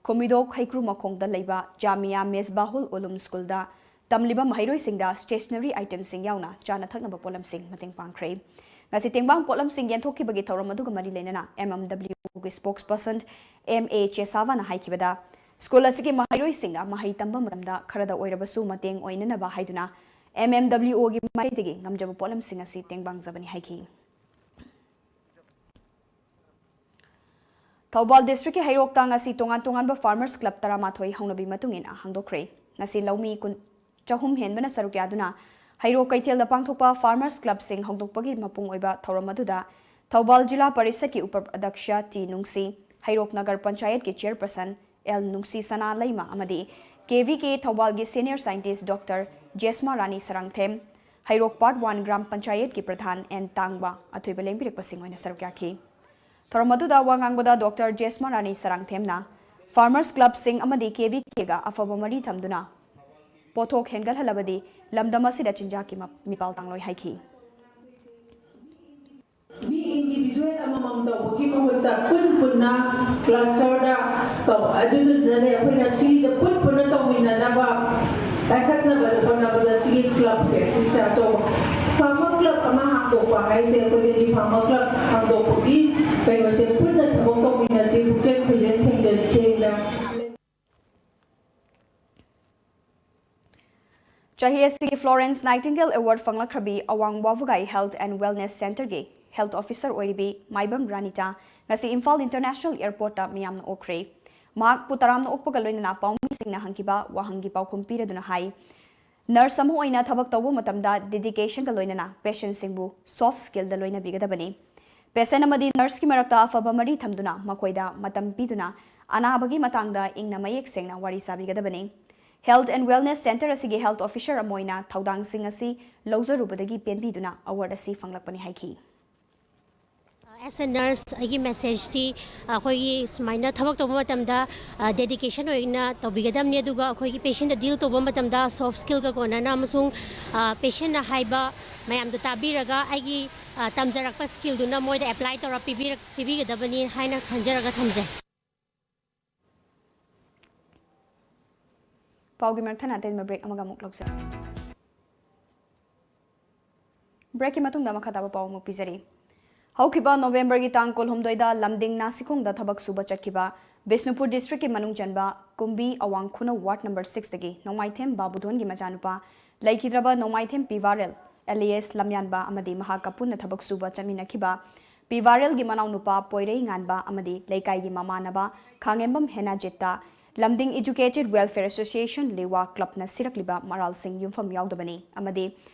ꯈꯨꯃꯤꯗꯣꯛ ꯍꯩꯀ꯭ꯔꯨ ꯃꯈꯣꯡꯗ ꯂꯩꯕ ꯖꯥꯃꯤꯌꯥ ꯃꯦꯁꯕꯥꯍꯨꯜ ꯎꯂꯨꯝ ꯁ꯭ꯀꯨꯜꯗ ꯇꯝꯂꯤꯕ ꯃꯍꯩꯔꯣꯏꯁꯤꯡꯗ stationery itemꯁꯤꯡ ꯌꯥꯎꯅ ꯆꯥꯅ ꯊꯛꯅꯕ ꯄꯣꯠꯂꯝꯁꯤꯡ ꯃꯇꯦꯡ ꯄꯥꯡꯈ꯭ꯔꯦ꯫ ꯉꯁꯤ ꯇꯦꯡꯕꯥꯡ ꯄꯣꯠꯂꯝꯁꯤꯡ ꯌꯦꯟꯊꯣꯛꯈꯤꯕꯒꯤ ꯊꯧꯔꯝ ꯑꯗꯨꯒ ꯃꯔꯤ ꯂꯩꯅꯅ ꯑꯦꯝ ꯑꯦꯝ ꯗꯕ꯭ꯂꯤꯎ ꯑꯣꯒꯤ spokesperson ꯑꯦꯝ ꯑꯦ ꯆꯦꯁꯥꯕꯥꯅ ꯍꯥꯏꯈꯤꯕꯗ, ꯁ꯭ꯀꯨꯜ ꯑꯁꯤꯒꯤ ꯃꯍꯩꯔꯣꯏꯁꯤꯡꯅ ꯃꯍꯩ ꯇꯝꯕ ꯃꯇꯝꯗ ꯈꯔꯗ ꯑꯣꯏꯔꯕꯁꯨ ꯃꯇꯦꯡ ꯑꯣꯏꯅꯅꯕ ꯍꯥꯏꯗꯨꯅ ꯑꯦꯝ ꯑꯦꯝ ꯗꯕ꯭ꯂꯤꯎ ꯑꯣꯒꯤ ꯃꯥꯏꯀꯩꯗꯒꯤ ꯉꯝꯖꯕ ꯄꯣꯠꯂꯝꯁꯤꯡ ꯑꯁꯤ ꯇꯦꯡꯕꯥꯡꯖꯕꯅꯤ ꯍꯥꯏꯈꯤ꯫ ꯊꯧꯕꯥꯜ districtꯀꯤ ꯍꯩꯔꯣꯛꯇ ꯉꯁꯤ ꯇꯣꯉꯥꯟ ꯇꯣꯉꯥꯟꯕ farmers club ꯇꯔꯥꯃꯥꯊꯣꯏ ꯍꯧꯅꯕꯤ ꯃꯇꯨꯡ ꯏꯟꯅ ꯍꯥꯡꯗꯣꯛꯈ꯭ꯔꯦ꯫ ꯉꯁꯤ ꯂꯧꯃꯤ ꯀꯨꯟ, ꯆꯍꯨꯝ ꯍꯦꯟꯕꯅ ꯁꯔꯨꯛ ꯌꯥꯗꯨꯅ ꯍꯩꯔꯣꯛ ꯀꯩꯊꯦꯜꯗ ꯄꯥꯡꯊꯣꯛꯄ farmers clubꯁꯤꯡ ꯍꯧꯗꯣꯛꯄꯒꯤ ꯃꯄꯨꯡ ꯑꯣꯏꯕ ꯊꯧꯔꯝ ꯑꯗꯨꯗ ꯊꯧꯕꯥꯜ ꯖꯤꯂꯥ ꯄꯔꯤꯁꯠꯀꯤ ꯎꯄ ꯑꯗ꯭ꯌꯛꯁ ꯇꯤ ꯅꯨꯡꯁꯤ, ꯍꯩꯔꯣꯛ ꯅꯒꯔ ꯄꯟꯆꯥꯌꯠꯀꯤ chairperson ꯑꯦꯜ ꯅꯨꯡꯁꯤ ꯁꯅꯥ ꯂꯩꯃ ꯑꯃꯗꯤ ꯀꯦ ꯚꯤ ꯀꯦ ꯊꯧꯕꯥꯜꯒꯤ senior scientist ꯗꯣꯛꯇꯔ ꯖꯦꯁꯃꯥ ꯔꯥꯅꯤ ꯁꯔꯥꯡꯊꯦꯝ, ꯍꯩꯔꯣꯛ part one ꯒ꯭ꯔꯥꯝ ꯄꯟꯆꯥꯌꯠꯀꯤ ꯄ꯭ꯔꯙꯥꯟ ꯑꯦꯟ ꯇꯥꯡꯕ ꯑꯊꯣꯏꯕ ꯂꯦꯡꯕꯤꯔꯛꯄꯁꯤꯡ ꯑꯣꯏꯅ ꯁꯔꯨꯛ ꯌꯥꯈꯤ꯫ ꯊꯧꯔꯝ ꯑꯗꯨꯗ ꯋꯥ ꯉꯥꯡꯕꯗ ꯗꯣꯛꯇꯔ ꯖꯦꯁꯃꯥ ꯔꯥꯅꯤ ꯁꯔꯥꯡꯊꯦꯝꯅ farmers clubꯁꯤꯡ ꯑꯃꯗꯤ ꯀꯦ ꯚꯤ ꯀꯦꯒ ꯑꯐꯕ ꯃꯔꯤ ꯊꯝꯗꯨꯅ ꯄꯣꯠꯊꯣꯛ ꯍꯦꯟꯒꯠꯍꯜꯂꯕꯗꯤ ꯂꯝꯗꯝ ꯑꯁꯤꯗ ꯆꯤꯟꯖꯥꯛꯀꯤ ꯃ-, ꯃꯤꯄꯥꯜ ꯇꯥꯡꯂꯣꯏ ꯍꯥꯏꯈꯤ꯫ ꯃꯤ individual ꯑꯃꯃꯝ ꯇꯧꯕꯒꯤ ꯃꯍꯨꯠꯇ ꯄꯨꯟ ꯄꯨꯟꯅ clusterꯗ ꯇꯧ, ꯑꯗꯨꯗꯨꯅꯅꯦ ꯑꯩꯈꯣꯏꯅ ꯁꯤꯗ ꯄꯨꯟ ꯄꯨꯟꯅ ꯇꯧꯃꯤꯟꯅꯅꯕ ꯄꯥꯏꯈꯠꯅꯕꯗ ꯍꯣꯠꯅꯕꯗ ꯁꯤꯒꯤ clubꯁꯦ ꯁꯤꯁꯦ ꯑꯆꯧꯕ farmer club ꯑꯃ ꯍꯥꯡꯗꯣꯛꯄ ꯍꯥꯏꯁꯦ ꯑꯩꯈꯣꯏꯗꯗꯤ farmer club ꯍꯥꯡꯗꯣꯛꯄꯒꯤ ꯀꯩꯅꯣꯁꯦ ꯄꯨꯟꯅ ꯊꯕꯛ ꯇꯧꯃꯤꯟꯅꯁꯤ, ꯄꯨꯛꯆꯦꯜ ꯈꯣꯏꯖꯦꯜ ꯁꯦꯡꯅ ꯁꯦꯡꯅ꯫ ꯆꯍꯤ ꯑꯁꯤꯒꯤ Florence Nightingale Award ꯐꯪꯂꯛꯈ꯭ꯔꯕꯤ ꯑꯋꯥꯡ ꯋꯥꯕꯒꯥꯏ Health and Wellness Centreꯒꯤ health officer ꯑꯣꯏꯔꯤꯕꯤ ꯃꯥꯏꯕꯝ ꯔꯥꯅꯤꯇꯥ ꯉꯁꯤ ꯏꯝꯐꯥꯜ International Airportꯇ ꯃꯤꯌꯥꯝꯅ ꯑꯣꯛꯈ꯭ꯔꯦ꯫ ꯃꯍꯥꯛꯄꯨ ꯇꯔꯥꯝꯅ ꯑꯣꯛꯄꯒ ꯂꯣꯏꯅꯅ ꯄꯥꯎꯃꯤꯁꯤꯡꯅ ꯍꯪꯈꯤꯕ ꯋꯥꯍꯪꯒꯤ ꯄꯥꯎꯈꯨꯝ ꯄꯤꯔꯗꯨꯅ ꯍꯥꯏ, nurse ꯑꯃ ꯑꯣꯏꯅ ꯊꯕꯛ ꯇꯧꯕ ꯃꯇꯝꯗ dedicationꯒ ꯂꯣꯏꯅꯅ patientꯁꯤꯡꯕꯨ soft skillꯗ ꯂꯣꯏꯅꯕꯤꯒꯗꯕꯅꯤ꯫ Patient ꯑꯃꯗꯤ nurseꯀꯤ ꯃꯔꯛꯇ ꯑꯐꯕ ꯃꯔꯤ ꯊꯝꯗꯨꯅ ꯃꯈꯣꯏꯗ ꯃꯇꯝ ꯄꯤꯗꯨꯅ ꯑꯅꯥꯕꯒꯤ ꯃꯇꯥꯡꯗ ꯏꯪꯅ ꯃꯌꯦꯛ ꯁꯦꯡꯅ ꯋꯥꯔꯤ ꯁꯥꯕꯤꯒꯗꯕꯅꯤ꯫ Health and Wellness Centre ꯑꯁꯤꯒꯤ health officer ꯑꯃ ꯑꯣꯏꯅ ꯊꯧꯗꯥꯡꯁꯤꯡ ꯑꯁꯤ ꯂꯧꯖꯔꯨꯕꯗꯒꯤ ꯄꯦꯟꯕꯤꯗꯨꯅ award ꯑꯁꯤ ꯐꯪꯂꯛꯄꯅꯤ ꯍꯥꯏꯈꯤ꯫ Uh, As a nurse, ꯑꯩꯒꯤ ꯃꯦꯁꯦꯖꯇꯤ ꯑꯩꯈꯣꯏꯒꯤ ꯁꯨꯃꯥꯏꯅ ꯊꯕꯛ ꯇꯧꯕ ꯃꯇꯝꯗ ꯗꯦꯗꯤꯀꯦꯁꯟ ꯑꯣꯏꯅ ꯇꯧꯕꯤꯒꯗꯕꯅꯤ, ꯑꯗꯨꯒ ꯑꯩꯈꯣꯏꯒꯤ ꯄꯦꯁꯦꯟꯗ ꯗꯤꯜ ꯇꯧꯕ ꯃꯇꯝꯗ ꯁꯣꯐ ꯁ꯭ꯀꯤꯜꯒ ꯀꯣꯟꯅꯅ ꯑꯃꯁꯨꯡ ꯄꯦꯁꯦꯟꯅ ꯍꯥꯏꯕ ꯃꯌꯥꯝꯗꯣ ꯇꯥꯕꯤꯔꯒ ꯑꯩꯒꯤ ꯇꯝꯖꯔꯛꯄ ꯁ꯭ꯀꯤꯜꯗꯨꯅ ꯃꯣꯏꯗ ꯑꯦꯄ꯭ꯂꯥꯏ ꯇꯧꯔ ꯄꯤꯕꯤꯔꯛ ꯄꯤꯕꯤꯒꯗꯕꯅꯤ ꯍꯥꯏꯅ ꯈꯟꯖꯔꯒ ꯊꯝꯖꯩ꯫ ꯄꯥꯎꯒꯤ ꯃꯔꯛ ꯊꯠꯅ ꯑꯇꯦꯟꯕ ꯕ꯭ꯔꯦꯛ ꯑꯃꯒ ꯑꯃꯨꯛ ꯂꯧꯖꯔꯛꯀꯦ꯫ ꯕ꯭ꯔꯦꯛꯀꯤ ꯃꯇꯨꯡꯗ ꯃꯈꯥ ꯇꯥꯕ ꯄꯥꯎ ꯑꯃꯨꯛ ꯄꯤꯖꯔꯤ꯫ ꯍꯧꯈꯤꯕ ꯅꯣꯕꯦꯝꯕꯔꯒꯤ ꯇꯥꯡ ꯀꯨꯟꯍꯨꯝꯗꯣꯏꯗ ꯂꯝꯗꯤꯡ ꯅꯥꯁꯤꯈꯣꯡꯗ ꯊꯕꯛ ꯁꯨꯕ ꯆꯠꯈꯤꯕ ꯕꯤꯁꯅꯨꯄꯨꯔ ꯗꯤꯁꯇ꯭ꯔꯤꯛꯀꯤ ꯃꯅꯨꯡ ꯆꯟꯕ ꯀꯨꯝꯕꯤ ꯑꯋꯥꯡ ꯈꯨꯅꯧ ꯋꯥꯔꯗ ꯅꯝꯕꯔ ꯁꯤꯛꯁꯇꯒꯤ ꯅꯣꯡꯃꯥꯏꯊꯦꯝ ꯕꯥꯕꯨꯙꯣꯟꯒꯤ ꯃꯆꯥꯅꯨꯄꯥ ꯂꯩꯈꯤꯗ꯭ꯔꯕ ꯅꯣꯡꯃꯥꯏꯊꯦꯝ ꯄꯤꯚꯥꯔꯦꯜ ꯑꯦꯂꯤꯌꯦꯁ ꯂꯝꯌꯥꯟꯕ ꯑꯃꯗꯤ ꯃꯍꯥꯛꯀ ꯄꯨꯟꯅ ꯊꯕꯛ ꯁꯨꯕ ꯆꯠꯃꯤꯟꯅꯈꯤꯕ ꯄꯤꯚꯥꯔꯦꯜꯒꯤ ꯃꯅꯥꯎꯅꯨꯄꯥ ꯄꯣꯏꯔꯩ ꯉꯥꯟꯕ ꯑꯃꯗꯤ ꯂꯩꯀꯥꯏꯒꯤ ꯃꯃꯥꯟꯅꯕ ꯈꯥꯉꯦꯝꯕꯝ ꯍꯦꯅꯥꯖꯤꯠꯇ ꯂꯝꯗꯤꯡ ꯏꯖꯨꯀꯦꯇꯦꯗ ꯋꯦꯜꯐꯤꯌꯔ ꯑꯦꯁꯣꯁꯤꯌꯦꯁꯟ ꯂꯤꯋꯥ ꯀ꯭ꯂꯕꯅ ꯁꯤꯔꯛꯂꯤꯕ ꯃꯔꯥꯜꯁꯤꯡ ꯌꯨꯝꯐꯝ ꯌꯥꯎꯗꯕꯅꯤ ꯑꯃꯗꯤ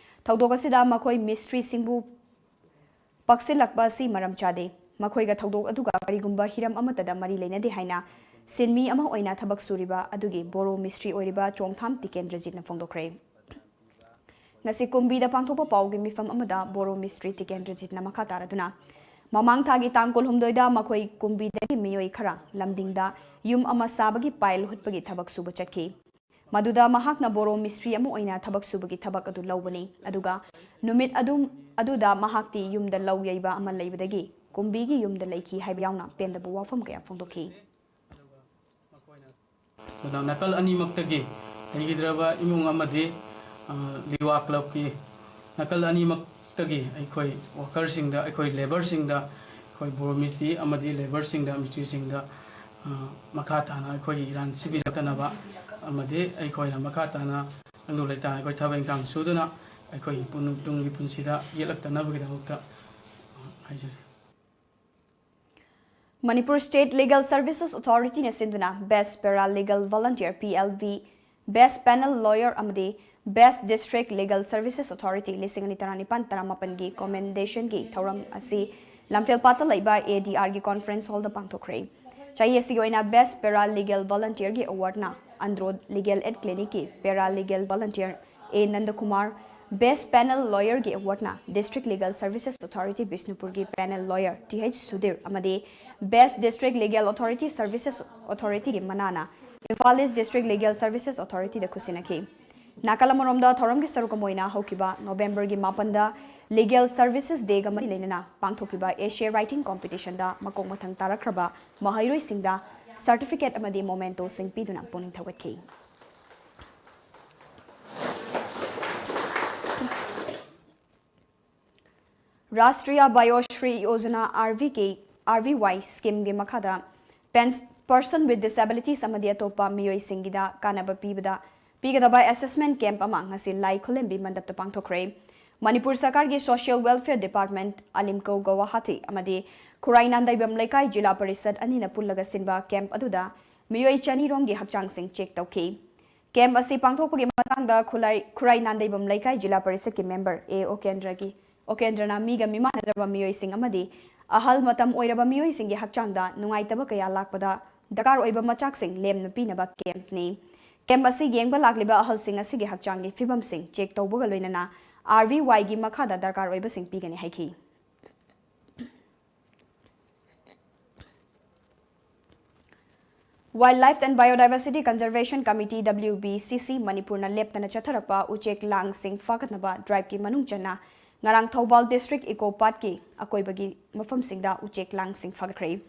ꯊꯧꯗꯣꯛ ꯑꯁꯤꯗ ꯃꯈꯣꯏ ꯃꯤꯁꯇ꯭ꯔꯤꯁꯤꯡꯕꯨ ꯄꯛꯁꯤꯜꯂꯛꯄ ꯑꯁꯤ ꯃꯔꯝ ꯆꯥꯗꯦ꯫ ꯃꯈꯣꯏꯒ ꯊꯧꯗꯣꯛ ꯑꯗꯨꯒ ꯀꯔꯤꯒꯨꯝꯕ ꯍꯤꯔꯝ ꯑꯃꯠꯇꯗ ꯃꯔꯤ ꯂꯩꯅꯗꯦ ꯍꯥꯏꯅ ꯁꯤꯟꯃꯤ ꯑꯃ ꯑꯣꯏꯅ ꯊꯕꯛ ꯁꯨꯔꯤꯕ ꯑꯗꯨꯒꯤ ꯕꯣꯔꯣ ꯃꯤꯁꯇ꯭ꯔꯤ ꯑꯣꯏꯔꯤꯕ ꯆꯣꯡꯊꯥꯝ ꯇꯤꯀꯦꯟꯗ꯭ꯔꯖꯤꯠꯅ ꯐꯣꯡꯗꯣꯛꯈ꯭ꯔꯦ꯫ ꯉꯁꯤ ꯀꯨꯝꯕꯤꯗ ꯄꯥꯡꯊꯣꯛꯄ ꯄꯥꯎꯒꯤ ꯃꯤꯐꯝ ꯑꯃꯗ ꯕꯣꯔꯣ ꯃꯤꯁꯇ꯭ꯔꯤ ꯇꯤꯀꯦꯟꯗ꯭ꯔꯖꯤꯠꯅ ꯃꯈꯥ ꯇꯥꯔꯗꯨꯅ, ꯃꯃꯥꯡ ꯊꯥꯒꯤ ꯇꯥꯡ ꯀꯨꯟꯍꯨꯝꯗꯣꯏꯗ ꯃꯈꯣꯏ ꯀꯨꯝꯕꯤꯗꯒꯤ ꯃꯤꯑꯣꯏ ꯈꯔ ꯂꯝꯗꯤꯡꯗ ꯌꯨꯝ ꯑꯃ ꯁꯥꯕꯒꯤ ꯄꯥꯏꯜ ꯍꯨꯠꯄꯒꯤ ꯊꯕꯛ ꯁꯨꯕ ꯆꯠꯈꯤ꯫ ꯃꯗꯨꯗ ꯃꯍꯥꯛꯅ ꯕꯣꯔꯣ ꯃꯤꯁꯇ꯭ꯔꯤ ꯑꯃ ꯑꯣꯏꯅ ꯊꯕꯛ ꯁꯨꯕꯒꯤ ꯊꯕꯛ ꯑꯗꯨ ꯂꯧꯕꯅꯤ꯫ ꯑꯗꯨꯒ ꯅꯨꯃꯤꯠ ꯑꯗꯨꯝ ꯑꯗꯨꯗ ꯃꯍꯥꯛꯇꯤ ꯌꯨꯝꯗ ꯂꯧ ꯌꯩꯕ ꯑꯃ ꯂꯩꯕꯗꯒꯤ ꯀꯨꯝꯕꯤꯒꯤ ꯌꯨꯝꯗ ꯂꯩꯈꯤ ꯍꯥꯏꯕ ꯌꯥꯎꯅ ꯄꯦꯟꯗꯕ ꯋꯥꯐꯝ ꯀꯌꯥ ꯐꯣꯡꯗꯣꯛꯈꯤ꯫ ꯑꯗꯨꯅ ꯅꯥꯀꯜ ꯑꯅꯤꯃꯛꯇꯒꯤ ꯂꯩꯈꯤꯗ꯭ꯔꯕ ꯏꯃꯨꯡ ꯑꯃꯗꯤ, ꯑ, ꯂꯤꯋꯥ ꯀ꯭ꯂꯕꯀꯤ ꯅꯥꯀꯜ ꯑꯅꯤꯃꯛꯇꯒꯤ ꯑꯩꯈꯣꯏ ꯋꯥꯀꯔꯁꯤꯡꯗ, ꯑꯩꯈꯣꯏ ꯂꯦꯕꯔꯁꯤꯡꯗ, ꯑꯩꯈꯣꯏ ꯕꯣꯔꯣ ꯃꯤꯁꯇ꯭ꯔꯤ ꯑꯃꯗꯤ ꯂꯦꯕꯔꯁꯤꯡꯗ, ꯃꯤꯁꯇ꯭ꯔꯤꯁꯤꯡꯗ, ꯑ, ꯃꯈꯥ ꯇꯥꯅ ꯑꯩꯈꯣꯏꯒꯤ ꯏꯔꯥꯟ ꯁꯤꯕꯤꯔꯛꯇꯅꯕ ꯑꯃꯗꯤ ꯑꯩꯈꯣꯏꯅ ꯃꯈꯥ ꯇꯥꯅ ꯇꯪꯗꯨ ꯂꯩꯇꯥꯅ ꯑꯩꯈꯣꯏ ꯊꯕꯛ ꯏꯪꯈꯥꯡ ꯁꯨꯗꯨꯅ ꯑꯩꯈꯣꯏꯒꯤ ꯄꯨꯟ-, ꯇꯨꯡꯒꯤ ꯄꯨꯟꯁꯤꯗ ꯌꯦꯠꯂꯛꯇꯅꯕꯒꯤꯗꯃꯛꯇ ꯍꯥꯏꯖꯔꯤ꯫ ꯃꯅꯤꯄꯨꯔ ꯁ꯭ꯇꯦꯠ ꯂꯤꯒꯦꯜ ꯁꯔꯚꯤꯁꯦꯁ ꯑꯣꯊꯣꯔꯤꯇꯤꯅ ꯁꯤꯟꯗꯨꯅ Best Para Legal Volunteer, P L V, Best Panel Lawyer ꯑꯃꯗꯤ Best District Legal Services Authority ꯂꯤꯁꯤꯡ ꯑꯅꯤ ꯇꯔꯥꯅꯤꯄꯥꯟ ꯇꯔꯥꯃꯥꯄꯟꯒꯤ ꯀꯣꯃꯦꯟꯗꯦꯁꯟꯒꯤ ꯊꯧꯔꯝ ꯑꯁꯤ ꯂꯝꯐꯦꯜꯄꯥꯠꯇ ꯂꯩꯕ A D Rꯒꯤ ꯀꯣꯟꯐꯔꯦꯟꯁ ꯍꯣꯜꯗ ꯄꯥꯡꯊꯣꯛꯈ꯭ꯔꯦ꯫ ꯆꯍꯤ ꯑꯁꯤꯒꯤ ꯑꯣꯏꯅ Best Para Legal Volunteerꯒꯤ ꯑꯦꯋꯥꯔꯗꯅ ꯑꯟꯗ꯭ꯔꯣ ꯂꯤꯒꯦꯜ ꯑꯦꯗ ꯀ꯭ꯂꯤꯅꯤꯛꯀꯤ Para Legal Volunteer A ꯅꯟꯗꯀꯨꯃꯥꯔ, Best Panel Lawyerꯒꯤ awardꯅ District Legal Services Authority ꯕꯤꯁꯅꯨꯄꯨꯔꯒꯤ panel lawyer T H Sudhir ꯑꯃꯗꯤ Best District Legal Authority Services Authorityꯒꯤ ꯃꯅꯥꯅ Imphal East District Legal Services Authorityꯗ ꯈꯨꯠꯁꯤꯟꯅꯈꯤ꯫ ꯅꯥꯀꯜ ꯑꯃꯔꯣꯝꯗ, ꯊꯧꯔꯝꯒꯤ ꯁꯔꯨꯛ ꯑꯃ ꯑꯣꯏꯅ ꯍꯧꯈꯤꯕ Novemberꯒꯤ ꯃꯥꯄꯟꯗ Legal Services Dayꯒ ꯃꯔꯤ ꯂꯩꯅꯅ ꯄꯥꯡꯊꯣꯛꯈꯤꯕ essay writing competitionꯗ ꯃꯀꯣꯛ ꯃꯊꯪ ꯇꯥꯔꯛꯈ꯭ꯔꯕ ꯃꯍꯩꯔꯣꯏꯁꯤꯡꯗ certificate ꯑꯃꯗꯤ mementoꯁꯤꯡ ꯄꯤꯗꯨꯅ ꯄꯨꯛꯅꯤꯡ ꯊꯧꯒꯠꯈꯤ꯫ Rashtriya Vyoshri Yojana, R V K, R V Y schemeꯒꯤ ꯃꯈꯥꯗ pens-, Person with Disabilities ꯑꯃꯗꯤ ꯑꯇꯣꯞꯄ ꯃꯤꯑꯣꯏꯁꯤꯡꯒꯤꯗ ꯀꯥꯟꯅꯕ ꯄꯤꯕꯗ ꯄꯤꯒꯗꯕ assessment camp ꯑꯃ ꯉꯁꯤ ꯂꯥꯏ ꯈꯨꯂꯦꯝꯕꯤ ꯃꯟꯗꯞꯇ ꯄꯥꯡꯊꯣꯛꯈ꯭ꯔꯦ꯫ ꯃꯅꯤꯄꯨꯔ ꯁꯔꯀꯥꯔꯒꯤ Social Welfare Department, ꯑꯂꯤꯝꯀꯣ ꯒꯧꯍꯥꯇꯤ ꯑꯃꯗꯤ ꯈꯨꯔꯥꯏ ꯅꯥꯟꯗꯩꯕꯝ ꯂꯩꯀꯥꯏ ꯖꯤꯂꯥ ꯄꯔꯤꯁꯗ ꯑꯅꯤꯅ ꯄꯨꯜꯂꯒ ꯁꯤꯟꯕ camp ꯑꯗꯨꯗ ꯃꯤꯑꯣꯏ ꯆꯅꯤ ꯔꯣꯝꯒꯤ ꯍꯛꯆꯥꯡꯁꯤꯡ check ꯇꯧꯈꯤ꯫ Camp ꯑꯁꯤ ꯄꯥꯡꯊꯣꯛꯄꯒꯤ ꯃꯇꯥꯡꯗ ꯈꯨꯂꯥꯏ-, ꯈꯨꯔꯥꯏ ꯅꯥꯟꯗꯩꯕꯝ ꯂꯩꯀꯥꯏ ꯖꯤꯂꯥ ꯄꯔꯤꯁꯗꯀꯤ member ꯑꯦ ꯑꯣꯀꯦꯟꯗ꯭ꯔꯒꯤ, ꯑꯣꯀꯦꯟꯗ꯭ꯔꯅ ꯃꯤꯒ ꯃꯤꯃꯥꯟꯅꯗ꯭ꯔꯕ ꯃꯤꯑꯣꯏꯁꯤꯡ ꯑꯃꯗꯤ ꯑꯍꯜ ꯃꯇꯝ ꯑꯣꯏꯔꯕ ꯃꯤꯑꯣꯏꯁꯤꯡꯒꯤ ꯍꯛꯆꯥꯡꯗ ꯅꯨꯡꯉꯥꯏꯇꯕ ꯀꯌꯥ ꯂꯥꯛꯄꯗ ꯗꯔꯀꯥꯔ ꯑꯣꯏꯕ ꯃꯆꯥꯛꯁꯤꯡ ꯂꯦꯝꯅ ꯄꯤꯅꯕ campꯅꯤ꯫ Camp ꯑꯁꯤ ꯌꯦꯡꯕ ꯂꯥꯛꯂꯤꯕ ꯑꯍꯜꯁꯤꯡ ꯑꯁꯤꯒꯤ ꯍꯛꯆꯥꯡꯒꯤ ꯐꯤꯕꯝꯁꯤꯡ check ꯇꯧꯕꯒ ꯂꯣꯏꯅꯅ R V Yꯒꯤ ꯃꯈꯥꯗ ꯗꯔꯀꯥꯔ ꯑꯣꯏꯕꯁꯤꯡ ꯄꯤꯒꯅꯤ ꯍꯥꯏꯈꯤ꯫ Wildlife and Biodiversity Conservation Committee, W B C C, ꯃꯅꯤꯄꯨꯔꯅ ꯂꯦꯞꯇꯅ ꯆꯠꯊꯔꯛꯄ ꯎꯆꯦꯛ ꯂꯥꯡꯁꯤꯡ ꯐꯥꯒꯠꯅꯕ driveꯀꯤ ꯃꯅꯨꯡ ꯆꯟꯅ ꯉꯔꯥꯡ ꯊꯧꯕꯥꯜ District Eco Parkꯀꯤ ꯑꯀꯣꯏꯕꯒꯤ ꯃꯐꯝꯁꯤꯡꯗ ꯎꯆꯦꯛ ꯂꯥꯡꯁꯤꯡ ꯐꯥꯒꯠꯈ꯭ꯔꯦ꯫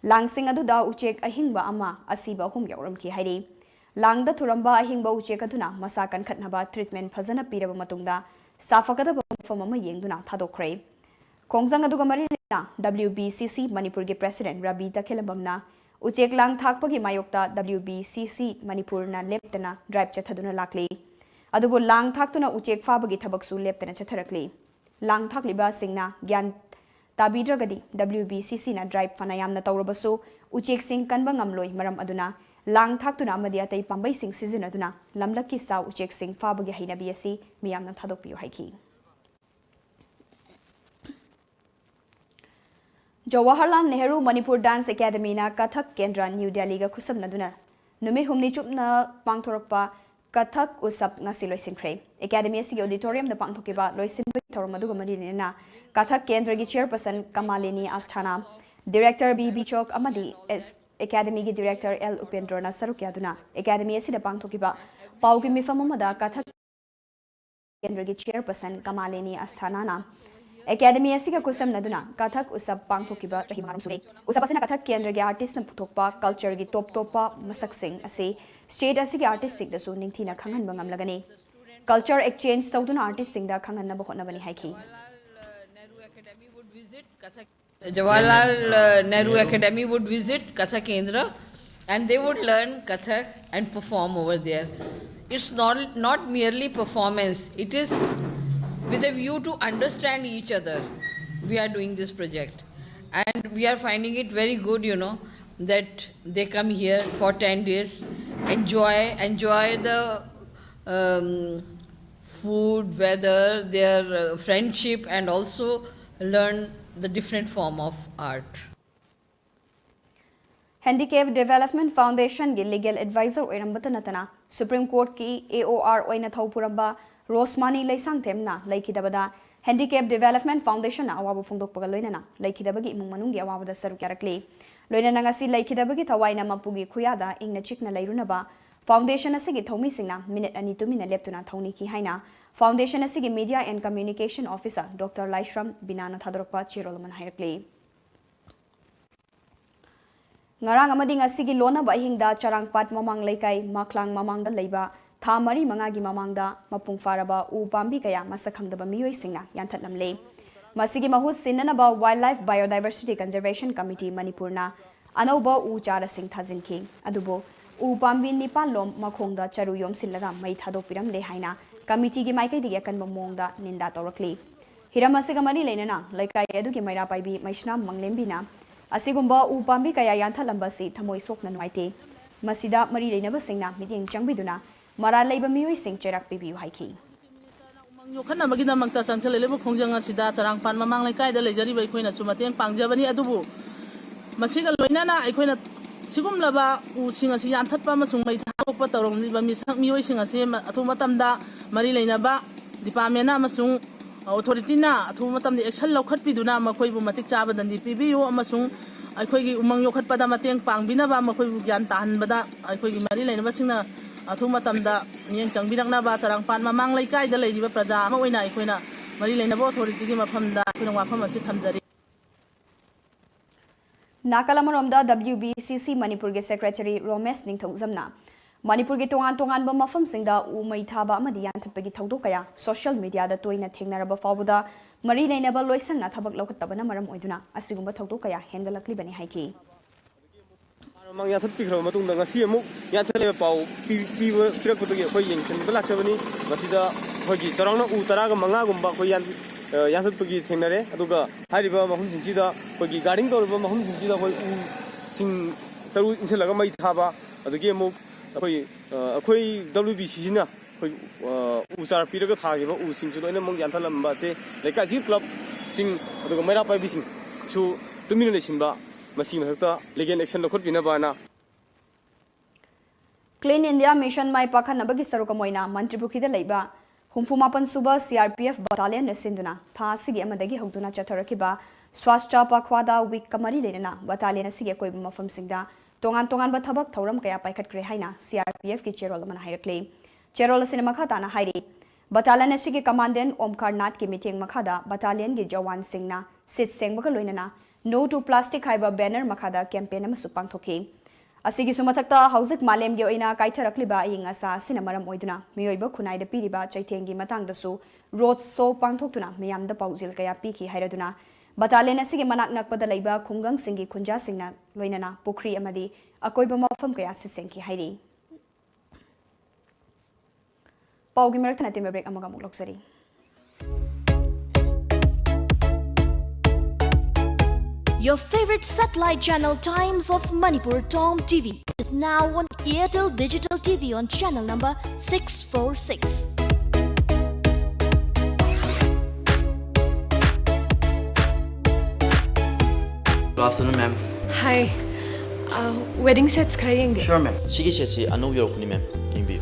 ꯂꯥꯡꯁꯤꯡ ꯑꯗꯨꯗ ꯎꯆꯦꯛ ꯑꯍꯤꯡꯕ ꯑꯃ, ꯑꯁꯤꯕ ꯑꯍꯨꯝ ꯌꯥꯎꯔꯝꯈꯤ ꯍꯥꯏꯔꯤ꯫ ꯂꯥꯡꯗ ꯊꯨꯔꯝꯕ ꯑꯍꯤꯡꯕ ꯎꯆꯦꯛ ꯑꯗꯨꯅ ꯃꯁꯥ ꯀꯟꯈꯠꯅꯕ treatment ꯐꯖꯅ ꯄꯤꯔꯕ ꯃꯇꯨꯡꯗ ꯁꯥꯐꯒꯗꯕ ꯃꯐꯝ ꯑꯃ ꯌꯦꯡꯗꯨꯅ ꯊꯥꯗꯣꯛꯈ꯭ꯔꯦ꯫ ꯈꯣꯡꯖꯪ ꯑꯗꯨꯒ ꯃꯔꯤ ꯂꯩꯅꯅ W B C C ꯃꯅꯤꯄꯨꯔꯒꯤ President ꯔꯕꯤ ꯇꯈꯦꯂꯝꯕꯝꯅ ꯎꯆꯦꯛ ꯂꯥꯡ ꯊꯥꯛꯄꯒꯤ ꯃꯥꯌꯣꯛꯇ W B C C ꯃꯅꯤꯄꯨꯔꯅ ꯂꯦꯞꯇꯅ drive ꯆꯠꯊꯗꯨꯅ ꯂꯥꯛꯂꯤ꯫ ꯑꯗꯨꯕꯨ ꯂꯥꯡ ꯊꯥꯛꯇꯨꯅ ꯎꯆꯦꯛ ꯐꯥꯕꯒꯤ ꯊꯕꯛꯁꯨ ꯂꯦꯞꯇꯅ ꯆꯠꯊꯔꯛꯂꯤ꯫ ꯂꯥꯡ ꯊꯥꯛꯂꯤꯕꯁꯤꯡꯅ ꯒ꯭ꯌꯥꯟ ꯇꯥꯕꯤꯗ꯭ꯔꯒꯗꯤ W B C Cꯅ drive ꯐꯅ ꯌꯥꯝꯅ ꯇꯧꯔꯕꯁꯨ ꯎꯆꯦꯛꯁꯤꯡ ꯀꯟꯕ ꯉꯝꯂꯣꯏ꯫ ꯃꯔꯝ ꯑꯗꯨꯅ ꯂꯥꯡ ꯊꯥꯛꯇꯨꯅ ꯑꯃꯗꯤ ꯑꯇꯩ ꯄꯥꯝꯕꯩꯁꯤꯡ ꯁꯤꯖꯤꯟꯅꯗꯨꯅ ꯂꯝꯂꯛꯀꯤ ꯁꯥ ꯎꯆꯦꯛꯁꯤꯡ ꯐꯥꯕꯒꯤ ꯍꯩꯅꯕꯤ ꯑꯁꯤ ꯃꯤꯌꯥꯝꯅ ꯊꯥꯗꯣꯛꯄꯤꯌꯨ ꯍꯥꯏꯈꯤ꯫ ꯖꯋꯥꯍꯔꯂꯥꯜ ꯅꯦꯍꯔꯨ ꯃꯅꯤꯄꯨꯔ Dance Academyꯅ ꯀꯊꯛ ꯀꯦꯟꯗ꯭ꯔ ꯅ꯭ꯌꯨ ꯗꯦꯜꯂꯤꯒ ꯈꯨꯠꯁꯝꯅꯗꯨꯅ ꯅꯨꯃꯤꯠ ꯍꯨꯝꯅꯤ ꯆꯨꯞꯅ ꯄꯥꯡꯊꯣꯔꯛꯄ ꯀꯊꯛ ꯎꯠꯁꯕ ꯉꯁꯤ ꯂꯣꯏꯁꯤꯟꯈ꯭ꯔꯦ꯫ ꯑꯦꯀꯥꯗꯃꯤ ꯑꯁꯤꯒꯤ ꯑꯣꯗꯤꯇꯣꯔꯤꯌꯝꯗ ꯄꯥꯡꯊꯣꯛꯈꯤꯕ ꯂꯣꯏꯁꯤꯟꯕꯒꯤ ꯊꯧꯔꯝ ꯑꯗꯨꯒ ꯃꯔꯤ ꯂꯩꯅꯅ ꯀꯊꯛ ꯀꯦꯟꯗ꯭ꯔꯒꯤ ꯆꯤꯌꯔꯄꯔꯁꯟ ꯀꯃꯥꯂꯤꯅꯤ ꯑꯁꯊꯥꯅꯥ, ꯗꯤꯔꯦꯛꯇꯔ ꯕꯤ ꯕꯤꯆꯣꯛ ꯑꯃꯗꯤ ꯑꯦꯁ-, ꯑꯦꯀꯥꯗꯃꯤꯒꯤ ꯗꯤꯔꯦꯛꯇꯔ ꯑꯦꯜ ꯎꯄꯦꯟꯗ꯭ꯔꯣꯅ ꯁꯔꯨꯛ ꯌꯥꯗꯨꯅ ꯑꯦꯀꯥꯗꯃꯤ ꯑꯁꯤꯗ ꯄꯥꯡꯊꯣꯛꯈꯤꯕ ꯄꯥꯎꯒꯤ ꯃꯤꯐꯝ ꯑꯃꯗ ꯀꯊꯛ ꯀꯦꯟꯗ꯭ꯔꯒꯤ ꯆꯤꯌꯔꯄꯔꯁꯟ ꯀꯃꯥꯂꯤꯅꯤ ꯑꯁꯊꯥꯅꯥꯅ ꯑꯦꯀꯥꯗꯃꯤ ꯑꯁꯤꯒ ꯈꯨꯠꯁꯝꯅꯗꯨꯅ ꯀꯊꯛ ꯎꯠꯁꯕ ꯄꯥꯡꯊꯣꯛꯈꯤꯕ ꯆꯍꯤ ꯃꯉꯥꯔꯣꯝ ꯁꯨꯔꯦ꯫ ꯎꯠꯁꯕ ꯑꯁꯤꯅ ꯀꯊꯛ ꯀꯦꯟꯗ꯭ꯔꯒꯤ ꯑꯥꯔꯇꯤꯁꯅ ꯄꯨꯊꯣꯛꯄ ꯀꯜꯆꯔꯒꯤ ꯇꯣꯞ ꯇꯣꯞꯄ ꯃꯁꯛꯁꯤꯡ ꯑꯁꯤ ꯁ꯭ꯇꯦꯠ ꯑꯁꯤꯒꯤ ꯑꯥꯔꯇꯤꯁꯁꯤꯡꯗꯁꯨ ꯅꯤꯡꯊꯤꯅ ꯈꯪꯍꯟꯕ ꯉꯝꯂꯒꯅꯤ꯫ ꯀꯜꯆꯔ ꯑꯦꯛꯁꯆꯦꯟꯖ ꯇꯧꯗꯨꯅ ꯑꯥꯔꯇꯤꯁꯁꯤꯡꯗ ꯈꯪꯍꯟꯅꯕ ꯍꯣꯠꯅꯕꯅꯤ ꯍꯥꯏꯈꯤ꯫ Jawaharlal uh, Nehru Academy would visit Kathak Kendra and they would learn Kathak and perform over there. It's not, not merely performance, it is with a view to understand each other. We are doing this project and we are finding it very good, you know, that they come here for ten days, enjoy, enjoy the um, food, weather, their uh, friendship, and also learn the different form of art. Handicap Development Foundationꯒꯤ legal adviser ꯑꯣꯏꯔꯝꯕꯇ ꯅꯠꯇꯅ supreme ꯀꯣꯔꯠꯀꯤ ꯑꯦ ꯑꯣ R ꯑꯣꯏꯅ ꯊꯧ ꯄꯨꯔꯝꯕ ꯔꯣꯁꯃꯥꯅꯤ ꯂꯩꯁꯥꯡꯊꯦꯝꯅ ꯂꯩꯈꯤꯗꯕꯗ Handicap Development Foundationꯅ ꯑꯋꯥꯕ ꯐꯣꯡꯗꯣꯛꯄꯒ ꯂꯣꯏꯅꯅ ꯂꯩꯈꯤꯗꯕꯒꯤ ꯏꯃꯨꯡ ꯃꯅꯨꯡꯒꯤ ꯑꯋꯥꯕꯗ ꯁꯔꯨꯛ ꯌꯥꯔꯛꯂꯤ꯫ ꯂꯣꯏꯅꯅ ꯉꯁꯤ ꯂꯩꯈꯤꯗꯕꯒꯤ ꯊꯋꯥꯏꯅ ꯃꯄꯨꯒꯤ ꯈꯨꯌꯥꯗ ꯏꯪꯅ ꯆꯤꯛꯅ ꯂꯩꯔꯨꯅꯕ ꯐꯥꯎꯟꯗꯦꯁꯟ ꯑꯁꯤꯒꯤ ꯊꯧꯃꯤꯁꯤꯡꯅ ꯃꯤꯅꯤꯠ ꯑꯅꯤ ꯇꯨꯃꯤꯟꯅ ꯂꯦꯞꯇꯨꯅ ꯊꯧꯅꯤꯈꯤ ꯍꯥꯏꯅ ꯐꯥꯎꯟꯗꯦꯁꯟ ꯑꯁꯤꯒꯤ media and communication officer doctor Laishram ꯕꯤꯅꯥꯅ ꯊꯥꯗꯣꯔꯛꯄ ꯆꯦꯔꯣꯜ ꯑꯃꯅ ꯍꯥꯏꯔꯛꯂꯤ꯫ ꯉꯔꯥꯡ ꯑꯃꯗꯤ ꯉꯁꯤꯒꯤ ꯂꯣꯟꯅꯕ ꯑꯍꯤꯡꯗ ꯆꯔꯥꯡꯄꯥꯠ ꯃꯃꯥꯡ ꯂꯩꯀꯥꯏ ꯃꯥꯈ꯭ꯂꯥꯡ ꯃꯃꯥꯡꯗ ꯂꯩꯕ ꯊꯥ ꯃꯔꯤ ꯃꯉꯥꯒꯤ ꯃꯃꯥꯡꯗ ꯃꯄꯨꯡ ꯐꯥꯔꯕ ꯎ ꯄꯥꯝꯕꯤ ꯀꯌꯥ ꯃꯁꯛ ꯈꯪꯗꯕ ꯃꯤꯑꯣꯏꯁꯤꯡꯅ ꯌꯥꯟꯊꯠꯂꯝꯂꯦ꯫ ꯃꯁꯤꯒꯤ ꯃꯍꯨꯠ ꯁꯤꯟꯅꯅꯕ Wildlife Biodiversity Conservation Committee ꯃꯅꯤꯄꯨꯔꯅ ꯑꯅꯧꯕ ꯎ ꯆꯥꯔꯥꯁꯤꯡ ꯊꯥꯖꯤꯟꯈꯤ꯫ ꯑꯗꯨꯕꯨ ꯎ ꯄꯥꯝꯕꯤ ꯅꯤꯄꯥꯟ ꯂꯣꯝ ꯃꯈꯣꯡꯗ ꯆꯔꯨ ꯌꯣꯝꯁꯤꯜꯂꯒ ꯃꯩ ꯊꯥꯗꯣꯛꯄꯤꯔꯝꯂꯦ ꯍꯥꯏꯅ ꯀꯃꯤꯇꯤꯒꯤ ꯃꯥꯏꯀꯩꯗꯒꯤ ꯑꯀꯟꯕ ꯃꯑꯣꯡꯗ ꯅꯤꯟꯗꯥ ꯇꯧꯔꯛꯂꯤ꯫ ꯍꯤꯔꯝ ꯑꯁꯤꯒ ꯃꯔꯤ ꯂꯩꯅꯅ ꯂꯩꯀꯥꯏ ꯑꯗꯨꯒꯤ ꯃꯩꯔꯥ ꯄꯥꯏꯕꯤ ꯃꯩꯁꯅꯥꯝ ꯃꯪꯂꯦꯝꯕꯤꯅ ꯑꯁꯤꯒꯨꯝꯕ ꯎ ꯄꯥꯝꯕꯤ ꯀꯌꯥ ꯌꯥꯟꯊꯠꯂꯝꯕ ꯑꯁꯤ ꯊꯃꯣꯏ ꯁꯣꯛꯅ ꯅꯨꯡꯉꯥꯏꯇꯦ꯫ ꯃꯁꯤꯗ ꯃꯔꯤ ꯂꯩꯅꯕꯁꯤꯡꯅ ꯃꯤꯠꯌꯦꯡ ꯆꯪꯕꯤꯗꯨꯅ ꯃꯔꯥꯜ ꯂꯩꯕ ꯃꯤꯑꯣꯏꯁꯤꯡ ꯆꯩꯔꯥꯛ ꯄꯤꯕꯤꯌꯨ ꯍꯥꯏꯈꯤ꯫ ꯎꯃꯪ ꯌꯣꯛꯈꯠꯅꯕꯒꯤꯗꯃꯛꯇ ꯆꯪꯁꯤꯜꯂꯛꯂꯤꯕ ꯈꯣꯡꯖꯪ ꯑꯁꯤꯗ ꯆꯔꯥꯡꯄꯥꯠ ꯃꯃꯥꯡ ꯂꯩꯀꯥꯏꯗ ꯂꯩꯖꯔꯤꯕ ꯑꯩꯈꯣꯏꯅꯁꯨ ꯃꯇꯦꯡ ꯄꯥꯡꯖꯕꯅꯤ꯫ ꯑꯗꯨꯕꯨ ꯃꯁꯤꯒ ꯂꯣꯏꯅꯅ ꯑꯩꯈꯣꯏꯅ ꯁꯤꯒꯨꯝꯂꯕ ꯎꯁꯤꯡ ꯑꯁꯤ ꯌꯥꯟꯊꯠꯄ ꯑꯃꯁꯨꯡ ꯃꯩ ꯊꯥꯗꯣꯛꯄ ꯇꯧꯔꯝꯂꯤꯕ ꯃꯤꯁꯛ ꯃꯤꯑꯣꯏꯁꯤꯡ ꯑꯁꯤ ꯑꯊꯨꯕ ꯃꯇꯝꯗ ꯃꯔꯤ ꯂꯩꯅꯕ departmentꯅ ꯑꯃꯁꯨꯡ authorityꯅ ꯑꯊꯨꯕ ꯃꯇꯝꯗ action ꯂꯧꯈꯠꯄꯤꯗꯨꯅ ꯃꯈꯣꯏꯕꯨ ꯃꯇꯤꯛ ꯆꯥꯕ ꯗꯟꯗꯤ ꯄꯤꯕꯤꯌꯨ ꯑꯃꯁꯨꯡ ꯑꯩꯈꯣꯏꯒꯤ ꯎꯃꯪ ꯌꯣꯛꯈꯠꯄꯗ ꯃꯇꯦꯡ ꯄꯥꯡꯕꯤꯅꯕ, ꯃꯈꯣꯏꯕꯨ ꯒ꯭ꯌꯥꯟ ꯇꯥꯍꯟꯕꯗ ꯑꯩꯈꯣꯏꯒꯤ ꯃꯔꯤ ꯂꯩꯅꯕꯁꯤꯡꯅ ꯑꯊꯨꯕ ꯃꯇꯝꯗ ꯃꯤꯠꯌꯦꯡ ꯆꯪꯕꯤꯔꯛꯅꯕ ꯆꯔꯥꯡꯄꯥꯠ ꯃꯃꯥꯡ ꯂꯩꯀꯥꯏꯗ ꯂꯩꯔꯤꯕ ꯄ꯭ꯔꯖꯥ ꯑꯃ ꯑꯣꯏꯅ ꯑꯩꯈꯣꯏꯅ ꯃꯔꯤ ꯂꯩꯅꯕ authorityꯒꯤ ꯃꯐꯝꯗ ꯑꯩꯈꯣꯏꯅ ꯋꯥꯐꯝ ꯑꯁꯤ ꯊꯝꯖꯔꯤ꯫ ꯅꯥꯀꯜ ꯑꯃꯔꯣꯝꯗ, W B C C ꯃꯅꯤꯄꯨꯔꯒꯤ secretary ꯔꯣꯃꯦꯁ ꯅꯤꯡꯊꯧꯖꯝꯅ ꯃꯅꯤꯄꯨꯔꯒꯤ ꯇꯣꯉꯥꯟ ꯇꯣꯉꯥꯟꯕ ꯃꯐꯝꯁꯤꯡꯗ ꯎ ꯃꯩ ꯊꯥꯕ ꯑꯃꯗꯤ ꯌꯥꯟꯊꯠꯄꯒꯤ ꯊꯧꯗꯣꯛ ꯀꯌꯥ social mediaꯗ ꯇꯣꯏꯅ ꯊꯦꯡꯅꯔꯕ ꯐꯥꯎꯕꯗ ꯃꯔꯤ ꯂꯩꯅꯕ ꯂꯣꯏꯁꯪꯅ ꯊꯕꯛ ꯂꯧꯈꯠꯇꯕꯅ ꯃꯔꯝ ꯑꯣꯏꯗꯨꯅ ꯑꯁꯤꯒꯨꯝꯕ ꯊꯧꯗꯣꯛ ꯀꯌꯥ ꯍꯦꯟꯒꯠꯂꯛꯂꯤꯕꯅꯤ ꯍꯥꯏꯈꯤ꯫ ꯍꯥꯟꯅ ꯃꯃꯥꯡ ꯌꯥꯟꯊꯠꯄꯤꯈ꯭ꯔꯕ ꯃꯇꯨꯡꯗ ꯉꯁꯤ ꯑꯃꯨꯛ ꯌꯥꯟꯊꯠꯂꯦꯕ ꯄꯥꯎ ꯄꯤ-, ꯄꯤꯕ, ꯄꯤꯔꯛꯄꯗꯒꯤ ꯑꯩꯈꯣꯏ ꯌꯦꯡꯁꯤꯟꯕ ꯂꯥꯛꯆꯕꯅꯤ꯫ ꯃꯁꯤꯗ ꯑꯩꯈꯣꯏꯒꯤ ꯆꯥꯎꯔꯥꯛꯅ ꯎ ꯇꯔꯥꯒ ꯃꯉꯥꯒꯨꯝꯕ ꯑꯩꯈꯣꯏ ꯌꯥꯟ-, ꯑ, ꯌꯥꯟꯊꯠꯄꯒꯤ ꯊꯦꯡꯅꯔꯦ꯫ ꯑꯗꯨꯒ ꯍꯥꯏꯔꯤꯕ ꯃꯐꯝꯁꯤꯡꯁꯤꯗ ꯑꯩꯈꯣꯏꯒꯤ guarding ꯇꯧꯔꯤꯕ ꯃꯐꯝꯁꯤꯡꯁꯤꯗ ꯑꯩꯈꯣꯏ ꯎꯁꯤꯡ ꯆꯔꯨ ꯏꯟꯁꯤꯜꯂꯒ ꯃꯩ ꯊꯥꯕ, ꯑꯗꯒꯤ ꯑꯃꯨꯛ ꯑꯩꯈꯣꯏ, ꯑ, ꯑꯩꯈꯣꯏ W B C Cꯅ ꯑꯩꯈꯣꯏ, ꯑ, ꯎ ꯆꯥꯔ ꯄꯤꯔꯒ ꯊꯥꯈꯤꯕ ꯎꯁꯤꯡꯁꯨ ꯂꯣꯏꯅꯃꯛ ꯌꯥꯟꯊꯠꯂꯝꯕ ꯑꯁꯦ ꯂꯩꯀꯥꯏꯁꯤꯒꯤ clubꯁꯤꯡ ꯑꯗꯨꯒ ꯃꯩꯔꯥ ꯄꯥꯏꯕꯤꯁꯤꯡꯁꯨ ꯇꯨꯃꯤꯟꯅ ꯂꯩꯁꯤꯟꯕ, ꯃꯁꯤꯒꯤ ꯃꯊꯛꯇ legal action ꯂꯧꯈꯠꯄꯤꯅꯕꯅ꯫ Clean India Mission ꯃꯥꯏ ꯄꯥꯛꯍꯟꯅꯕꯒꯤ ꯁꯔꯨꯛ ꯑꯃ ꯑꯣꯏꯅ ꯃꯟꯇ꯭ꯔꯤꯄꯨꯈ꯭ꯔꯤꯗ ꯂꯩꯕ ꯍꯨꯝꯐꯨ ꯃꯥꯄꯟ ꯁꯨꯕ C R P F battalionꯅ ꯁꯤꯟꯗꯨꯅ ꯊꯥ ꯑꯁꯤꯒꯤ ꯑꯃꯗꯒꯤ ꯍꯧꯗꯨꯅ ꯆꯠꯊꯔꯛꯈꯤꯕ Swachhta Pakhwada Weekꯀ ꯃꯔꯤ ꯂꯩꯅꯅ battalion ꯑꯁꯤꯒꯤ ꯑꯀꯣꯏꯕ ꯃꯐꯝꯁꯤꯡꯗ ꯇꯣꯉꯥꯟ ꯇꯣꯉꯥꯟꯕ ꯊꯕꯛ ꯊꯧꯔꯝ ꯀꯌꯥ ꯄꯥꯏꯈꯠꯈ꯭ꯔꯦ ꯍꯥꯏꯅ C R P Fꯀꯤ ꯆꯦꯔꯣꯜ ꯑꯃꯅ ꯍꯥꯏꯔꯛꯂꯤ꯫ ꯆꯦꯔꯣꯜ ꯑꯁꯤꯅ ꯃꯈꯥ ꯇꯥꯅ ꯍꯥꯏꯔꯤ, battalion ꯑꯁꯤꯒꯤ commandant ꯑꯣꯝꯀꯥꯔ ꯅꯥꯊꯀꯤ ꯃꯤꯠꯌꯦꯡ ꯃꯈꯥꯗ battalionꯒꯤ ꯖꯋꯥꯟꯁꯤꯡꯅ ꯁꯤꯠ ꯁꯦꯡꯕꯒ ꯂꯣꯏꯅꯅ No to Plastic ꯍꯥꯏꯕ banner ꯃꯈꯥꯗ campaign ꯑꯃꯁꯨ ꯄꯥꯡꯊꯣꯛꯈꯤ꯫ ꯑꯁꯤꯒꯤꯁꯨ ꯃꯊꯛꯇ, ꯍꯧꯖꯤꯛ ꯃꯥꯂꯦꯝꯒꯤ ꯑꯣꯏꯅ ꯀꯥꯏꯊꯔꯛꯂꯤꯕ ꯑꯏꯪ ꯑꯁꯥ ꯑꯁꯤꯅ ꯃꯔꯝ ꯑꯣꯏꯗꯨꯅ ꯃꯤꯑꯣꯏꯕ ꯈꯨꯟꯅꯥꯏꯗ ꯄꯤꯔꯤꯕ ꯆꯩꯊꯦꯡꯒꯤ ꯃꯇꯥꯡꯗꯁꯨ road show ꯄꯥꯡꯊꯣꯛꯇꯨꯅ ꯃꯤꯌꯥꯝꯗ ꯄꯥꯎꯖꯦꯜ ꯀꯌꯥ ꯄꯤꯈꯤ ꯍꯥꯏꯔꯗꯨꯅ, battalion ꯑꯁꯤꯒꯤ ꯃꯅꯥꯛ ꯅꯛꯄꯗ ꯂꯩꯕ ꯈꯨꯡꯒꯪꯁꯤꯡꯒꯤ ꯈꯨꯟꯖꯥꯁꯤꯡꯅ ꯂꯣꯏꯅꯅ ꯄꯨꯈ꯭ꯔꯤ ꯑꯃꯗꯤ ꯑꯀꯣꯏꯕ ꯃꯐꯝ ꯀꯌꯥ ꯁꯤꯠ ꯁꯦꯡꯈꯤ ꯍꯥꯏꯔꯤ꯫ ꯄꯥꯎꯒꯤ ꯃꯔꯛꯇ ꯅꯠꯇꯦ, break ꯑꯃꯒ ꯑꯃꯨꯛ ꯂꯧꯖꯔꯤ꯫ Your favorite satellite channel Times of Manipur, Tom T V, is now on Airtel Digital T V on channel number six four six. Good afternoon, ma'am. Hi. Wedding sets ꯈꯔ ꯌꯦꯡꯒꯦ꯫ Sure, ma'am. ꯁꯤꯒꯤ ꯁꯦꯠꯁꯤ ꯑꯅꯧꯕ ꯌꯧꯔꯛꯄꯅꯤ, ꯃꯦꯝ꯫ ꯌꯦꯡꯕꯤꯌꯨ꯫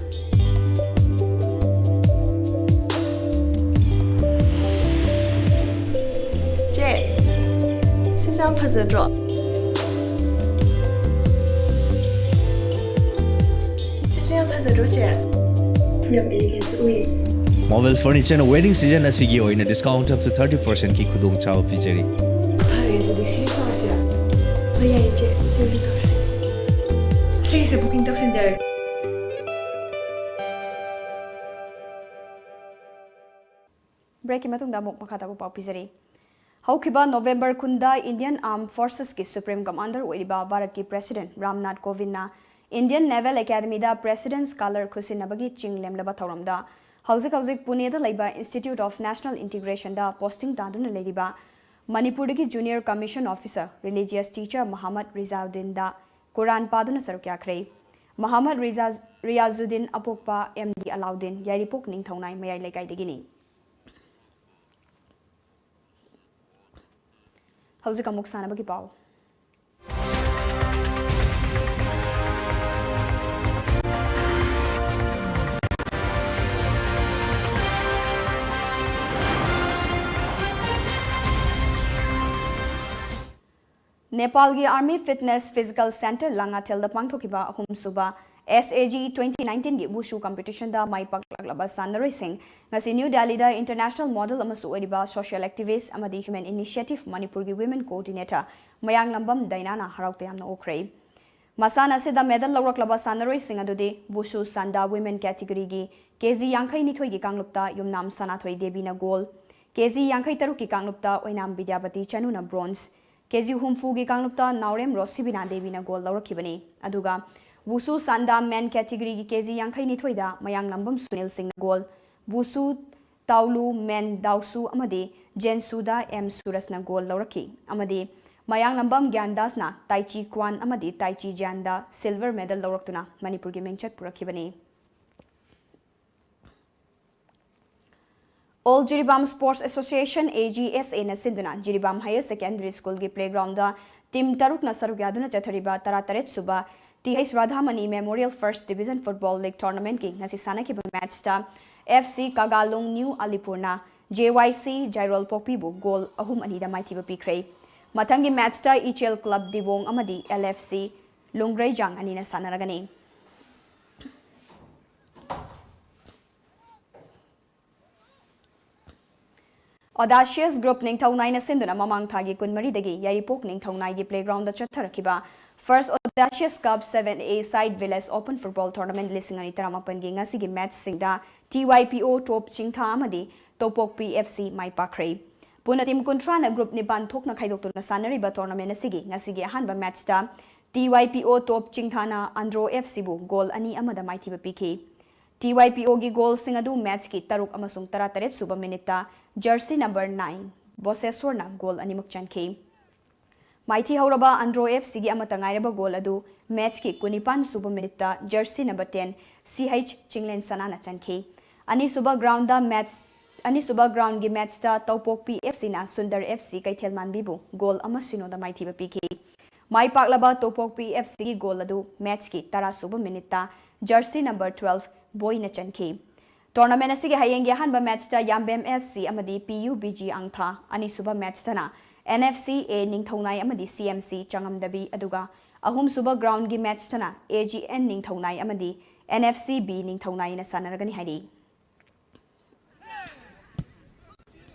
ꯆꯦ, ꯁꯤꯁꯦ ꯌꯥꯝ ꯐꯖꯗ꯭ꯔꯣ? ꯁꯤꯁꯦ ꯌꯥꯝ ꯐꯖꯗ꯭ꯔꯣ, ꯆꯦ? ꯌꯥꯝ elegant ꯁꯨ ꯑꯣꯏꯌꯦ꯫ ꯃꯣꯕꯤꯜ ꯐꯔꯅꯤꯆꯔꯅ ꯋꯦꯗꯤꯡ ꯁꯤꯖꯟ ꯑꯁꯤꯒꯤ ꯑꯣꯏꯅ discount up to thirty percent ꯀꯤ ꯈꯨꯗꯣꯡꯆꯥꯕ ꯄꯤꯖꯔꯤ꯫ ꯐꯔꯦ, ꯑꯗꯨꯗꯤ ꯁꯤ ꯇꯧꯔꯁꯤꯔꯥ? ꯍꯣꯏ, ꯌꯥꯏꯌꯦ, ꯆꯦ꯫ ꯁꯤ ꯑꯣꯏꯅ ꯇꯧꯁꯤ꯫ ꯁꯤꯁꯦ booking ꯇꯧꯁꯤꯟꯖꯔꯒꯦ꯫ Break ꯀꯤ ꯃꯇꯨꯡꯗ ꯑꯃꯨꯛ ꯃꯈꯥ ꯇꯥꯕ ꯄꯥꯎ ꯄꯤꯖꯔꯤ꯫ ꯍꯧꯈꯤꯕ November ꯀꯨꯟꯗ Indian Armed Forces ꯀꯤ Supreme Commander ꯑꯣꯏꯔꯤꯕ ꯚꯥꯔꯠꯀꯤ President Ramnath ꯀꯣꯕꯤꯟꯗꯅ Indian Naval Academy ꯗ President's Scholar ꯈꯨꯠꯁꯤꯟꯅꯕꯒꯤ ꯆꯤꯡ ꯂꯦꯝꯂꯕ ꯊꯧꯔꯝꯗ ꯍꯧꯖꯤꯛ ꯍꯧꯖꯤꯛ ꯄꯨꯅꯦꯗ ꯂꯩꯕ Institute of National Integration the posting ꯇꯥꯗꯨꯅ ꯂꯩꯔꯤꯕ ꯃꯅꯤꯄꯨꯔꯗꯒꯤ Junior Commission Officer Religious Teacher ꯃꯍꯃꯗ ꯔꯤꯖꯥꯎꯗꯤꯟꯗ ꯀꯨꯔꯥꯟ ꯄꯥꯗꯨꯅ ꯁꯔꯨꯛ ꯌꯥꯈ꯭ꯔꯦ꯫ ꯃꯍꯃꯗ ꯔꯤꯖꯥ-, ꯔꯤꯌꯥꯖꯨꯗꯤꯟ ꯑꯄꯣꯛꯄ ꯑꯦꯝ ꯗꯤ ꯑꯂꯥꯎꯗꯤꯟ, ꯌꯥꯏꯔꯤꯄꯣꯛ ꯅꯤꯡꯊꯧꯅꯥꯏ ꯃꯌꯥꯏ ꯂꯩꯀꯥꯏꯗꯒꯤꯅꯤ꯫ ꯍꯧꯖꯤꯛ ꯑꯃꯨꯛ ꯁꯥꯟꯅꯕꯒꯤ ꯄꯥꯎ꯫ ꯅꯦꯄꯥꯜꯒꯤ Army Fitness Physical Center ꯂꯥꯡꯉꯥꯊꯦꯜꯗ ꯄꯥꯡꯊꯣꯛꯈꯤꯕ ꯑꯍꯨꯝꯁꯨꯕ S A G twenty nineteen ꯒꯤ ꯋꯨꯁꯨ competition ꯗ ꯃꯥꯏ ꯄꯥꯛꯂꯛꯂꯕ ꯁꯥꯟꯅꯔꯣꯏꯁꯤꯡ ꯉꯁꯤ ꯅ꯭ꯌꯨ ꯗꯦꯜꯂꯤꯗ international model ꯑꯃꯁꯨ ꯑꯣꯏꯔꯤꯕ social activist ꯑꯃꯗꯤ Human Initiative ꯃꯅꯤꯄꯨꯔꯒꯤ women coordinator ꯃꯌꯥꯡꯂꯝꯕꯝ ꯗꯥꯏꯅꯥꯅ ꯍꯔꯥꯎ ꯇꯌꯥꯝꯅ ꯑꯣꯛꯈ꯭ꯔꯦ꯫ ꯃꯁꯥꯟꯅ ꯑꯁꯤꯗ medal ꯂꯧꯔꯛꯂꯕ ꯁꯥꯟꯅꯔꯣꯏꯁꯤꯡ ꯑꯗꯨꯗꯤ ꯋꯨꯁꯨ ꯁꯥꯟꯗꯥ women category ꯒꯤ K G ꯌꯥꯡꯈꯩ ꯅꯤꯊꯣꯏꯒꯤ ꯀꯥꯡꯂꯨꯞꯇ ꯌꯨꯝꯅꯥꯝ ꯁꯅꯥꯊꯣꯏ ꯗꯦꯕꯤꯅ gold, K G ꯌꯥꯡꯈꯩ ꯇꯔꯨꯛꯀꯤ ꯀꯥꯡꯂꯨꯞꯇ ꯑꯣꯏꯅꯥꯝ ꯕꯤꯗ꯭ꯌꯥꯄꯇꯤ ꯆꯅꯨꯅ bronze, K G ꯍꯨꯝꯐꯨꯒꯤ ꯀꯥꯡꯂꯨꯞꯇ ꯅꯥꯎꯔꯦꯝ ꯔꯣꯁꯤꯕꯤꯅꯥ ꯗꯦꯕꯤꯅ gold ꯂꯧꯔꯛꯈꯤꯕꯅꯤ꯫ ꯑꯗꯨꯒ ꯋꯨꯁꯨ ꯁꯥꯟꯗꯥ men category ꯒꯤ K G ꯌꯥꯡꯈꯩ ꯅꯤꯊꯣꯏꯗ ꯃꯌꯥꯡꯂꯝꯕꯝ ꯁꯨꯅꯤꯜ ꯁꯤꯡꯅ gold, ꯋꯨꯁꯨ ꯇꯥꯎꯂꯨ men ꯗꯥꯎꯁꯨ ꯑꯃꯗꯤ ꯖꯦꯟꯁꯨꯗ ꯑꯦꯝ ꯁꯨꯔꯖꯅ gold ꯂꯧꯔꯛꯈꯤ꯫ ꯑꯃꯗꯤ ꯃꯌꯥꯡꯂꯝꯕꯝ ꯒ꯭ꯌꯥꯟꯗꯥꯁꯅ ꯇꯥꯏꯆꯤ ꯀ꯭ꯋꯥꯟ ꯑꯃꯗꯤ ꯇꯥꯏꯆꯤ ꯖ꯭ꯌꯥꯟꯗ silver medal ꯂꯧꯔꯛꯇꯨꯅ ꯃꯅꯤꯄꯨꯔꯒꯤ ꯃꯤꯡꯆꯠ ꯄꯨꯔꯛꯈꯤꯕꯅꯤ꯫ All Jiribam Sports Association, A G S A ꯅ ꯁꯤꯟꯗꯨꯅ Jiribam Higher Secondary School ꯒꯤ playground ꯗ team ꯇꯔꯨꯛꯅ ꯁꯔꯨꯛ ꯌꯥꯗꯨꯅ ꯆꯠꯊꯔꯤꯕ ꯇꯔꯥꯇꯔꯦꯠ ꯁꯨꯕ T H Radhamani Memorial First Division Football League Tournament ꯀꯤ ꯉꯁꯤ ꯁꯥꯟꯅꯈꯤꯕ match ꯇ F C Kagalung New Alipur ꯅ J Y C ꯖꯥꯏꯔꯣꯜ ꯄꯣꯛꯄꯤꯕꯨ goal ꯑꯍꯨꯝ ꯑꯅꯤꯗ ꯃꯥꯏꯊꯤꯕ ꯄꯤꯈ꯭ꯔꯦ꯫ ꯃꯊꯪꯒꯤ match ꯇ Ichel Club Dibong ꯑꯃꯗꯤ L F C ꯂꯨꯡꯒ꯭ꯔꯩꯖꯥꯡ ꯑꯅꯤꯅ ꯁꯥꯟꯅꯔꯒꯅꯤ꯫ Audacious Group ꯅꯤꯡꯊꯧꯅꯥꯏꯅ ꯁꯤꯟꯗꯨꯅ ꯃꯃꯥꯡ ꯊꯥꯒꯤ ꯀꯨꯟꯃꯔꯤꯗꯒꯤ ꯌꯥꯏꯔꯤꯄꯣꯛ ꯅꯤꯡꯊꯧꯅꯥꯏꯒꯤ playground the ꯆꯠꯊꯔꯛꯈꯤꯕ First Audacious Cup seven A Side Village Open Football Tournament ꯂꯤꯁꯤꯡ ꯑꯅꯤ ꯇꯔꯥꯃꯥꯄꯟꯒꯤ ꯉꯁꯤꯒꯤ match ꯁꯤꯡꯗ T Y P O Top ꯆꯤꯡꯊꯥ ꯑꯃꯗꯤ ꯇꯧꯄꯣꯛꯄꯤ F C ꯃꯥꯏ ꯄꯥꯛꯈ꯭ꯔꯦ꯫ ꯄꯨꯟꯅ team ꯀꯨꯟꯊ꯭ꯔꯥꯅ group ꯅꯤꯄꯥꯟ ꯊꯣꯛꯅ ꯈꯥꯏꯗꯣꯛꯇꯨꯅ ꯁꯥꯟꯅꯔꯤꯕ tournament ꯑꯁꯤꯒꯤ ꯉꯁꯤꯒꯤ ꯑꯍꯥꯟꯕ match ꯇ T Y P O Top ꯆꯤꯡꯊꯥꯅ Andro F C ꯕꯨ goal ꯑꯅꯤ ꯑꯃꯗ ꯃꯥꯏꯊꯤꯕ ꯄꯤꯈꯤ꯫ T Y P O ꯒꯤ goal ꯁꯤꯡ ꯑꯗꯨ match ꯀꯤ ꯇꯔꯨꯛ ꯑꯃꯁꯨꯡ ꯇꯔꯥꯇꯔꯦꯠ ꯁꯨꯕ minute ꯇ jersey number nine ꯕꯣꯁꯦꯁꯣꯔꯅ goal ꯑꯅꯤꯃꯛ ꯆꯟꯈꯤ꯫ ꯃꯥꯏꯊꯤ ꯍꯧꯔꯕ Andro F C ꯒꯤ ꯑꯃꯠꯇ ꯉꯥꯏꯔꯕ goal ꯑꯗꯨ match ꯀꯤ ꯀꯨꯟꯅꯤꯄꯥꯟ ꯁꯨꯕ minute ꯇ jersey number ten C H Chinglen ꯁꯅꯥꯅ ꯆꯟꯈꯤ꯫ ꯑꯅꯤꯁꯨꯕ ground ꯗ match, ꯑꯅꯤꯁꯨꯕ ground ꯒꯤ match ꯇ ꯇꯧꯄꯣꯛꯄꯤ F C ꯅ ꯁꯨꯟꯗꯔ F C ꯀꯩꯊꯦꯜ ꯃꯥꯟꯕꯤꯕꯨ goal ꯑꯃ ꯁꯤꯅꯣꯗ ꯃꯥꯏꯊꯤꯕ ꯄꯤꯈꯤ꯫ ꯃꯥꯏ ꯄꯥꯛꯂꯕ ꯇꯧꯄꯣꯛꯄꯤ F C ꯒꯤ goal ꯑꯗꯨ match ꯀꯤ ꯇꯔꯥ ꯁꯨꯕ minute ꯇ jersey number twelve ꯕꯣꯏꯅ ꯆꯟꯈꯤ꯫ Tournament ꯑꯁꯤꯒꯤ ꯍꯌꯦꯡꯒꯤ ꯑꯍꯥꯟꯕ match ꯇ ꯌꯥꯝꯕꯦꯝ F C ꯑꯃꯗꯤ P U B G ꯑꯪꯊꯥ, ꯑꯅꯤꯁꯨꯕ match ꯇꯅ N F C A ꯅꯤꯡꯊꯧꯅꯥꯏ ꯑꯃꯗꯤ C M C ꯆꯉꯝꯗꯕꯤ, ꯑꯗꯨꯒ ꯑꯍꯨꯝꯁꯨꯕ ground ꯒꯤ match ꯇꯅ A G N ꯅꯤꯡꯊꯧꯅꯥꯏ ꯑꯃꯗꯤ N F C B ꯅꯤꯡꯊꯧꯅꯥꯏꯅ ꯁꯥꯟꯅꯔꯒꯅꯤ ꯍꯥꯏꯔꯤ꯫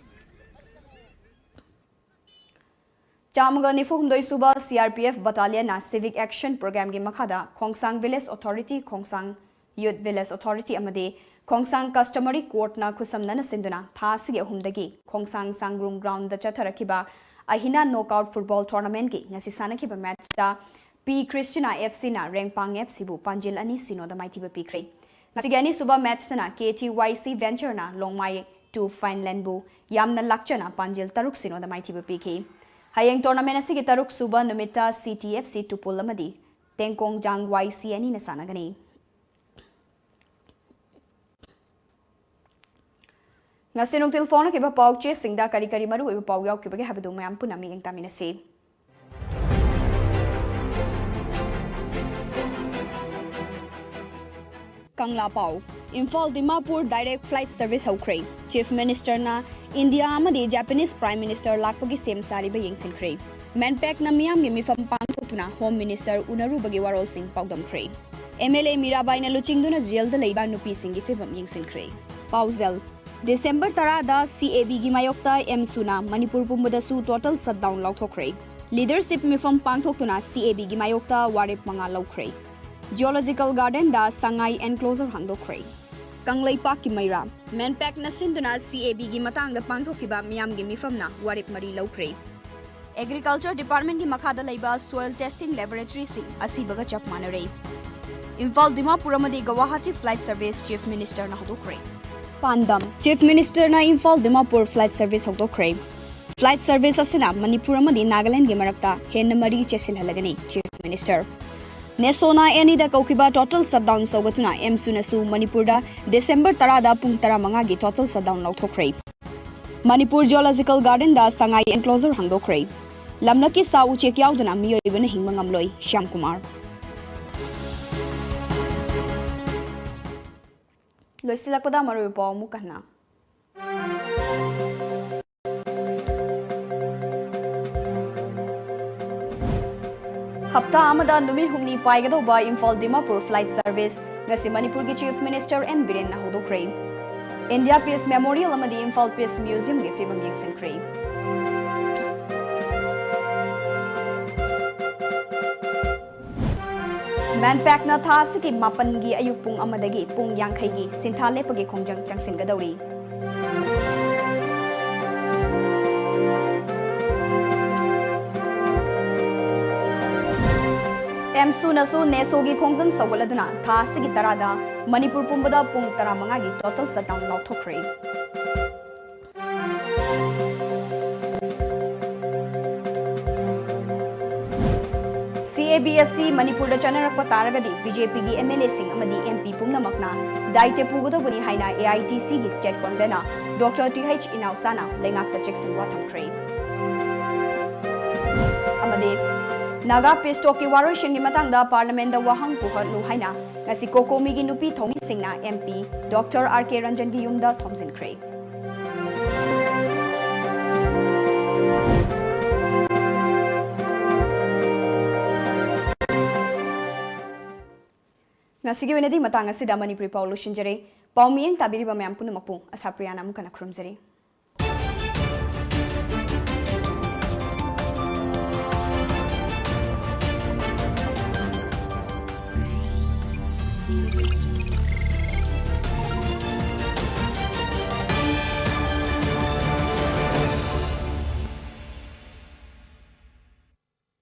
ꯆꯥꯝꯃꯒ ꯅꯤꯐꯨ ꯍꯨꯝꯗꯣꯏ ꯁꯨꯕ C R P F Battalion ꯅ Civic Action Program ꯒꯤ ꯃꯈꯥꯗ ꯈꯣꯡꯁꯥꯡ Village Authority, ꯈꯣꯡꯁꯥꯡ Youth Village Authority ꯑꯃꯗꯤ ꯈꯣꯡꯁꯥꯡ Customary Court ꯅ ꯈꯨꯠꯁꯝꯅꯅ ꯁꯤꯟꯗꯨꯅ ꯊꯥ ꯑꯁꯤꯒꯤ ꯑꯍꯨꯝꯗꯒꯤ ꯈꯣꯡꯁꯥꯡ ꯁꯥꯡꯒ꯭ꯔꯨꯝ ground ꯗ ꯆꯠꯊꯔꯛꯈꯤꯕ ꯑꯍꯤꯅꯥ knockout football tournament ꯀꯤ ꯉꯁꯤ ꯁꯥꯟꯅꯈꯤꯕ match ꯇ P Christina F C ꯅ ꯔꯦꯡꯄꯥꯡ F C ꯕꯨ ꯄꯥꯟꯖꯤꯜ ꯑꯅꯤ ꯁꯤꯅꯣꯗ ꯃꯥꯏꯊꯤꯕ ꯄꯤꯈ꯭ꯔꯦ꯫ ꯉꯁꯤꯒꯤ ꯑꯅꯤꯁꯨꯕ match ꯇꯅ K T Y C Venture ꯅ ꯂꯣꯡꯃꯥꯏ two Finland ꯕꯨ ꯌꯥꯝꯅ ꯂꯥꯛꯆꯅ ꯄꯥꯟꯖꯤꯜ ꯇꯔꯨꯛ ꯁꯤꯅꯣꯗ ꯃꯥꯏꯊꯤꯕ ꯄꯤꯈꯤ꯫ ꯍꯌꯦꯡ tournament ꯑꯁꯤꯒꯤ ꯇꯔꯨꯛ ꯁꯨꯕ ꯅꯨꯃꯤꯠꯇ C T F C ꯇꯨꯄꯨꯜ ꯑꯃꯗꯤ ꯇꯦꯡꯀꯣꯡꯖꯥꯡ Y C ꯑꯅꯤꯅ ꯁꯥꯟꯅꯒꯅꯤ꯫ ꯉꯁꯤ ꯅꯨꯡꯊꯤꯜ ꯐꯣꯡꯅꯈꯤꯕ ꯄꯥꯎ ꯆꯦꯁꯤꯡꯗ ꯀꯔꯤ ꯀꯔꯤ ꯃꯔꯨꯑꯣꯏꯕ ꯄꯥꯎ ꯌꯥꯎꯈꯤꯕꯒꯦ ꯍꯥꯏꯕꯗꯨ ꯃꯌꯥꯝ ꯄꯨꯟꯅ ꯃꯤꯠꯌꯦꯡ ꯇꯥꯃꯤꯟꯅꯁꯤ꯫ ꯀꯪꯂꯥ ꯄꯥꯎ꯫ Imphal Dimapur direct flight service ꯍꯧꯈ꯭ꯔꯦ꯫ Chief Minister ꯅ ꯏꯟꯗꯤꯌꯥ ꯑꯃꯗꯤ Japanese Prime Minister ꯂꯥꯛꯄꯒꯤ ꯁꯦꯝ ꯁꯥꯔꯤꯕ ꯌꯦꯡꯁꯤꯟꯈ꯭ꯔꯦ꯫ MANPAC ꯅ ꯃꯤꯌꯥꯝꯒꯤ ꯃꯤꯐꯝ ꯄꯥꯡꯊꯣꯛꯇꯨꯅ Home Minister ꯎꯅꯔꯨꯕꯒꯤ ꯋꯥꯔꯣꯜꯁꯤꯡ ꯄꯥꯎꯗꯝꯈ꯭ꯔꯦ꯫ MLA ꯃꯤꯔꯥꯕꯥꯏꯅ ꯂꯨꯆꯤꯡꯗꯨꯅ ꯖꯦꯜꯗ ꯂꯩꯕ ꯅꯨꯄꯤꯁꯤꯡꯒꯤ ꯐꯤꯕꯝ ꯌꯦꯡꯁꯤꯟꯈ꯭ꯔꯦ꯫ ꯄꯥꯎꯖꯦꯜ꯫ ꯗꯤꯁꯦꯝꯕꯔ ꯇꯔꯥꯗ CAB ꯒꯤ ꯃꯥꯌꯣꯛꯇ ꯑꯦꯝꯁꯨꯅ ꯃꯅꯤꯄꯨꯔ ꯄꯨꯝꯕꯗꯁꯨ total shutdown ꯂꯥꯎꯊꯣꯛꯈ꯭ꯔꯦ꯫ Leadership ꯃꯤꯐꯝ ꯄꯥꯡꯊꯣꯛꯇꯨꯅ CAB ꯒꯤ ꯃꯥꯌꯣꯛꯇ ꯋꯥꯔꯦꯞ ꯃꯉꯥ ꯂꯧꯈ꯭ꯔꯦ꯫ Geological Garden ꯗ ꯁꯉꯥꯏ enclosure ꯍꯥꯡꯗꯣꯛꯈ꯭ꯔꯦ꯫ ꯀꯪꯂꯩꯄꯥꯛꯀꯤ ꯃꯩꯔꯥ꯫ MANPAC ꯅ ꯁꯤꯟꯗꯨꯅ CAB ꯒꯤ ꯃꯇꯥꯡꯗ ꯄꯥꯡꯊꯣꯛꯈꯤꯕ ꯃꯤꯌꯥꯝꯒꯤ ꯃꯤꯐꯝꯅ ꯋꯥꯔꯦꯞ ꯃꯔꯤ ꯂꯧꯈ꯭ꯔꯦ꯫ Agriculture Department ꯀꯤ ꯃꯈꯥꯗ ꯂꯩꯕ soil testing laboratory ꯁꯤꯡ ꯑꯁꯤꯕꯒ ꯆꯞ ꯃꯥꯟꯅꯔꯦ꯫ ꯏꯝꯐꯥꯜ ꯗꯤꯃꯥꯄꯨꯔ ꯑꯃꯗꯤ Guwahati flight service Chief Minister ꯅ ꯍꯧꯗꯣꯛꯈ꯭ꯔꯦ꯫ ꯄꯥꯟꯗꯝ꯫ Chief Minister ꯅ Imphal Dimapur flight service ꯍꯧꯗꯣꯛꯈ꯭ꯔꯦ꯫ Flight service ꯑꯁꯤꯅ ꯃꯅꯤꯄꯨꯔ ꯑꯃꯗꯤ ꯅꯥꯒꯥꯂꯦꯟꯒꯤ ꯃꯔꯛꯇ ꯍꯦꯟꯅ ꯃꯔꯤ ꯆꯦꯠꯁꯤꯜꯍꯜꯂꯒꯅꯤ, Chief Minister꯫ NESO ꯅ NE ꯗ ꯀꯧꯈꯤꯕ total shutdown ꯁꯧꯒꯠꯇꯨꯅ ꯑꯦꯝꯁꯨꯅꯁꯨ ꯃꯅꯤꯄꯨꯔꯗ ꯗꯤꯁꯦꯝꯕꯔ ꯇꯔꯥꯗ ꯄꯨꯡ ꯇꯔꯥꯃꯉꯥꯒꯤ total shutdown ꯂꯥꯎꯊꯣꯛꯈ꯭ꯔꯦ꯫ Manipur Geological Garden ꯗ ꯁꯉꯥꯏ enclosure ꯍꯥꯡꯗꯣꯛꯈ꯭ꯔꯦ꯫ ꯂꯝꯂꯛꯀꯤ ꯁꯥ ꯎꯆꯦꯛ ꯌꯥꯎꯗꯅ ꯃꯤꯑꯣꯏꯕꯅ ꯍꯤꯡꯕ ꯉꯝꯂꯣꯏ, ꯁ꯭ꯌꯥꯝ ꯀꯨꯃꯥꯔ꯫ ꯂꯣꯏꯁꯤꯜꯂꯛꯄꯗ ꯃꯔꯨꯑꯣꯏꯕ ꯄꯥꯎ ꯑꯃꯨꯛ ꯍꯟꯅ꯫ ꯍꯞꯇꯥ ꯑꯃꯗ ꯅꯨꯃꯤꯠ ꯍꯨꯝꯅꯤ ꯄꯥꯏꯒꯗꯧꯕ ꯏꯝꯐꯥꯜ ꯗꯤꯃꯥꯄꯨꯔ flight service ꯉꯁꯤ ꯃꯅꯤꯄꯨꯔꯒꯤ Chief Minister N ꯕꯤꯔꯦꯟꯅ ꯍꯧꯗꯣꯛꯈ꯭ꯔꯦ꯫ India Peace Memorial ꯑꯃꯗꯤ ꯏꯝꯐꯥꯜ Peace Museum ꯒꯤ ꯐꯤꯕꯝ ꯌꯦꯡꯁꯤꯟꯈ꯭ꯔꯦ꯫ MANPAC ꯅ ꯊꯥ ꯑꯁꯤꯒꯤ ꯃꯥꯄꯟꯒꯤ ꯑꯌꯨꯛ ꯄꯨꯡ ꯑꯃꯗꯒꯤ ꯄꯨꯡ ꯌꯥꯡꯈꯩꯒꯤ ꯁꯤꯟꯊꯥ ꯂꯦꯞꯄꯒꯤ ꯈꯣꯡꯖꯪ ꯆꯪꯁꯤꯟꯒꯗꯧꯔꯤ꯫ ꯑꯦꯝꯁꯨꯅꯁꯨ NESO ꯒꯤ ꯈꯣꯡꯖꯪ ꯁꯧꯒꯠꯂꯗꯨꯅ ꯊꯥ ꯑꯁꯤꯒꯤ ꯇꯔꯥꯗ ꯃꯅꯤꯄꯨꯔ ꯄꯨꯝꯕꯗ ꯄꯨꯡ ꯇꯔꯥꯃꯉꯥꯒꯤ total shutdown ꯂꯥꯎꯊꯣꯛꯈ꯭ꯔꯦ꯫ CAB ꯑꯁꯤ ꯃꯅꯤꯄꯨꯔꯗ ꯆꯠꯅꯔꯛꯄ ꯇꯥꯔꯒꯗꯤ BJPꯒꯤ MLAꯁꯤꯡ ꯑꯃꯗꯤ MP ꯄꯨꯝꯅꯃꯛꯅ ꯗꯥꯏꯇ꯭ꯌ ꯄꯨꯒꯗꯧꯕꯅꯤ ꯍꯥꯏꯅ AITCꯒꯤ state convener Doctor Th Inausaꯅ ꯂꯩꯉꯥꯛꯇ ꯆꯦꯛꯁꯤꯟꯋꯥ ꯊꯝꯈ꯭ꯔꯦ꯫ ꯑꯃꯗꯤ Naga peace talkꯀꯤ ꯋꯥꯔꯣꯏꯁꯤꯟꯒꯤ ꯃꯇꯥꯡꯗ parliamentꯗ ꯋꯥꯍꯪ ꯄꯨꯈꯠꯂꯨ ꯍꯥꯏꯅ ꯉꯁꯤ COCOMIꯒꯤ ꯅꯨꯄꯤ ꯊꯧꯃꯤꯁꯤꯡꯅ MP Doctor R K Ranjanꯒꯤ ꯌꯨꯝꯗ ꯊꯣꯝꯖꯤꯟꯈ꯭ꯔꯦ꯫ ꯉꯁꯤꯒꯤ ꯑꯣꯏꯅꯗꯤ ꯃꯇꯥꯡ ꯑꯁꯤꯗ ꯃꯅꯤꯄꯨꯔꯤ ꯄꯥꯎ ꯂꯣꯏꯁꯤꯟꯖꯔꯦ꯫ ꯄꯥꯎ ꯃꯤꯠꯌꯦꯡ ꯇꯥꯕꯤꯔꯤꯕ ꯃꯌꯥꯝ ꯄꯨꯝꯅꯃꯛꯄꯨ ꯑꯁꯥꯄ꯭ꯔꯤꯌꯥꯅ ꯑꯃꯨꯛ ꯍꯟꯅ ꯈꯨꯔꯨꯝꯖꯔꯤ꯫